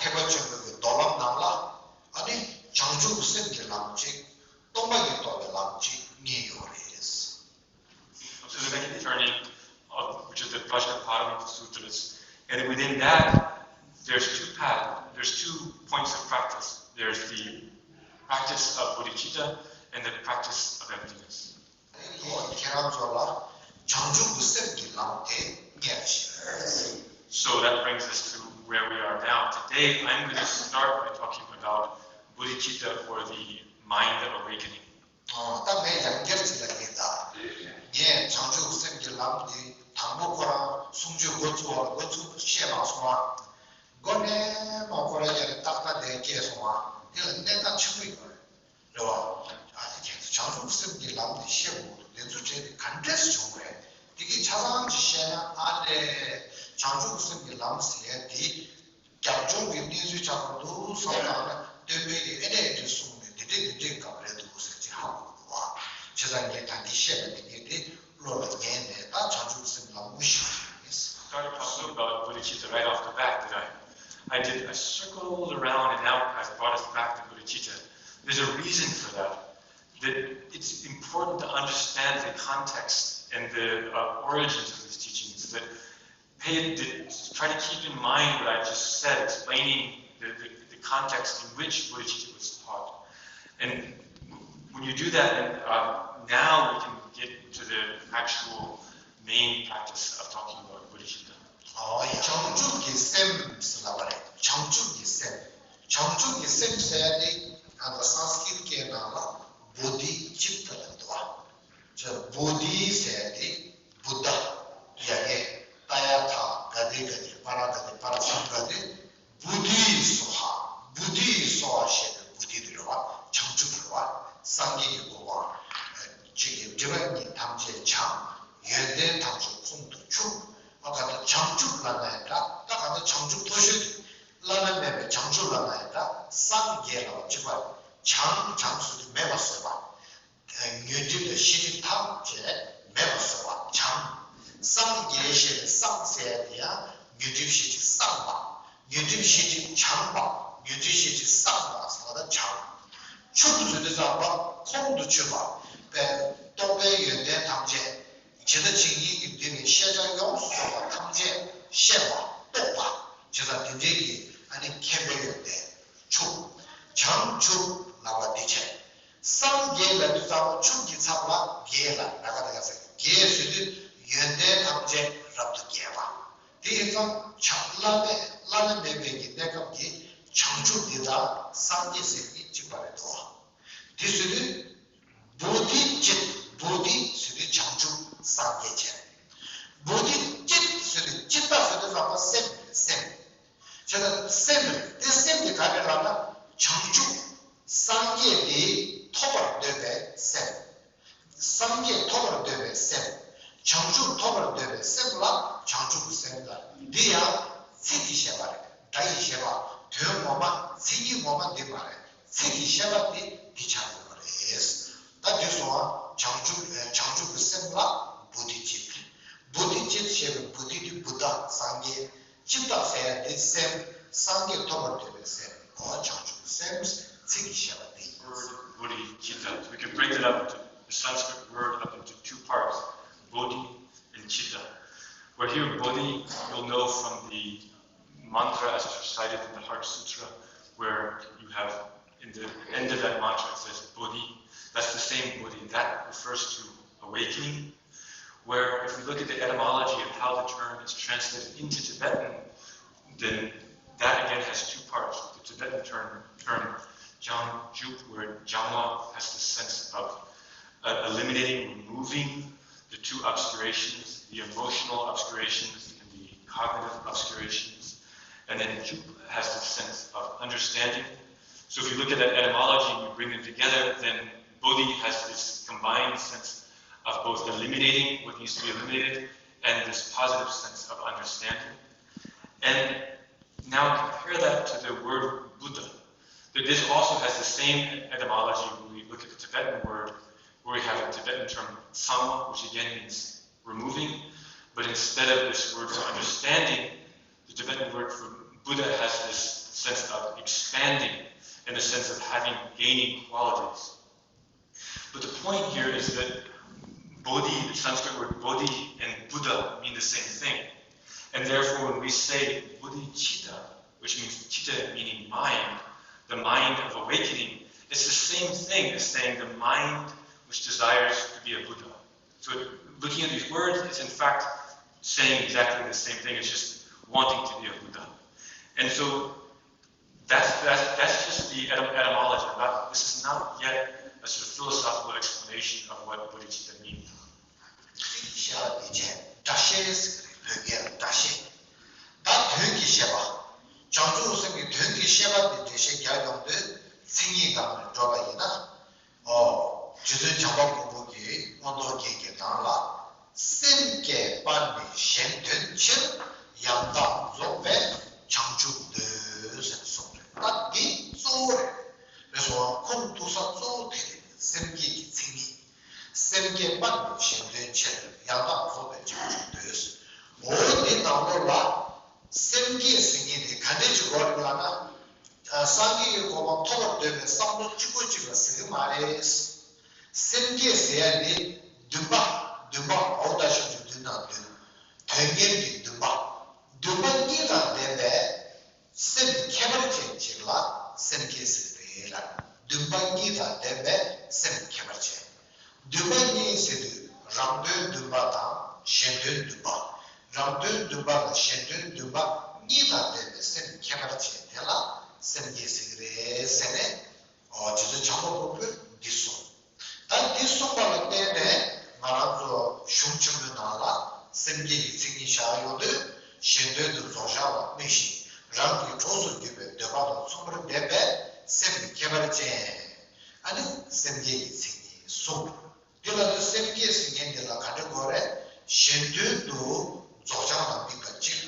ཐེག་པ་ཆེན་པོའི་གི་མདོ་ལམ་ནང་ལ་ཨ་ནི་བྱང་ཆུབ་སེམས་ཀྱི་ལམ་གཅིག་སྟོང་པ་ཉིད་རྟོགས་པའི་ལམ་གཅིག་གཉིས་ཡོད་རེད། So the second turning, of, which is the Prajnaparamita Sutras, and within that, there's two paths, there's two points of practice. There's the practice of bodhicitta and the practice of emptiness. ཁྱེད་རང་ཚོ་ལ་བྱང་ཆུབ་ཀྱི་སེམས་ཀྱི་ལམ་དེ་སྙད་བཞིན། So that brings us to where we are now. Today, I'm going to start by talking about bodhicitta, or the mind awakening. ད་ངས་ཡང་བསྐྱར་ཅིག་ལ་ཡིན་ད། ངས་བྱང་ཆུབ་སེམས་ཀྱི་ལམ་འདི་དང་པོ་ཁོ་རང་གསུང་ཆོས་འགོ་བཙུགས་པ་ལ་འགོ་བཙུགས་བཤད་མ་སོང་ང་། མགོ་ནས་མ་ཁོ་རང་ཡར་ཏག་ཏག་དེ་སྐྱེས་སོང་ང་། དེ་ལ་གནད་འགག་ཆེན་པོ་ཡོད་རེད། རེད་བ། ཨ་དེ་ཁྱེད་ཚོ་བྱང་ཆུབ་སེམས་ཀྱི་ལམ་འདི་བཤད་དགོས་འདུག་དེ་ཚོ་བྲལ་ཏེ་ག་འདྲས་བྱུང་རེད། དེ་གི་ཆ་ཚང་ཅིག་བཤད་ན་ཨ་ལས། བྱང་ཆུབ་སེམས་ཀྱི་ལམ་ཟེར་ཡ་འདི། རྒྱབ་ལྗོངས་ཀྱི་གནས་ཚུལ་ཆ་ཚང་འདུག་བསམ་བཏང་ན་སྟོན་པས་ཀྱི་ཨེ་འདྲས་ཨེ་འདྲས་གསུངས་ནས་འདི་འདྲས་འདི་འདྲས་སྐབས་རེད་འདུག་བྱས་ཙང་ངས་ད་འདི་བཤད་པ་དེ་གཉིས་དེ་བློ་ལ་ངེས་ནས་ད་བྱང་ཆུབ་སེམས་ལ་དངོས་གཞི་ཞིག་ཡིན། Started talking about bodhicitta right off the bat, did I? I did. I circled around and now I've brought us back to bodhicitta. There's a reason for that. That it's important to understand the context and the uh, origins of these teachings. That pay, to try to keep in mind what I just said, explaining the, the, the context in which bodhicitta was taught. And when you do that, then uh, now we can get to the actual main practice of talking about bodhicitta. བྱང་ཆུབ་ཀྱི་སེམས་ལབ་པ་རེད། བྱང་ཆུབ་ཀྱི་སེམས། བྱང་ཆུབ་ཀྱི་སེམས་ཟེར་ཡ་དེ་ང་ཚོ་སཾ་སྐྲྀཏ་སྐད་ནང་ལ་བོ་དྷི་ཅིཏྟ་ལབ་འདུག་བ། བོ་དྷི་ཟེར་ཡ་དེ་བུདྡྷ། ཡ་གི་ཏ་ཡ་ཐ་ག་དྷེ་ག་དྷེ་པ་ར་ག་དྷེ་པ་ར་སཾ་ག་དྷེ། བོ་དྷི་སྭཱ་ཧཱ། བོ་དྷི་སྭཱ་ཧཱ་ཞེས་པའི་བོ་དྷི་དེ་རེད་བ། བྱང་ཆུབ་རེད་བ། སངས་རྒྱས་ཀྱི་གོ་འཕང་། ཅིག་གི་སྒྲིབ་པ་གཉིས་ཐམས་ཅད་བྱང་། ཡོན་ཏན་ཐམས་ཅད་ཁོང་དུ་ཆུད། ཨ་ག་ད་བྱང་ཆུབ་ལབ་ན་ཡང་འདྲ། ད་ག་ད་བྱང་ཆུབ་མཐོ་ཤོས་དེ། བླ་ན་མེད་པའི་བྱང་ཆུབ་ལབ་ན་ཡང་འདྲ། སངས་རྒྱས་ལ་བ་གཅིག་པ། བྱང་བྱང་ཟེར་དུས་མེད་པ་བཟོས་པ། ཉོན་སྒྲིབ་དང་ཤེས་སྒྲིབ་ཐམས་ཅད་མེད་པར་བཟོ་བ་བྱང་། སངས་རྒྱས་ཞེས་པའི་སངས་ཟེར་ཡ་དེ་ཡང་ཉོན་སྒྲིབ་ཤེས་སྒྲིབ་སངས་པ། ཉོན་སྒྲིབ་ཤེས་སྒྲིབ་བྱང་བ། ཉོན་སྒྲིབ་ཤེས་སྒྲིབ་སངས་པ་ཟེར་བ་དང་བྱང་། ཆུད་ཟེར་དུས་ཙམ་པ་ཁོང་དུ་ཆུད་པ། པའི་རྟོག་པའི་ཡོན་ཏན་ཐམས་ཅད། ཇི་ལྟ་ཇི་སྙེད་ཀྱི་འདུས་པའི་ཤེས་བྱ་ཡོངས་སུ་རྫོགས་པ་ཐམས་ཅད་ཤེས་པ་རྟོགས་པ། ཇི་ལྟ་དེ་འདྲའི་གི་ཨ་ནི་མཁྱེན་པའི་ཡོན་ཏན། ཆུབ། བྱང་ཆུབ་ལབ་པ་འདི་བྱས། སངས་རྒྱས་ལ་དུས་ཙམ་པ་ཆུབ་ཀྱི་མཚམས་ལ་རྒྱས་ལ་ར་ག་ར་ག་ས་རྒྱས་ཟེར་དུས་ཡོན་ཏན་ཐམས་ཅད་རབ་ཏུ་རྒྱས་པ། དེ་ཡིན་ཙང་བྱང་བླ་མེད་བླ་ན་མེད་པའི་གི་གནས་སྐབས་ཀྱི་བྱང་ཆུབ་འདི་དང་སངས་རྒྱས་ཟེར་གྱི་གཅིག་པ་རེད་དོ། དེ་ཟེར་དུས་བོ་དྷི་ཅིཏ། བོ་དྷི་ཟེར་དུས་བྱང་ཆུབ་སངས་རྒྱས་བྱས། བོ་དྷི་ཅིཏ་ཟེར་དུས་ཅིཏྟ་ཟེར་དུས་ཙམ་པ་སེམས་རེད། སེམས། བྱས་ཙང་སེམས་རེད། དེ་སེམས་དེ་ག་རེ་ལབ་ན་བྱང་ཆུབ་སངས་རྒྱས་དེ་ཐོབ་པར་འདོད་པའི་སེམས། སངས་རྒྱས་ཐོབ་པར་འདོད་པའི་སེམས། བྱང་ཆུབ་ཐོབ་པར་འདོད་པའི་སེམས་ལ་བྱང་ཆུབ་ཀྱི་སེམས་ལ། འདི་ཡང་ཚིག་གི་བཤད་པ་རེད། སྒྲ་ཡི་བཤད་པ། དོན་ངོ་མ་མཚན་ཉིད་ངོ་མ་འདི་མ་རེད། ཚིག་གི་བཤད་པ་དེ་འདི་ཆགས་ཡོད་པ་རེད། ད་འདི་སོང་བ་བྱང་ཆུབ་བྱང་ཆུབ་ཀྱི་སེམས་ལ་བོ་དྷི་ཅིཏ། བོ་དྷི་ཅིཏ་ཞེས་པའི་བོ་དྷི་དེ་བུདྡྷ་སངས་རྒྱས། ཅིཏྟ་ཟེར་ཡ་དེ་སེམས། སངས་རྒྱས་ཐོབ་པར་འདོད་པའི་སེམས། འོ་བྱང་ཆུབ་སེམས། ཚིག་གི་བཤད་པ་དེ་ཡིན། Word bodhicitta. So we can break it up into the Sanskrit word up into two parts, bodhi and chitta. Where here, bodhi, you'll know from the mantra as it's recited in the Heart Sutra, where you have in the end of that mantra it says bodhi. That's the same bodhi. That refers to awakening. Where if we look at the etymology of how the term is translated into Tibetan, then that again has two parts. The Tibetan term, term Jangjuk, where Jangwa has the sense of uh, eliminating, removing the two obscurations, the emotional obscurations and the cognitive obscurations. And then Juk has the sense of understanding. So if you look at that etymology and you bring them together, then Bodhi has this combined sense of both eliminating what needs to be eliminated and this positive sense of understanding. And now compare that to the word Buddha. This also has the same etymology when we look at the Tibetan word, where we have a Tibetan term, Sangwa, which again means removing, but instead of this word for understanding, the Tibetan word for Buddha has this sense of expanding and a sense of having, gaining qualities. But the point here is that Bodhi, the Sanskrit word Bodhi and Buddha mean the same thing. And therefore, when we say Bodhicitta, which means chitta meaning mind, the mind of awakening, it's the same thing as saying the mind which desires to be a Buddha. So looking at these words, it's in fact saying exactly the same thing. It's just wanting to be a Buddha. And so that's, that's, that's just the etym- etymology. Not, this is not yet a sort of philosophical explanation of what bodhicitta means. ཚིག་བཤད་པ་དེ་བྱས་སྒྲ་བཤད་ཟེར་གི་རེད། བོད་སྐད་ལ་སྒྲ་བཤད། ད་དོན་གྱི་བཤད་པ། བྱང་ཆུབ་སེམས་ཀྱི་དོན་གྱི་བཤད་པ་དེ་འགྲེལ་བཤད་རྒྱག་ཡོང་དུས་མཚན་ཉིད་སྒང་ལ་འགྲོ་བ་ཡིན་ན། ཨོ། རྗེ་བཙུན་བྱམས་པ་མགོན་པོ་གིས་མངོན་རྟོགས་རྒྱན་གྱི་ནང་ལ། སེམས་བསྐྱེད་པ་ནི་གཞན་དོན་ཕྱིར། ཡང་དག་རྫོགས་པའི་བྱང་ཆུབ་འདོད་ཟེར་གསུངས་རེད། ད་འདི་གཙོ་བོ་རེད། རེད་སོང་བ་ཁུངས་གཏུགས་ས་གཙོ་བོ་དེ་རེད། སེམས་བསྐྱེད་ཀྱི་མཚན་ཉིད། སངས་རྒྱས་ཀྱི་གོ་འཕང་ཐོབ་པར་འདོད་པའི་བསམ་བློ་གཅིག་པོ་གཅིག་ལ་ཟེར་གྱི་མ་རེད། སེམས་བསྐྱེད་ཟེར་ཡ་ནི་འདུན་པ། འདུན་པ་འོ་ད་ཞབས་ཀྱུ་འདུན་དང་འདུན། དོན་གཉེར་གྱི་འདུན་པ། འདུན་པ་གཉིས་དང་ལྡན་པའི་སེམས་ཁྱད་པར་ཅན་ཅིག་ལ་སེམས་བསྐྱེད་ཟེར་གྱི་རེད་ལ། འདུན་པ་གཉིས་དང་ལྡན་པའི་སེམས་ཁྱད་པར་ཅན། འདུན་པ་གཉིས་ཟེར་དུས་རང་དོན་འདུན་པ་དང་གཞན་དོན་འདུན་པ། རང་དོན་འདུན་པ་དང་གཞན་དོན་འདུན་པ་གཉིས་དང་ལྡན་པའི་སེམས་ཁྱད་པར་ཅན་དེ་ལ་སེམས་བསྐྱེད་ཟེར་གྱི་རེད་ཟེར་ནས། ཨོ། རྗེ་བཙུན་བྱམས་པ་སྤུན་པོས་འདི་གསུངས། ད་འདི་གསུངས་པ་ལ་བརྟེན་ནས་ང་རང་ཚོ་གཞུང་ཆེན་མོའི་ནང་ལ་སེམས་བསྐྱེད་ཀྱི་མཚན་ཉིད་བཞག་ཡོང་དུས། གཞན་དོན་དུ་རྫོགས་བྱང་ལ་དམིགས་ཤིང་། རང་གི་གྲོགས་སུ་གྱུར་པའི་འདོད་པ་དང་མཚུངས་པར་ལྡན་པའི་སེམས་ཀྱི་ཁྱད་པར་ཅན། ཨ་ནི་སེམས་བསྐྱེད་ཀྱི་མཚན་ཉིད་གསུངས། འདི་ལ་ནི་སེམས་བསྐྱེད་ཟེར་མཁན་འདི་ལ་ག་འདྲ་དགོས་རེད། གཞན་དོན་དུ་རྫོགས་བྱང་ལ་དམིགས་པ་གཅིག་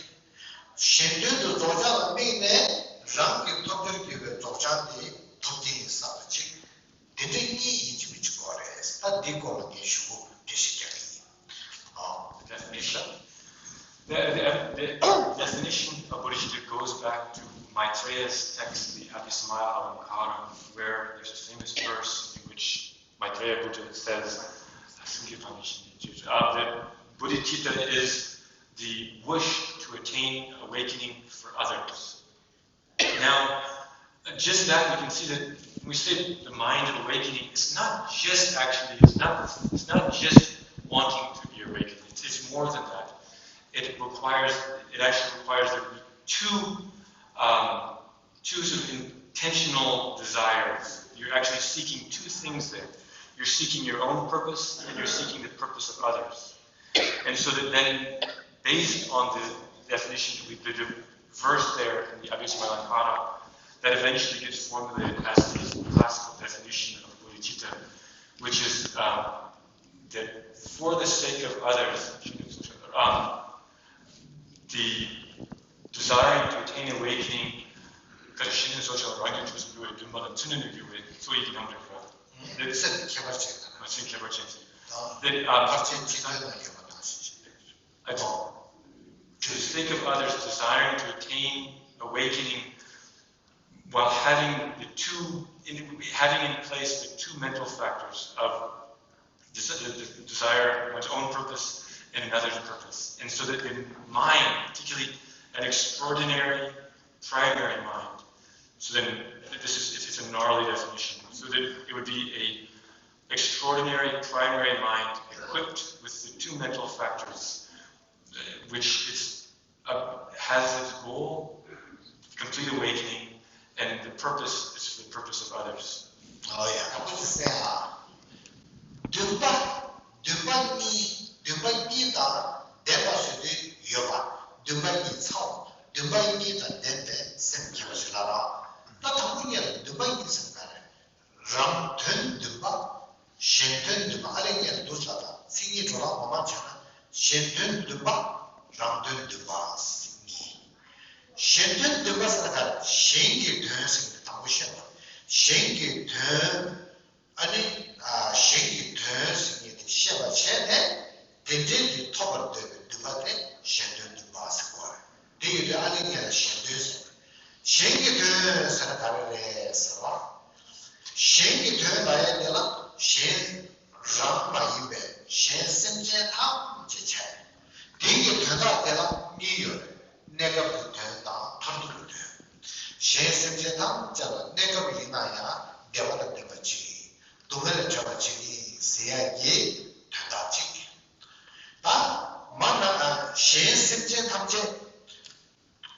གཞན་དོན་དུ་རྫོགས་བྱང་ལ་དམིགས་ནས་རང་གི་ཐོབ་བྱར་གྱུར་པའི་རྫོགས་བྱང་དེ་ཐོབ་ཀྱིན་ཡིན་བསམ་པ་གཅིག་དེ་འདྲ་གཉིས་ཡིན་གཅིག་མིན་གཅིག་དགོས་རེད། ད་འདི་སྐོར་ལ་ངས་ཞུ་གུ་འགྲེལ་བཤད་རྒྱག་གི་ཡིན། ཨོ། Definition. The, the, the definition of bodhicitta goes back to Maitreya's text, the Abhisamaya Alankara, where there's a famous verse in which Maitreya Buddha says, uh, the bodhicitta is the wish to attain awakening for others. Now, just that we can see that when we say the mind awakening, it's not just actually, it's not, it's not just wanting to be awakened. It's, it's more than that. It requires, it actually requires that we two, um, two sort of intentional desires. You're actually seeking two things there. You're seeking your own purpose and you're seeking the purpose of others. And so that then, based on the definition, the, the verse there in the Abhisamaya Alankara, that eventually gets formulated as the classical definition of bodhicitta, which is, um, that for the sake of others, um, the desiring to attain awakening, ཀ་ཤི་ནི་སོ་ཤལ་རང་གི་ཆོས་སུ་འགྱུར་བའི་འདུན་པ་ལ་ཚུལ་གནས་ནས་འགྱུར་བའི་གཙོ་ཡི་གི་རྣམ་འགྲེལ་རེད། སེམས་ཁྱད་པར་ཅན་དང་། སེམས་ཁྱད་པར་ཅན་ཟེར། དེ་ཕར་ཕྱིན་ཅི་ཐུབ་ན་ཡོད་པ་དང་ཞེས་བྱ། For the sake of others, desiring to attain awakening while having the two, in, having in place the two mental factors of des- the, the desire, one's own purpose and another's purpose. And so that the mind, particularly an extraordinary primary mind, so then this is, it's, it's a gnarly definition, so that it would be a extraordinary primary mind equipped with the two mental factors, uh, which is, uh, has its goal complete awakening, and the purpose is for the purpose of others. ཨོ་ཡ། ད་ཁོ་ཚོ་གསན་ཨ། འདུན་པ། འདུན་པ་གཉིས། འདུན་པ་གཉིས་དང་ལྡན་པ་ཟེར་དུས་ཡོད་པ། འདུན་པ་གཉིས་ཚང་བ། འདུན་པ་གཉིས་དང་ལྡན་པའི་སེམས་ཁྱད་པར་ཅན་ལ་རག་ད་དང་པོ་ཉིད་ལ་འདུན་པ་གཉིས་ཟེར་ག་རེ། རང་དོན་འདུན་པ། གཞན་དོན་འདུན་པ། ཨ་ལས་ངས་འདུག་ས་དང་མཚན་ཉིད་འགྲོ་སྟངས་ངོ་མ་བྱས་ན་གཞན་དོན་འདུན་པ། རང་དོན་འདུན་པ་གཉིས། གཞན་དོན་འདུན་པ་ཟེར་ན་ག་རེ། གཞན་གྱི་དོན་ཟེར་ནས་དང་པོ་བཤད་པ། གཞན་གྱི་དོན། ཨ་ནི། ཨ། གཞན་གྱི་དོན་ཟེར་མཁན་དེ་ཤེས་པར་བྱས་ནས་དེ་འདྲའི་དེ་ཐོབ་པར་འདོད་པའི་འདུན་པ་དེ་གཞན་དོན་འདུན་པ་ཟེར་གོ་རེད། དེ་ཡོད་དུས་ཨ་ནི་ངས་ལ་གཞན་དོན་ཟེར། གཞན་གྱི་དོན་ཟེར་ན་ག་རེ་རེད་ཟེར་བ། གཞན་གྱི་དོན་ལ་ཡང་དེ་ལ་གཞན་རང་མ་ཡིན་པའི་གཞན་སེམས་ཅན་ཐམས་ཅད་བྱས། དེ་གི་དོན་དག་དེ་ལ་གཉིས་ཡོད་རེད། གནས་སྐབས་ཀྱི་དོན་དང་མཐར་ཐུག་གི་དོན། གཞན་སེམས་ཅན་ཐམས་ཅད་ལ་གནས་སྐབས་ཡིན་ན་ཡང་བདེ་བ་དང་ལྡན་པ་བྱེད་ཀྱི་ཡིན། སྡུག་བསྔལ་ལས་གྲོལ་བ་བྱེད་ཀྱི་ཡིན་ཟེར་ཡ་གི་དོན་དག་ཅིག་ད་མ་ན་གཞན་སེམས་ཅན་ཐམས་ཅད་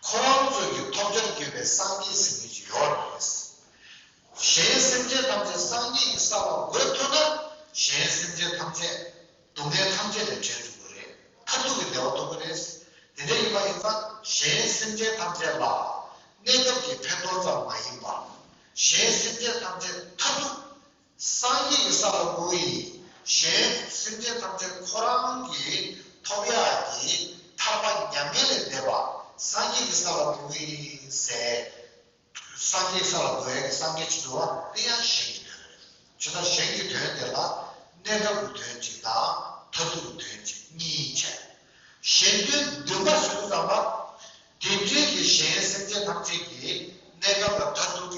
ཁོ་རང་ཚོ་གི་ཐོབ་བྱར་གྱུར་པའི་སངས་རྒྱས་ཟེར་མཁན་ཅིག་ཡོད་རེད། གཞན་སེམས་ཅན་ཐམས་ཅད་སངས་རྒྱས་ཀྱི་ས་ལ་འགོད་ཐུབ་ན་གཞན་སེམས་ཅན་ཐམས་ཅད་སྡུག་བསྔལ་ཐམས་ཅད་ལས་བྲལ་ཐུབ་ཀྱི་རེད། མཐར་ཐུག་གི་བདེ་བ་ཐོབ་ཀྱི་རེད། དེ་འདྲ་ཡིན་པ་ཡིན་ཙང་གཞན་སེམས་ཅན་ཐམས་ཅད་ལ་གནས་སྐབས་ཀྱི་ཕན་ཐོགས་ཙམ་མ་ཡིན་པར་གཞན་སེམས་ཅན་ཐམས་ཅད་མཐར་ཐུག་སངས་རྒྱས་ཀྱི་ས་ལ་བཀུར་བ་ཡིན། གཞན་སེམས་ཅན་ཐམས་ཅད་ཁོ་རང་གིས་ཐོབ་ཡག་གི་ཐར་པ་མྱ་ངན་ལས་འདས་པ་སངས་རྒྱས་ཀྱི་ས་ལ་བཀུར་བ་ཡིན་ཟེར། སངས་རྒྱས་ས་ལ་འགོད་ཡག་གི་སངས་རྒྱས་ཀྱི་འདུལ་བ་དེ་ཡང་གཞན་གྱི་དོན་རེད། བྱས་ཙང་གཞན་གྱི་དོན་དེ་ལ་གནས་སྐབས་ཀྱི་དོན་གཅིག་དང་མཐར་ཐུག་གི་དོན་གཅིག་གཉིས་བྱས། གཞན་དོན་འདུན་པ་ཟེར་དུས་ཙམ་པ། དེ་འདྲའི་གི་གཞན་སེམས་ཅན་ཐམས་ཅད་ཀྱི་གནས་སྐབས་དང་མཐར་ཐུག་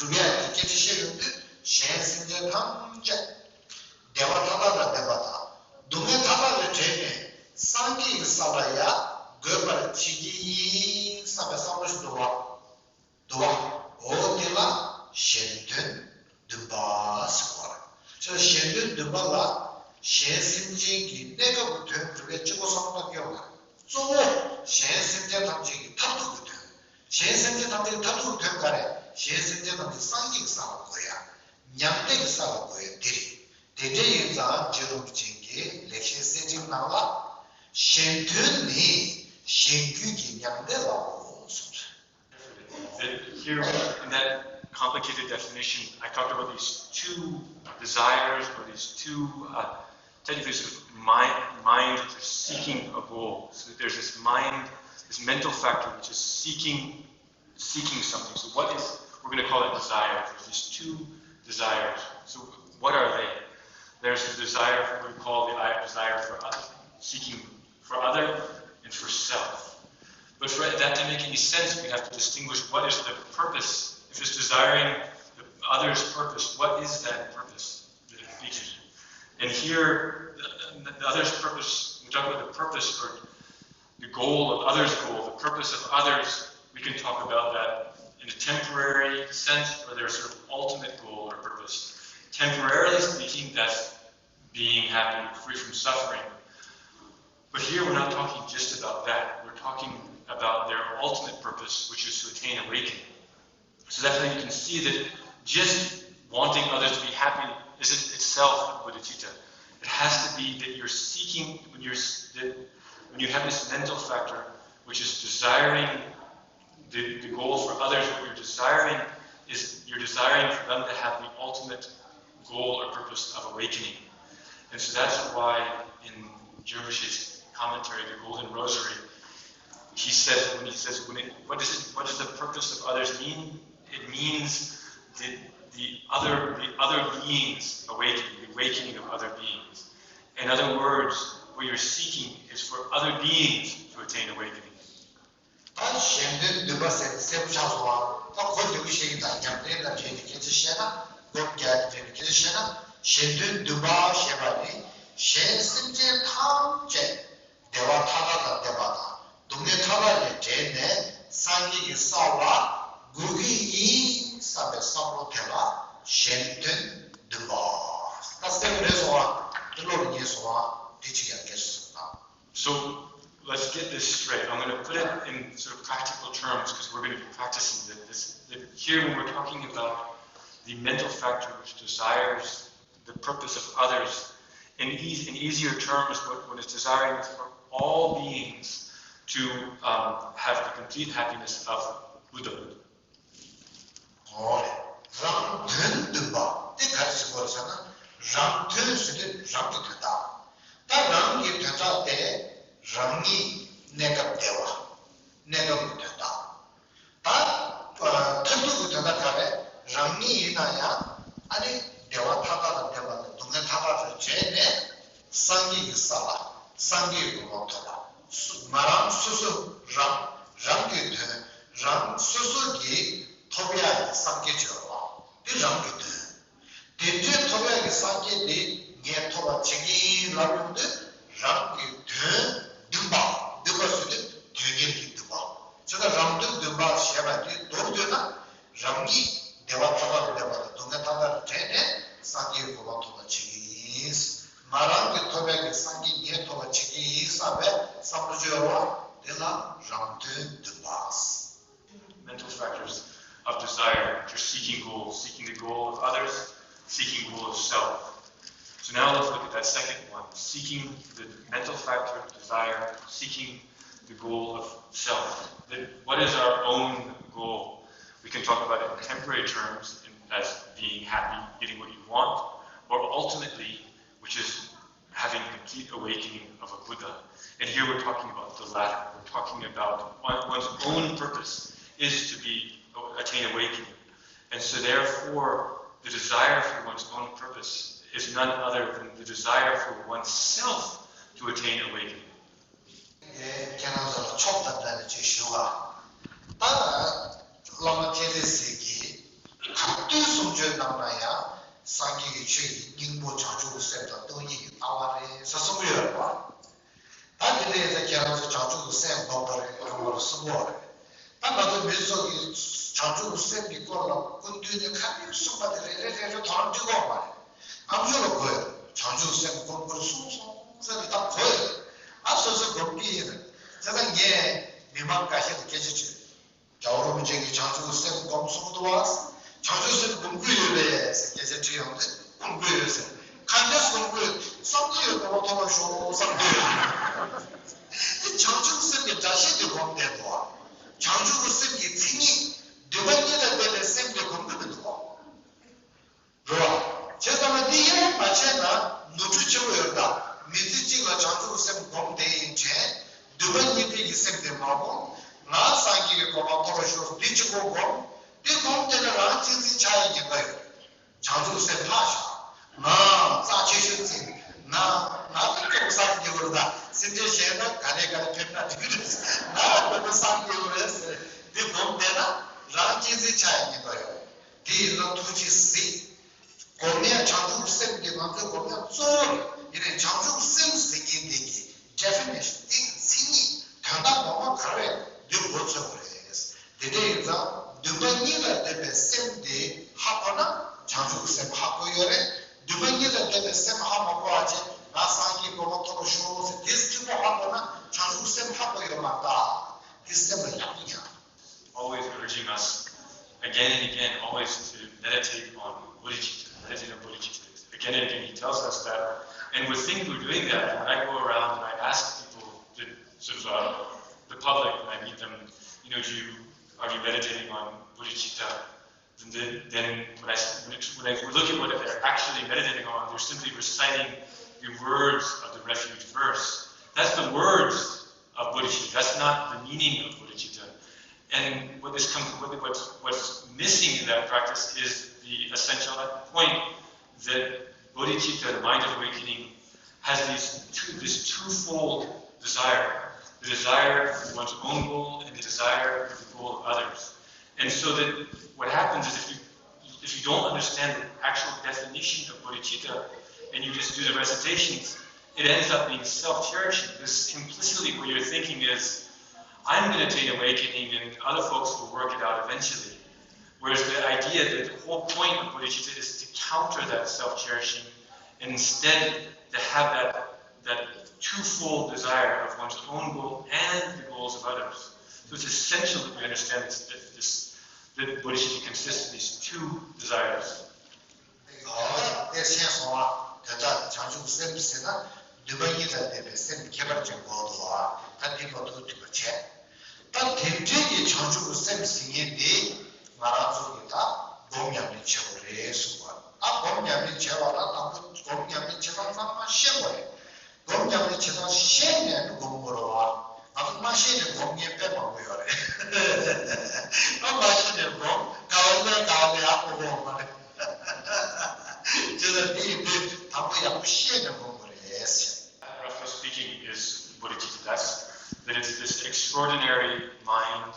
སྒྲུབ་ཡ་དེ་སྐད་ཆ་བཤད་ཡོང་དུས་གཞན་སེམས་ཅན་ཐམས་ཅད་བདེ་བ་མཐའ་དག་དང་ལྡན་པ་དང་སྡུག་བསྔལ་མཐའ་དག་ལས་བྲལ་ནས་སངས་རྒྱས་ཀྱི་ས་ལ་ཡར་འགོད་པར་བྱེད་ཀྱི་ཡིན་བསམ་པའི་བསམ་བློ་ཞིག་འདུག་བ། འདུག་བ། འོ་དེ་ལ་གཞན་དོན་བདུན་པ་ཟེར་བ་རེད། ཅེས་གཞན་དོན་བདུན་པ་ལ་གཞན་སེམས་ཅན་གྱི་གནས་སྐབས་ཀྱི་དོན་སྒྲུབ་པའི་སྤྱི་བོ་བསམ་བློ་གཏོང་གི་ཡོད་པ་རེད། གཙོ་བོ་གཞན་སེམས་ཅན་ཐམས་ཅད་ཀྱི་མཐར་ཐུག་གི་དོན། གཞན་སེམས་ཅན་ཐམས་ཅད་ཀྱི་མཐར་ཐུག་གི་དོན་ག་རེ། གཞན་སེམས་ཅན་ཐམས་ཅད་སངས་རྒྱས་ཀྱི་ས་ལ་འགོད་ཡ། མྱང་འདས་ཀྱི་ས་ལ་འགོད་ཡ་འདི་རེད། དེ་འདྲ་ཡིན་ཙང་རྗེ་རིན་པོ་ཆེ་གིས་ལེགས་བཤད་གསེར་ཁྲིའི་ནང་ལ། གཞན་དོན་ནི་གཞན་རྒྱུད་ཀྱི་མྱང་འདས་ལའོ་གསུངས། That here in that complicated definition, I talked about these two desires or these two uh, technically sort of mind, mind which is seeking a goal. So that there's this mind, this mental factor which is seeking seeking something. So what is, we're going to call it desire. There's these two desires. So what are they? There's the desire for what we call the desire for other, seeking for other and for self. But for that to make any sense, we have to distinguish what is the purpose. If it's desiring the other's purpose, what is that purpose? And here, the, the other's purpose, we talk about the purpose for the goal of others' goal, the purpose of others, we can talk about that in a temporary sense or their sort of ultimate goal or purpose. Temporarily speaking, that's being happy, free from suffering. But here we're not talking just about that. We're talking about their ultimate purpose, which is to attain awakening. So that's how you can see that just wanting others to be happy isn't itself bodhicitta. It has to be that you're seeking, when you're that when you have this mental factor, which is desiring the, the goal for others, what you're desiring is you're desiring for them to have the ultimate goal or purpose of awakening. And so that's why in Rinpoche's commentary, the Golden Rosary, he says, when he says, when it, what, is it, what does the purpose of others mean? It means the, the, other, the other beings awakening, the awakening of other beings. In other words, what you're seeking is for other beings to attain awakening. ད་གཞན་དོན་བདུན་པ་ཟེར་གསལ་པོ་ཆགས་སོང་བ། ད་གོ་བདེ་པོ་ཤེས་ཀྱི་ད་ཉམས་ལེན་དང་འབྲེལ་ནས་སྐད་ཆ་བཤད་ན། སྒོམ་རྒྱག་དང་འབྲེལ་ནས་སྐད་ཆ་བཤད་ན། གཞན་དོན་བདུན་པ་ཞེས་པ་ནི་གཞན་སེམས་ཅན་ཐམས་ཅད་བདེ་བ་མཐའ་དག་དང་ལྡན་པ་དང་སྡུག་བསྔལ་མཐའ་དག་ལས་བྲལ་ནས་སངས་རྒྱས་ཀྱི་ས་ལ་འགོད་ཀྱི་ཡིན་བསམ་པའི་བསམ་བློ་དེ་ལ་གཞན་དོན་བདུན་པ། ད་གསལ་པོ་རེད་སོང་བ། དེ་བློ་ལ་ངེས་སོང་བ། དེ་གཅིག་ཡང་སྐད་ཆ་གསུངས་དང་། So let's get this straight. I'm going to put it in sort of practical terms because we're going to be practicing this. This, here, when we're talking about the mental factor which desires the purpose of others, in, eas in easier terms, what, what is desiring is for all beings to um, have the complete happiness of Buddhahood. ཨོ་རེད། རང་དོན་བདུན་པ་དེ་ག་རེ་ཟེར་དགོས་རེད་ཟེར་ན། རང་དོན་ཟེར་དུས་རང་གི་དོན་དག་ད་རང་གི་དོན་དག་དེ་རང་ཉིད་གནས་སྐབས་བདེ་བ། གནས་སྐབས་ཀྱི་དོན་དག་ད་མཐར་ཐུག་གི་དོན་དག་ག་རེ། རང་ཉིད་ཡིན་ན་ཡང་ཨ་ནི་བདེ་བ་མཐའ་དག་དང་ལྡན་པ་དང་སྡུག་བསྔལ་མཐའ་དག་ཏུ་བྲལ་ནས་སངས་རྒྱས་ཀྱི་ས་ལ་སངས་རྒྱས་ཀྱི་གོ་འཕང་ཐོབ་པ། སུ་ང་རང་སོ་སོ་རང་རང་གི་དོན་རང་སོ་སོ་གིས་ཐོབ་ཡག་གི་སངས་རྒྱས་བྱེད་པ་དེ་རང་གི་དོན། དེ་འདྲའི་ཐོབ་ཡག་གི་སངས་རྒྱས་དེ་ངས་ཐོབ་པ་བྱེད་ཀྱི་ཡིན་ལབ་ཡོང་དུས་རང་གི་དོན་བདུན་པ། བདུན་པ་ཟེར་དུས་དོན་གཉེར་གྱི་བདུན་པ། བྱས་ཙང་རང་དོན་བདུན་པ་ཞེས་པ་དེ་མདོར་བསྡུས་ན་རང་ཉིད་བདེ་བ་མཐའ་དག་ཏུ་གནས་པ་དང་སྡུག་བསྔལ་མཐའ་དག་ཏུ་བྲལ་ནས་སངས་རྒྱས་ཀྱི་གོ་འཕང་ཐོབ་པ་བྱེད་ཀྱི་ཡིན། ང་རང་གི་ཐོབ་ཡག་གི་སངས་རྒྱས་ངས་ཐོབ་པ་བྱེད་ཀྱི་ཡིན་བསམ་པའི་བསམ་བློ་བཅོས་པ་དེ་ལ་རང་དོན་བདུན་པ། Mental factors of desire, which are seeking goals, seeking the goal of others, seeking goal of self. So now let's look at that second one, seeking the mental factor of desire, seeking the goal of self. That what is our own goal? We can talk about it in temporary terms, in, as being happy, getting what you want, or ultimately, which is having complete awakening of a Buddha. And here we're talking about the latter. We're talking about one, one's own purpose is to be attain awakening. And so therefore, the desire for one's own purpose is none other than the desire for oneself to attain awakening. ཁྱེད་རང་ཚོ་ལ་ཕྱོགས་དང་བྲལ་ནས་ཅིག་ཞུ་བ། ད་བླ་མ་ཐེ་རེ་སི་གིས་གང་ ནང་ན་ཡང་སངས་རྒྱས་ཀྱི་ཆོས་ཀྱི་སྙིང་པོ་བྱང་ཆུབ་ཀྱི་སེམས་དང་སྟོང་ཉིད་ཀྱི་ལྟ་བ་རེད་ཟེར་གསུང་གི་ཡོད་རེད་བ། ད་དེ་འདྲ་ཡིན་ཙང་ཁྱེད་རང་ཚོ་བྱང་ཆུབ་ཀྱི་སེམས་སྒོམ་པ་རེད་ཡོང་བར་གསུང་གི་ཡོད་རེད། ད་ང་ཚོ་མི་ཚོ་གིས་བྱང་ཆུབ་ཀྱི་སེམས་ཀྱི་སྐོར་ལ་སྐུ་མདུན་ནས་ཁ་ནས་གསུངས་པ་དེ་རེ་རེ་རེ་རེ་དོ་སྣང་སྤྲད་ཀྱི་ཡོད་མ་རེད། ཨ་མཆོག་ལ་གོ་ཡོད། བྱང་ཆུབ་སེམས་སྒོམ་དགོས་གསུངས་སོང་ཟེར་ཏེ་ད་གོ་ཡོད། ཨ་སོ་སོས་སྒོམ་གྱི་ཡིན། དེ་ལྟར་ངས་མི་མང་འགའ་ཤས་ལ་སྐད་ཆ་དྲིས། རྒྱལ་བ་རིན་པོ་ཆེ་གིས་བྱང་ཆུབ་སེམས་སྒོམ་གསུངས་འདུག་བ། བྱང་ཆུབ་སེམས་སྒོམ་དགོས་ཡོད་པས་ཟེར་སྐད་ཆ་དྲིས་ཡོང་དུས་སྒོམ་དགོས་ཡོད་ཟེར། ག་འདྲས་སྒོམ་དགོས། བསམ་བློ་ཡོད་པ་ཐོབ་པར་ཤོག་བསམ་གྱི་ཡོད། དེ་བྱང་ཆུབ་སེམས་ཀྱི་སྒྲ་བཤད་དེ་སྒོམ་བསྡད་འདུག་བ། བྱང་ཆུབ་ཀྱི་སེམས་ཀྱི་མཚན་ཉིད། འདུན་པ་གཉིས་ལ་བརྟེན་པའི་སེམས་དེ་སྒོམ་གྱི་མི་འདུག་བ། རེད་བ། བྱས་ཙང་ན་འདི་ཡང་མ་བྱས་ན་ནོར་འཁྲུལ་ཆེན་པོ་ཡོད་ད། མི་ཚེ་གཅིག་ལ་བྱང་ཆུབ་སེམས་སྒོམ་བསྡད་ཡིན་དྲན། འདུན་པ་གཉིས་ལྡན་གྱི་སེམས་དེ་མ་སྒོམ། ང་སངས་རྒྱས་ཀྱི་གོ་འཕང་ཐོབ་པར་ཤོག་འདི་གཅིག་པོ་སྒོམ། འདི་སྒོམ་བསྡད་ན་རང་གཅེས་འཛིན་ཆགས་ཡའི་ཉེན་ཁ་ཡོད། བྱང་ཆུབ་སེམས་ལྷག་ཤོག་ང་རྩ་ཆེ་ཤོས་ཅིག་ང་ང་ཚོ་སྐྱོ་པོ་སངས་རྒྱས་པར་ད་སེམས་ཅན་གཞན་ན་ག་ནས་ག་ནས་ཕེབས་ན་འགྲིག་གི་རེད། ང་སྐྱོ་པོ་སངས་རྒྱས་པར་རེད་ཟེར་འདི་སྒོམ་བསྡད་ན་རང་གཅེས་འཛིན་ཆགས་ཡའི་ཉེན་ཁ་ཡོད། དེ་ཡིན་ན་ཐུགས་རྗེས་གཟིགས། སྒོམ་ཡ་བྱང་ཆུབ་སེམས་དེ་ང་ཚོའི་སྒོམ་ཡ་གཙོ་བོ་རེད། ཡིན་ནའི་བྱང་ཆུབ་སེམས་ཟེར་མཁན་དེ་གི་ཌེ་ཕི་ནེ་ཤན་དེ་གི་མཚན་ཉིད་དོན་དག་ངོ་མ་ག་རེ་རེད་འདི་མགོ་ཚོད་དགོས་རེད། དེ་འདྲ་ཡིན་ཙང་འདུན་པ་གཉིས་ལ་ལྡན་པའི་སེམས་དེ་ཧ་གོ་ན་བྱང་ཆུབ་སེམས་ཧ་གོ་ཡོད་རེད། འདུན་པ་གཉིས་ལ་ལྡན་པའི་སེམས་ཧ་མ་གོ་བ་བྱས་ང་སངས་རྒྱས་གོ་འཕང་ཐོབ་པར་ཤོག་ཟེར་དེ་གཅིག་པོ་ཧ་གོ་ན་བྱང་ཆུབ་སེམས་ཧ་གོ་ཡོད་མ་རེད་ད། དེ་སེམས་ལ་ཡག་པོ་ཡིན། Always urging us again and again, always to meditate on bodhicitta, meditate on bodhicitta. Again and again, he tells us that, and we think we're doing that. When I go around and I ask people, the, sort of uh, the public, when I meet them, you know, do you are you meditating on bodhicitta? And then, then when I when I look at what they're actually meditating on, they're simply reciting the words of the refuge verse. That's the words of bodhicitta. That's not the meaning of bodhicitta. And what is com- what, what's what's missing in that practice is the essential point that bodhicitta, the mind of awakening, has these two this twofold desire: the desire for one's own goal and the desire for the goal of others. And so that what happens is if you if you don't understand the actual definition of bodhicitta and you just do the recitations, it ends up being self-cherishing. Because implicitly, what you're thinking is, I'm going to attain awakening, and other folks will work it out eventually. Whereas the idea that the whole point of bodhicitta is to counter that self-cherishing, and instead to have that that twofold desire of one's own goal and the goals of others. So it's essential that we understand this, that this that bodhicitta consists of these two desires. དེ་ལྟར་བྱང་ཆུབ་སེམས་ཟེར་ན་འདུན་པ་གཉིས་དང་ལྡན་པའི་སེམས་ཁྱད་པར་ཅན་དགོས་འདུག་ཨ། ད་འདི་མ་ཐུག་ཐུབ་པ་བྱས། ད་དེ་འདྲའི་གི་བྱང་ཆུབ་སེམས་ཟེར་མཁན་འདི་ང་རང་ཚོ་གི་ད་སྒོམ་ཉམས་ལེན་བྱེད་དགོས་རེད་གསུངས་པ། ད་སྒོམ་ཉམས་ལེན་བྱེད་པ་ལ་དང་པོ་སྒོམ་ཉམས་ལེན་བྱེད་སྟངས་ཚང་མ་ཤེས་དགོས་རེད། སྒོམ་ཉམས་ལེན་བྱེད་སྟངས་ཤེས་ནས་ནི་སྒོམ་དགོས་རེད་བ། ང་ཚོ་མ་ཤེས་ནས་སྒོམ་མཁན་དཔེ་མང་པོ་ཡོད་རེད། ཨ་མ་ཤེས་ནས་སྒོམ་ག་བ་ལས་ག་བ་ལས་ཨ་གོ་གོ་མ་རེད། ཅེས་ཟེར་དེ་ཡིན་དུས་དང་པོ་ཡག་པོ་ཤེས་ནས་སྒོམ་དགོས་རེད། Roughly speaking, is bodhicitta. That's that it's this extraordinary mind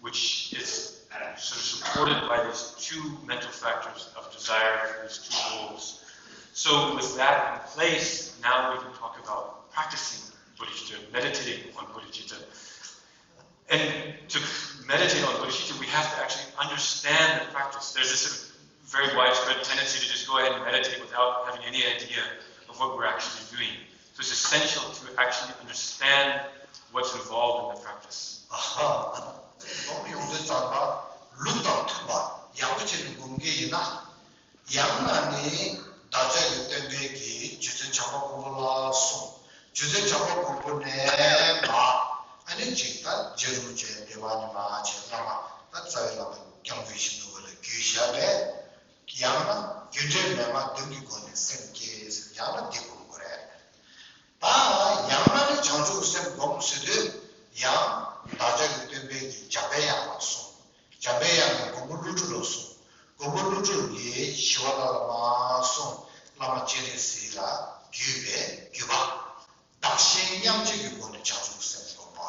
which is sort of supported by these two mental factors of desire, these two goals. So with that in place, now we can talk about practicing bodhicitta, meditating on bodhicitta. And to meditate on bodhicitta, we have to actually understand the practice. There's this sort of very widespread tendency to just go ahead and meditate without having any idea of what we're actually doing. So it's essential to actually understand what's involved in the practice. ལོག་ཡོང་དུས་ཙམ་པ་ལུགས་དང་མཐུན་པ་ཡག་པོ་བྱས་ནས་སྒོམ་གྱི་ཡིན་ན། ཡང་ན་ནི་བདག་ཅག་གི་སྟོན་པས་ཀྱིས་རྗེ་བཙུན་བྱམས་པ་མགོན་པོ་ལ་གསུངས། རྗེ་བཙུན་བྱམས་པ་མགོན་པོ་ནས་མ་ཨ་ནི་ཅིག་ད་རྗེ་རིན་པོ་ཆེ་འདི་བ་ནི་མ་བྱས་བླ་མ་ད་རྩ་བའི་བླ་མ་སྐྱབས་མགོན་ཞིག་འདུག་པ་ལ་བརྒྱུད་བཞག་པས། ཡང་ན་རྒྱུ་འབྲས་མེད་པ་བདུན་གྱི་སྒོ་ནས་སེམས་བསྐྱེད་ཟེར་ཡང་ན་འདི་སྒོམ་དགོས་རེད། ད་ཡང་ན་ནི་བྱང་ཆུབ་སེམས་སྒོམ་ཟེར་དུས་ཡང་བདག་ཅག་གི་སྟོན་པས་ཀྱིས་འཇམ་པའི་དབྱངས་ལ་གསུངས། འཇམ་པའི་དབྱངས་ཀྱིས་མགོན་པོ་ཀླུ་སྒྲུབ་ལ་གསུངས། མགོན་པོ་ཀླུ་སྒྲུབ་ཀྱིས་ཞི་བ་ལྷ་ལ་མ་གསུངས། བླ་མ་སྤྱན་རས་གཟིགས་ལ་བརྒྱུད་པའི་བརྒྱུད་པ། བདག་གཞན་མཉམ་བརྗེ་གི་སྒོ་ནས་བྱང་ཆུབ་སེམས་སྒོམ་པ།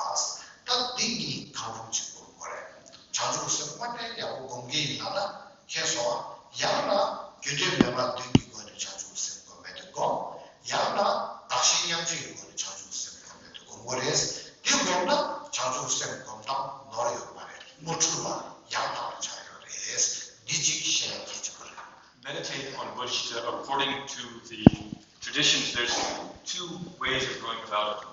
ད་འདི་གཉིས་གང་རུང་ཅིག་སྒོམ་དགོས་རེད། བྱང་ཆུབ་སེམས་དངོས་གནས་ཡག་པོ་སྒོམ་གྱི་ཡིན་ན་ན་ཁྱེད་སོང་ཡང་ན་ རྒྱུ་འབྲས་མེད་པ་བདུན་གྱི་སྒོ་ནས་བྱང་ཆུབ་སེམས་སྒོམ་པ་དེ་སྒོམ། ཡང་ན་བདག་གཞན་མཉམ་བརྗེ་ཡི་སྒོ་ནས་བྱང་ཆུབ་སེམས་སྒོམ་པ་དེ་སྒོམ་དགོས་རེད། འདི་སྒོམ་ན་བྱང་ཆུབ་སེམས་སྒོམ་སྟངས་ནོར་ཡོད་པ་རེད། མ་འཁྲུལ་བ་ཡང་དག་པ་ཆགས་ཡོད་རེད། འདི་གཅིག་ཤེས་ཡ་གལ་ཆེན་པོ་རེད། Meditate on Bodhicitta according to the traditions. There's two ways of going about it.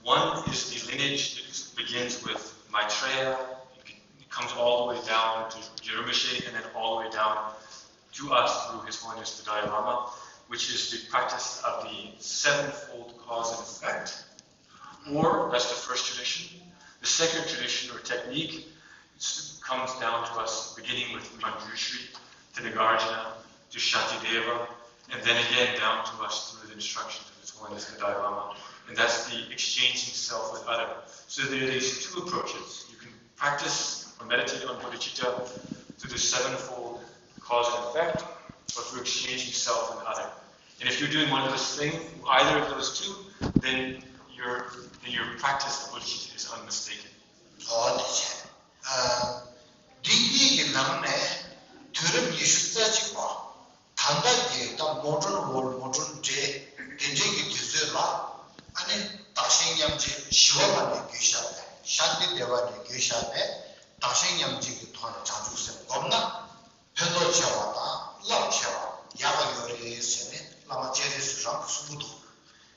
One is the lineage that begins with Maitreya, it comes all the way down to Rinpoche, and then all the way down to us through His Holiness the Dalai Lama, which is the practice of the sevenfold cause and effect. Or, that's the first tradition. The second tradition or technique comes down to us, beginning with Manjushri, to Nagarjuna, to Shantideva, and then again down to us through the instructions of His Holiness the Dalai Lama. And that's the exchanging self with other. So there are these two approaches. You can practice or meditate on bodhicitta through the sevenfold cause and effect, or through exchanging self and other. And if you're doing one of those things, either of those two, then your then your practice of bodhicitta is unmistaken. ཨོ་དེ་བྱས། ཨ། འདི་གཉིས་ཀྱི་ནང་ནས་དུས་རབས་ཉི་ཤུ་རྩ་གཅིག་པ། ད་ལྟ་གི་ད་མོ་ཌརན་ཝོལ་མོ་ཌརན་ཌེ་དེ་འདྲའི་གི་དུས་ཚོད་ལ། ཨ་ནི་བདག་གཞན་མཉམ་བརྗེ་ཞི་བ་ལྷ་ནས་བརྒྱུད་བཞག་པའི་ཤཱནྟི་དེ་བ་ནས་བརྒྱུད་བཞག་པའི་བདག་གཞན་མཉམ་བརྗེ་གི་ཐོག་ནས་བྱང་ཆུབ་སེམས་བསྒོམས་ན། ཕན་ཐོགས་ཆེ་བ་དང་རླབས་ཆེ་བ་ཡག་ག་ཡོད་རེད་ཟེར་ནས་བླ་མ་སྤྱན་རས་གཟིགས་རང་གིས་གསུང་གི་འདུག་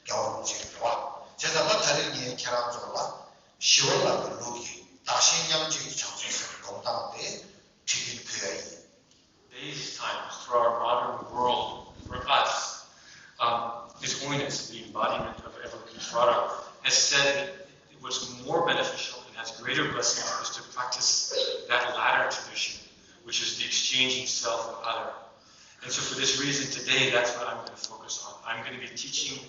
རྒྱལ་བ་རིན་པོ་ཆེ་གིས་རེད་བ། བྱས་ཙང་ད་ད་རེས་ངས་ཁྱེད་རང་ཚོ་ལ་ཞི་བ་ལྷ་གི་ལུགས་ཀྱི་བདག་གཞན་མཉམ་བརྗེ་གི་བྱང་ཆུབ་སེམས་སྒོམ་སྟངས་དེ་ཁྲིད་ཀྱིན་ཕུལ་ཡ་ཡིན། Today's time, for our modern world, for us, um, His Holiness, the embodiment of Avalokiteshvara, has said that what's more beneficial and has greater blessings is to practice that latter tradition, which is the exchanging self and other. And so for this reason, today, that's what I'm going to focus on. I'm going to be teaching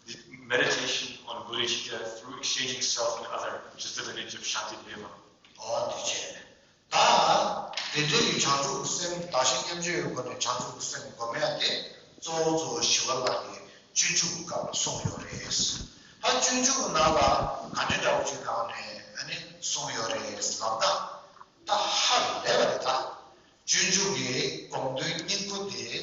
the meditation on bodhicitta through exchanging self and other, which is the lineage of Shantideva. ཨོ་དེ་བྱས། ད་དེ་འདྲའི་གི་བྱང་ཆུབ་ཀྱི་སེམས་བདག་གཞན་མཉམ་བརྗེའི་སྒོ་ནས་བྱང་ཆུབ་ཀྱི་སེམས་སྒོམ་ཡ་དེ་གཙོ་བོ་གཙོ་བོ་ཞི་བ་ལྷ་གི་སྤྱོད་འཇུག་གི་སྐབས་ལ་གསུངས་ཡོད་རེད། ད་སྤྱོད་འཇུག་གི་ནང་ལ་ག་འདྲ་འདྲ་བོ་ཅིག་སྒང་ནས་ཨ་ནི་གསུངས་ཡོད་རེད་ལབ་ན། ད་ཧ་ལས་པ་རེད་ད། སྤྱོད་འཇུག་གི་དགོངས་དོན་སྙིང་པོ་དེ། བྱང་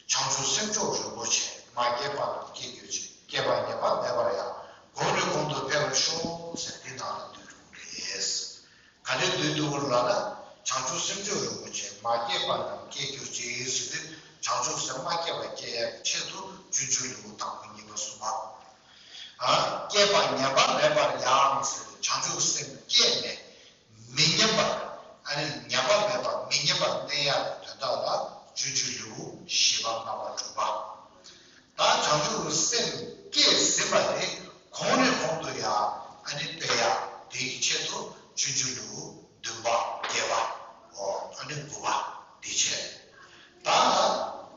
ཆུབ་སེམས་མཆོག་རིན་པོ་ཆེ། མ་སྐྱེས་པ་རྣམས་སྐྱེ་གྱུར་ཅིག་སྐྱེས་པ་ཉམས་པ་མེད་པར་ཡང་། གོང་ནས་གོང་དུ་འཕེལ་བར་ཤོག་ཟེར་དེ་ནང་ལ་འདུས་འགྲོ་གི་རེད། ག་འདྲ་འདུས་འདུག་ལབ་ན། བྱང་ཆུབ་སེམས་མཆོག་རིན་པོ་ཆེ། མ་སྐྱེས་པ་རྣམས་སྐྱེ་གྱུར་ཅིག་ཟེར་དུས་བྱང་ཆུབ་སེམས་མ་སྐྱེས་པ་སྐྱེ་ཡག་གི་ཆེད་དུ་སྤྱོད་འཇུག་ལེའུ་དང་པོ་གཉིས་པ་གསུངས་པ། སྐྱེས་པ་ཉམས་པ་མེད་པར་ཡང་ཟེར་བྱང་ཆུབ་སེམས་སྐྱེས་ནས། མི་ཉམས་པར། ཨ་ནི་ཉམས་པ་མེད་པར་མི་ཉམས་པར་གནས་ཡག་གི་དོན་དག་ལ་སྤྱོད་འཇུག་ལེའུ་བཞི་པ་ལྔ་པ་དྲུག་པ། ད་བྱང་ཆུབ་སེམས་སྐྱེས་ཟིན་པ་དེ་གོང་ནས་གོང་དུ་ཡང་ཨ་ནི་སྤེལ་ཡག་དེ་གི་ཆེད་དུ་སྤྱོད་འཇུག་ལེའུ་བདུན་པ་བརྒྱད་པ། ཨོ་ཨ་ནི་དགུ་པ་དེ་བྱས། ད་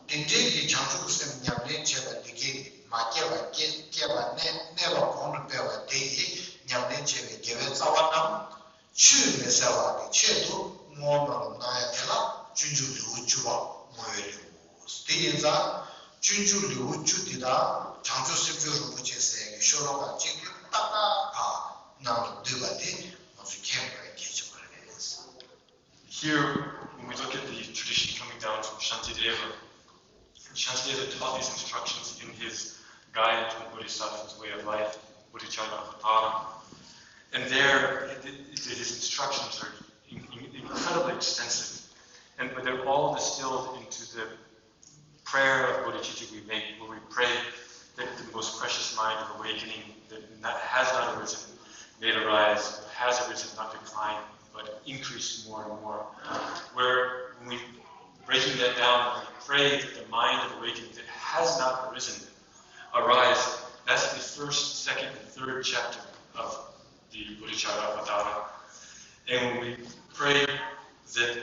དེ་འདྲའི་གི་བྱང་ཆུབ་སེམས་ཉམས་ལེན་བྱས་པ་འདི་གས་མ་སྐྱེས་པ་སྐྱེ་སྐྱེས་པ་གནས་གནས་པ་གོང་དུ་སྤེལ་བ་དེ་ཡིས་ཉམས་ལེན་བྱས་པའི་དགེ་བའི་རྩ་བ་རྣམས། ཆུད་མི་ཟ་བ་གི་ཆེད་དུ་བསྔོ་བ་སྨོན་ལམ་གནང་ཡ་དེ་ལ་སྤྱོད་འཇུག་ལེའུ་བཅུ་པ་བསྔོ་བའི་ལེའུ། དེ་ཡིན་ཙང་སྤྱོད་འཇུག་ལེའུ་བཅུ་འདི་དང་བྱང་ཆུབ་སེམས་མཆོག་རིན་པོ་ཆེ་ཟེར་གྱི་ཤོ་ལོ་ཀ་གཅིག་གི་ཏག་ཏག་ག་ནང་ལ་འདུས་པ་དེ་ང་ཚོ་མཁྱེན་དགོས་ཡ་གལ་ཆེན་པོ་རེད། Here, when we look at the tradition coming down from Shantideva, Shantideva taught these instructions in his Guide to a Bodhisattva's Way of Life, Bodhicaryavatara. And there, it, it, his instructions are in, in, incredibly extensive, and but they're all distilled into the prayer of bodhicitta we make, where we pray that the most precious mind of awakening that not, has not arisen may arise, has arisen not decline, but increase more and more. Where when we breaking that down, we pray that the mind of awakening that has not arisen arise. That's the first, second, and third chapter of the Bodhicaryavatara. And when we pray that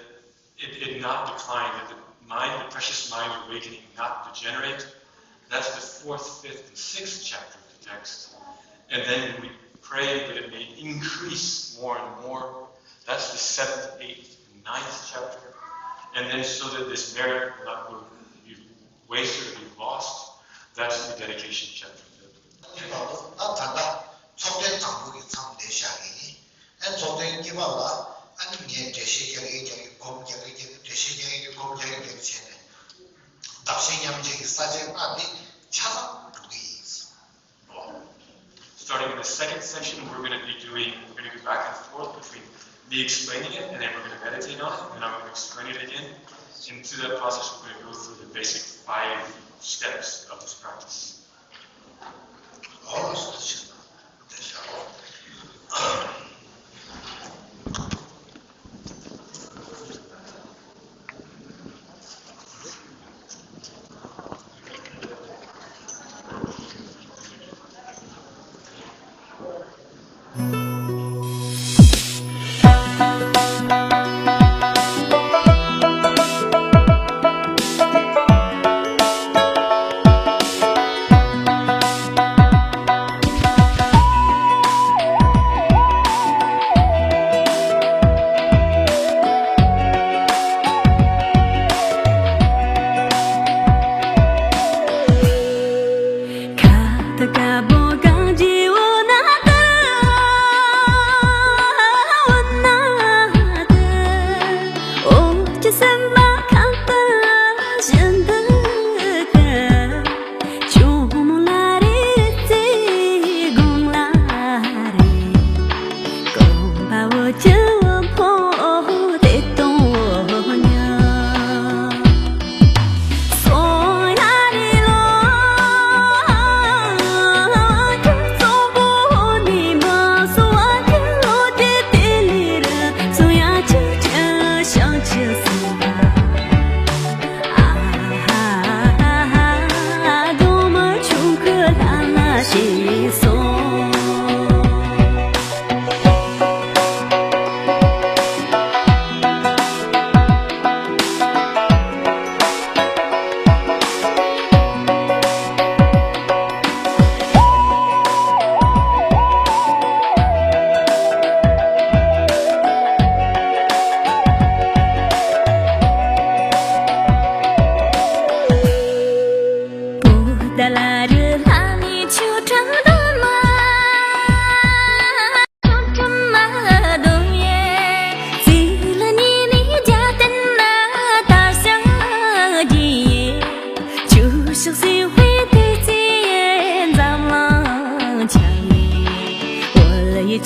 it, it not decline, that the mind, the precious mind of awakening not degenerate, that's the fourth, fifth, and sixth chapter of the text. And then we pray that it may increase more and more. That's the seventh, eighth, and ninth chapter. And then so that this merit will not be wasted or be lost. That's the dedication chapter. ད་ད་ལྟ་ཚོགས་ཐེངས་དང་པོ་གི་མཚམས་འདིར་བཞག་གི་ཡིན། ཨ་ཚོགས་ཐེངས་གཉིས་པ་ལ་ཨ་ནི་ངས་འགྲེལ་བཤད་རྒྱག་གི་རྒྱག་གི་སྒོམ་རྒྱག་གི་རྒྱག་གི་འགྲེལ་བཤད་རྒྱག་གི་སྒོམ་རྒྱག་གི་རྒྱག་གི་བྱས་ནས། Next session, we're going to be doing, we're going to go back and forth between me explaining it, and then we're going to meditate on it, and then I'm going to explain it again. And through that process, we're going to go through the basic five steps of this practice.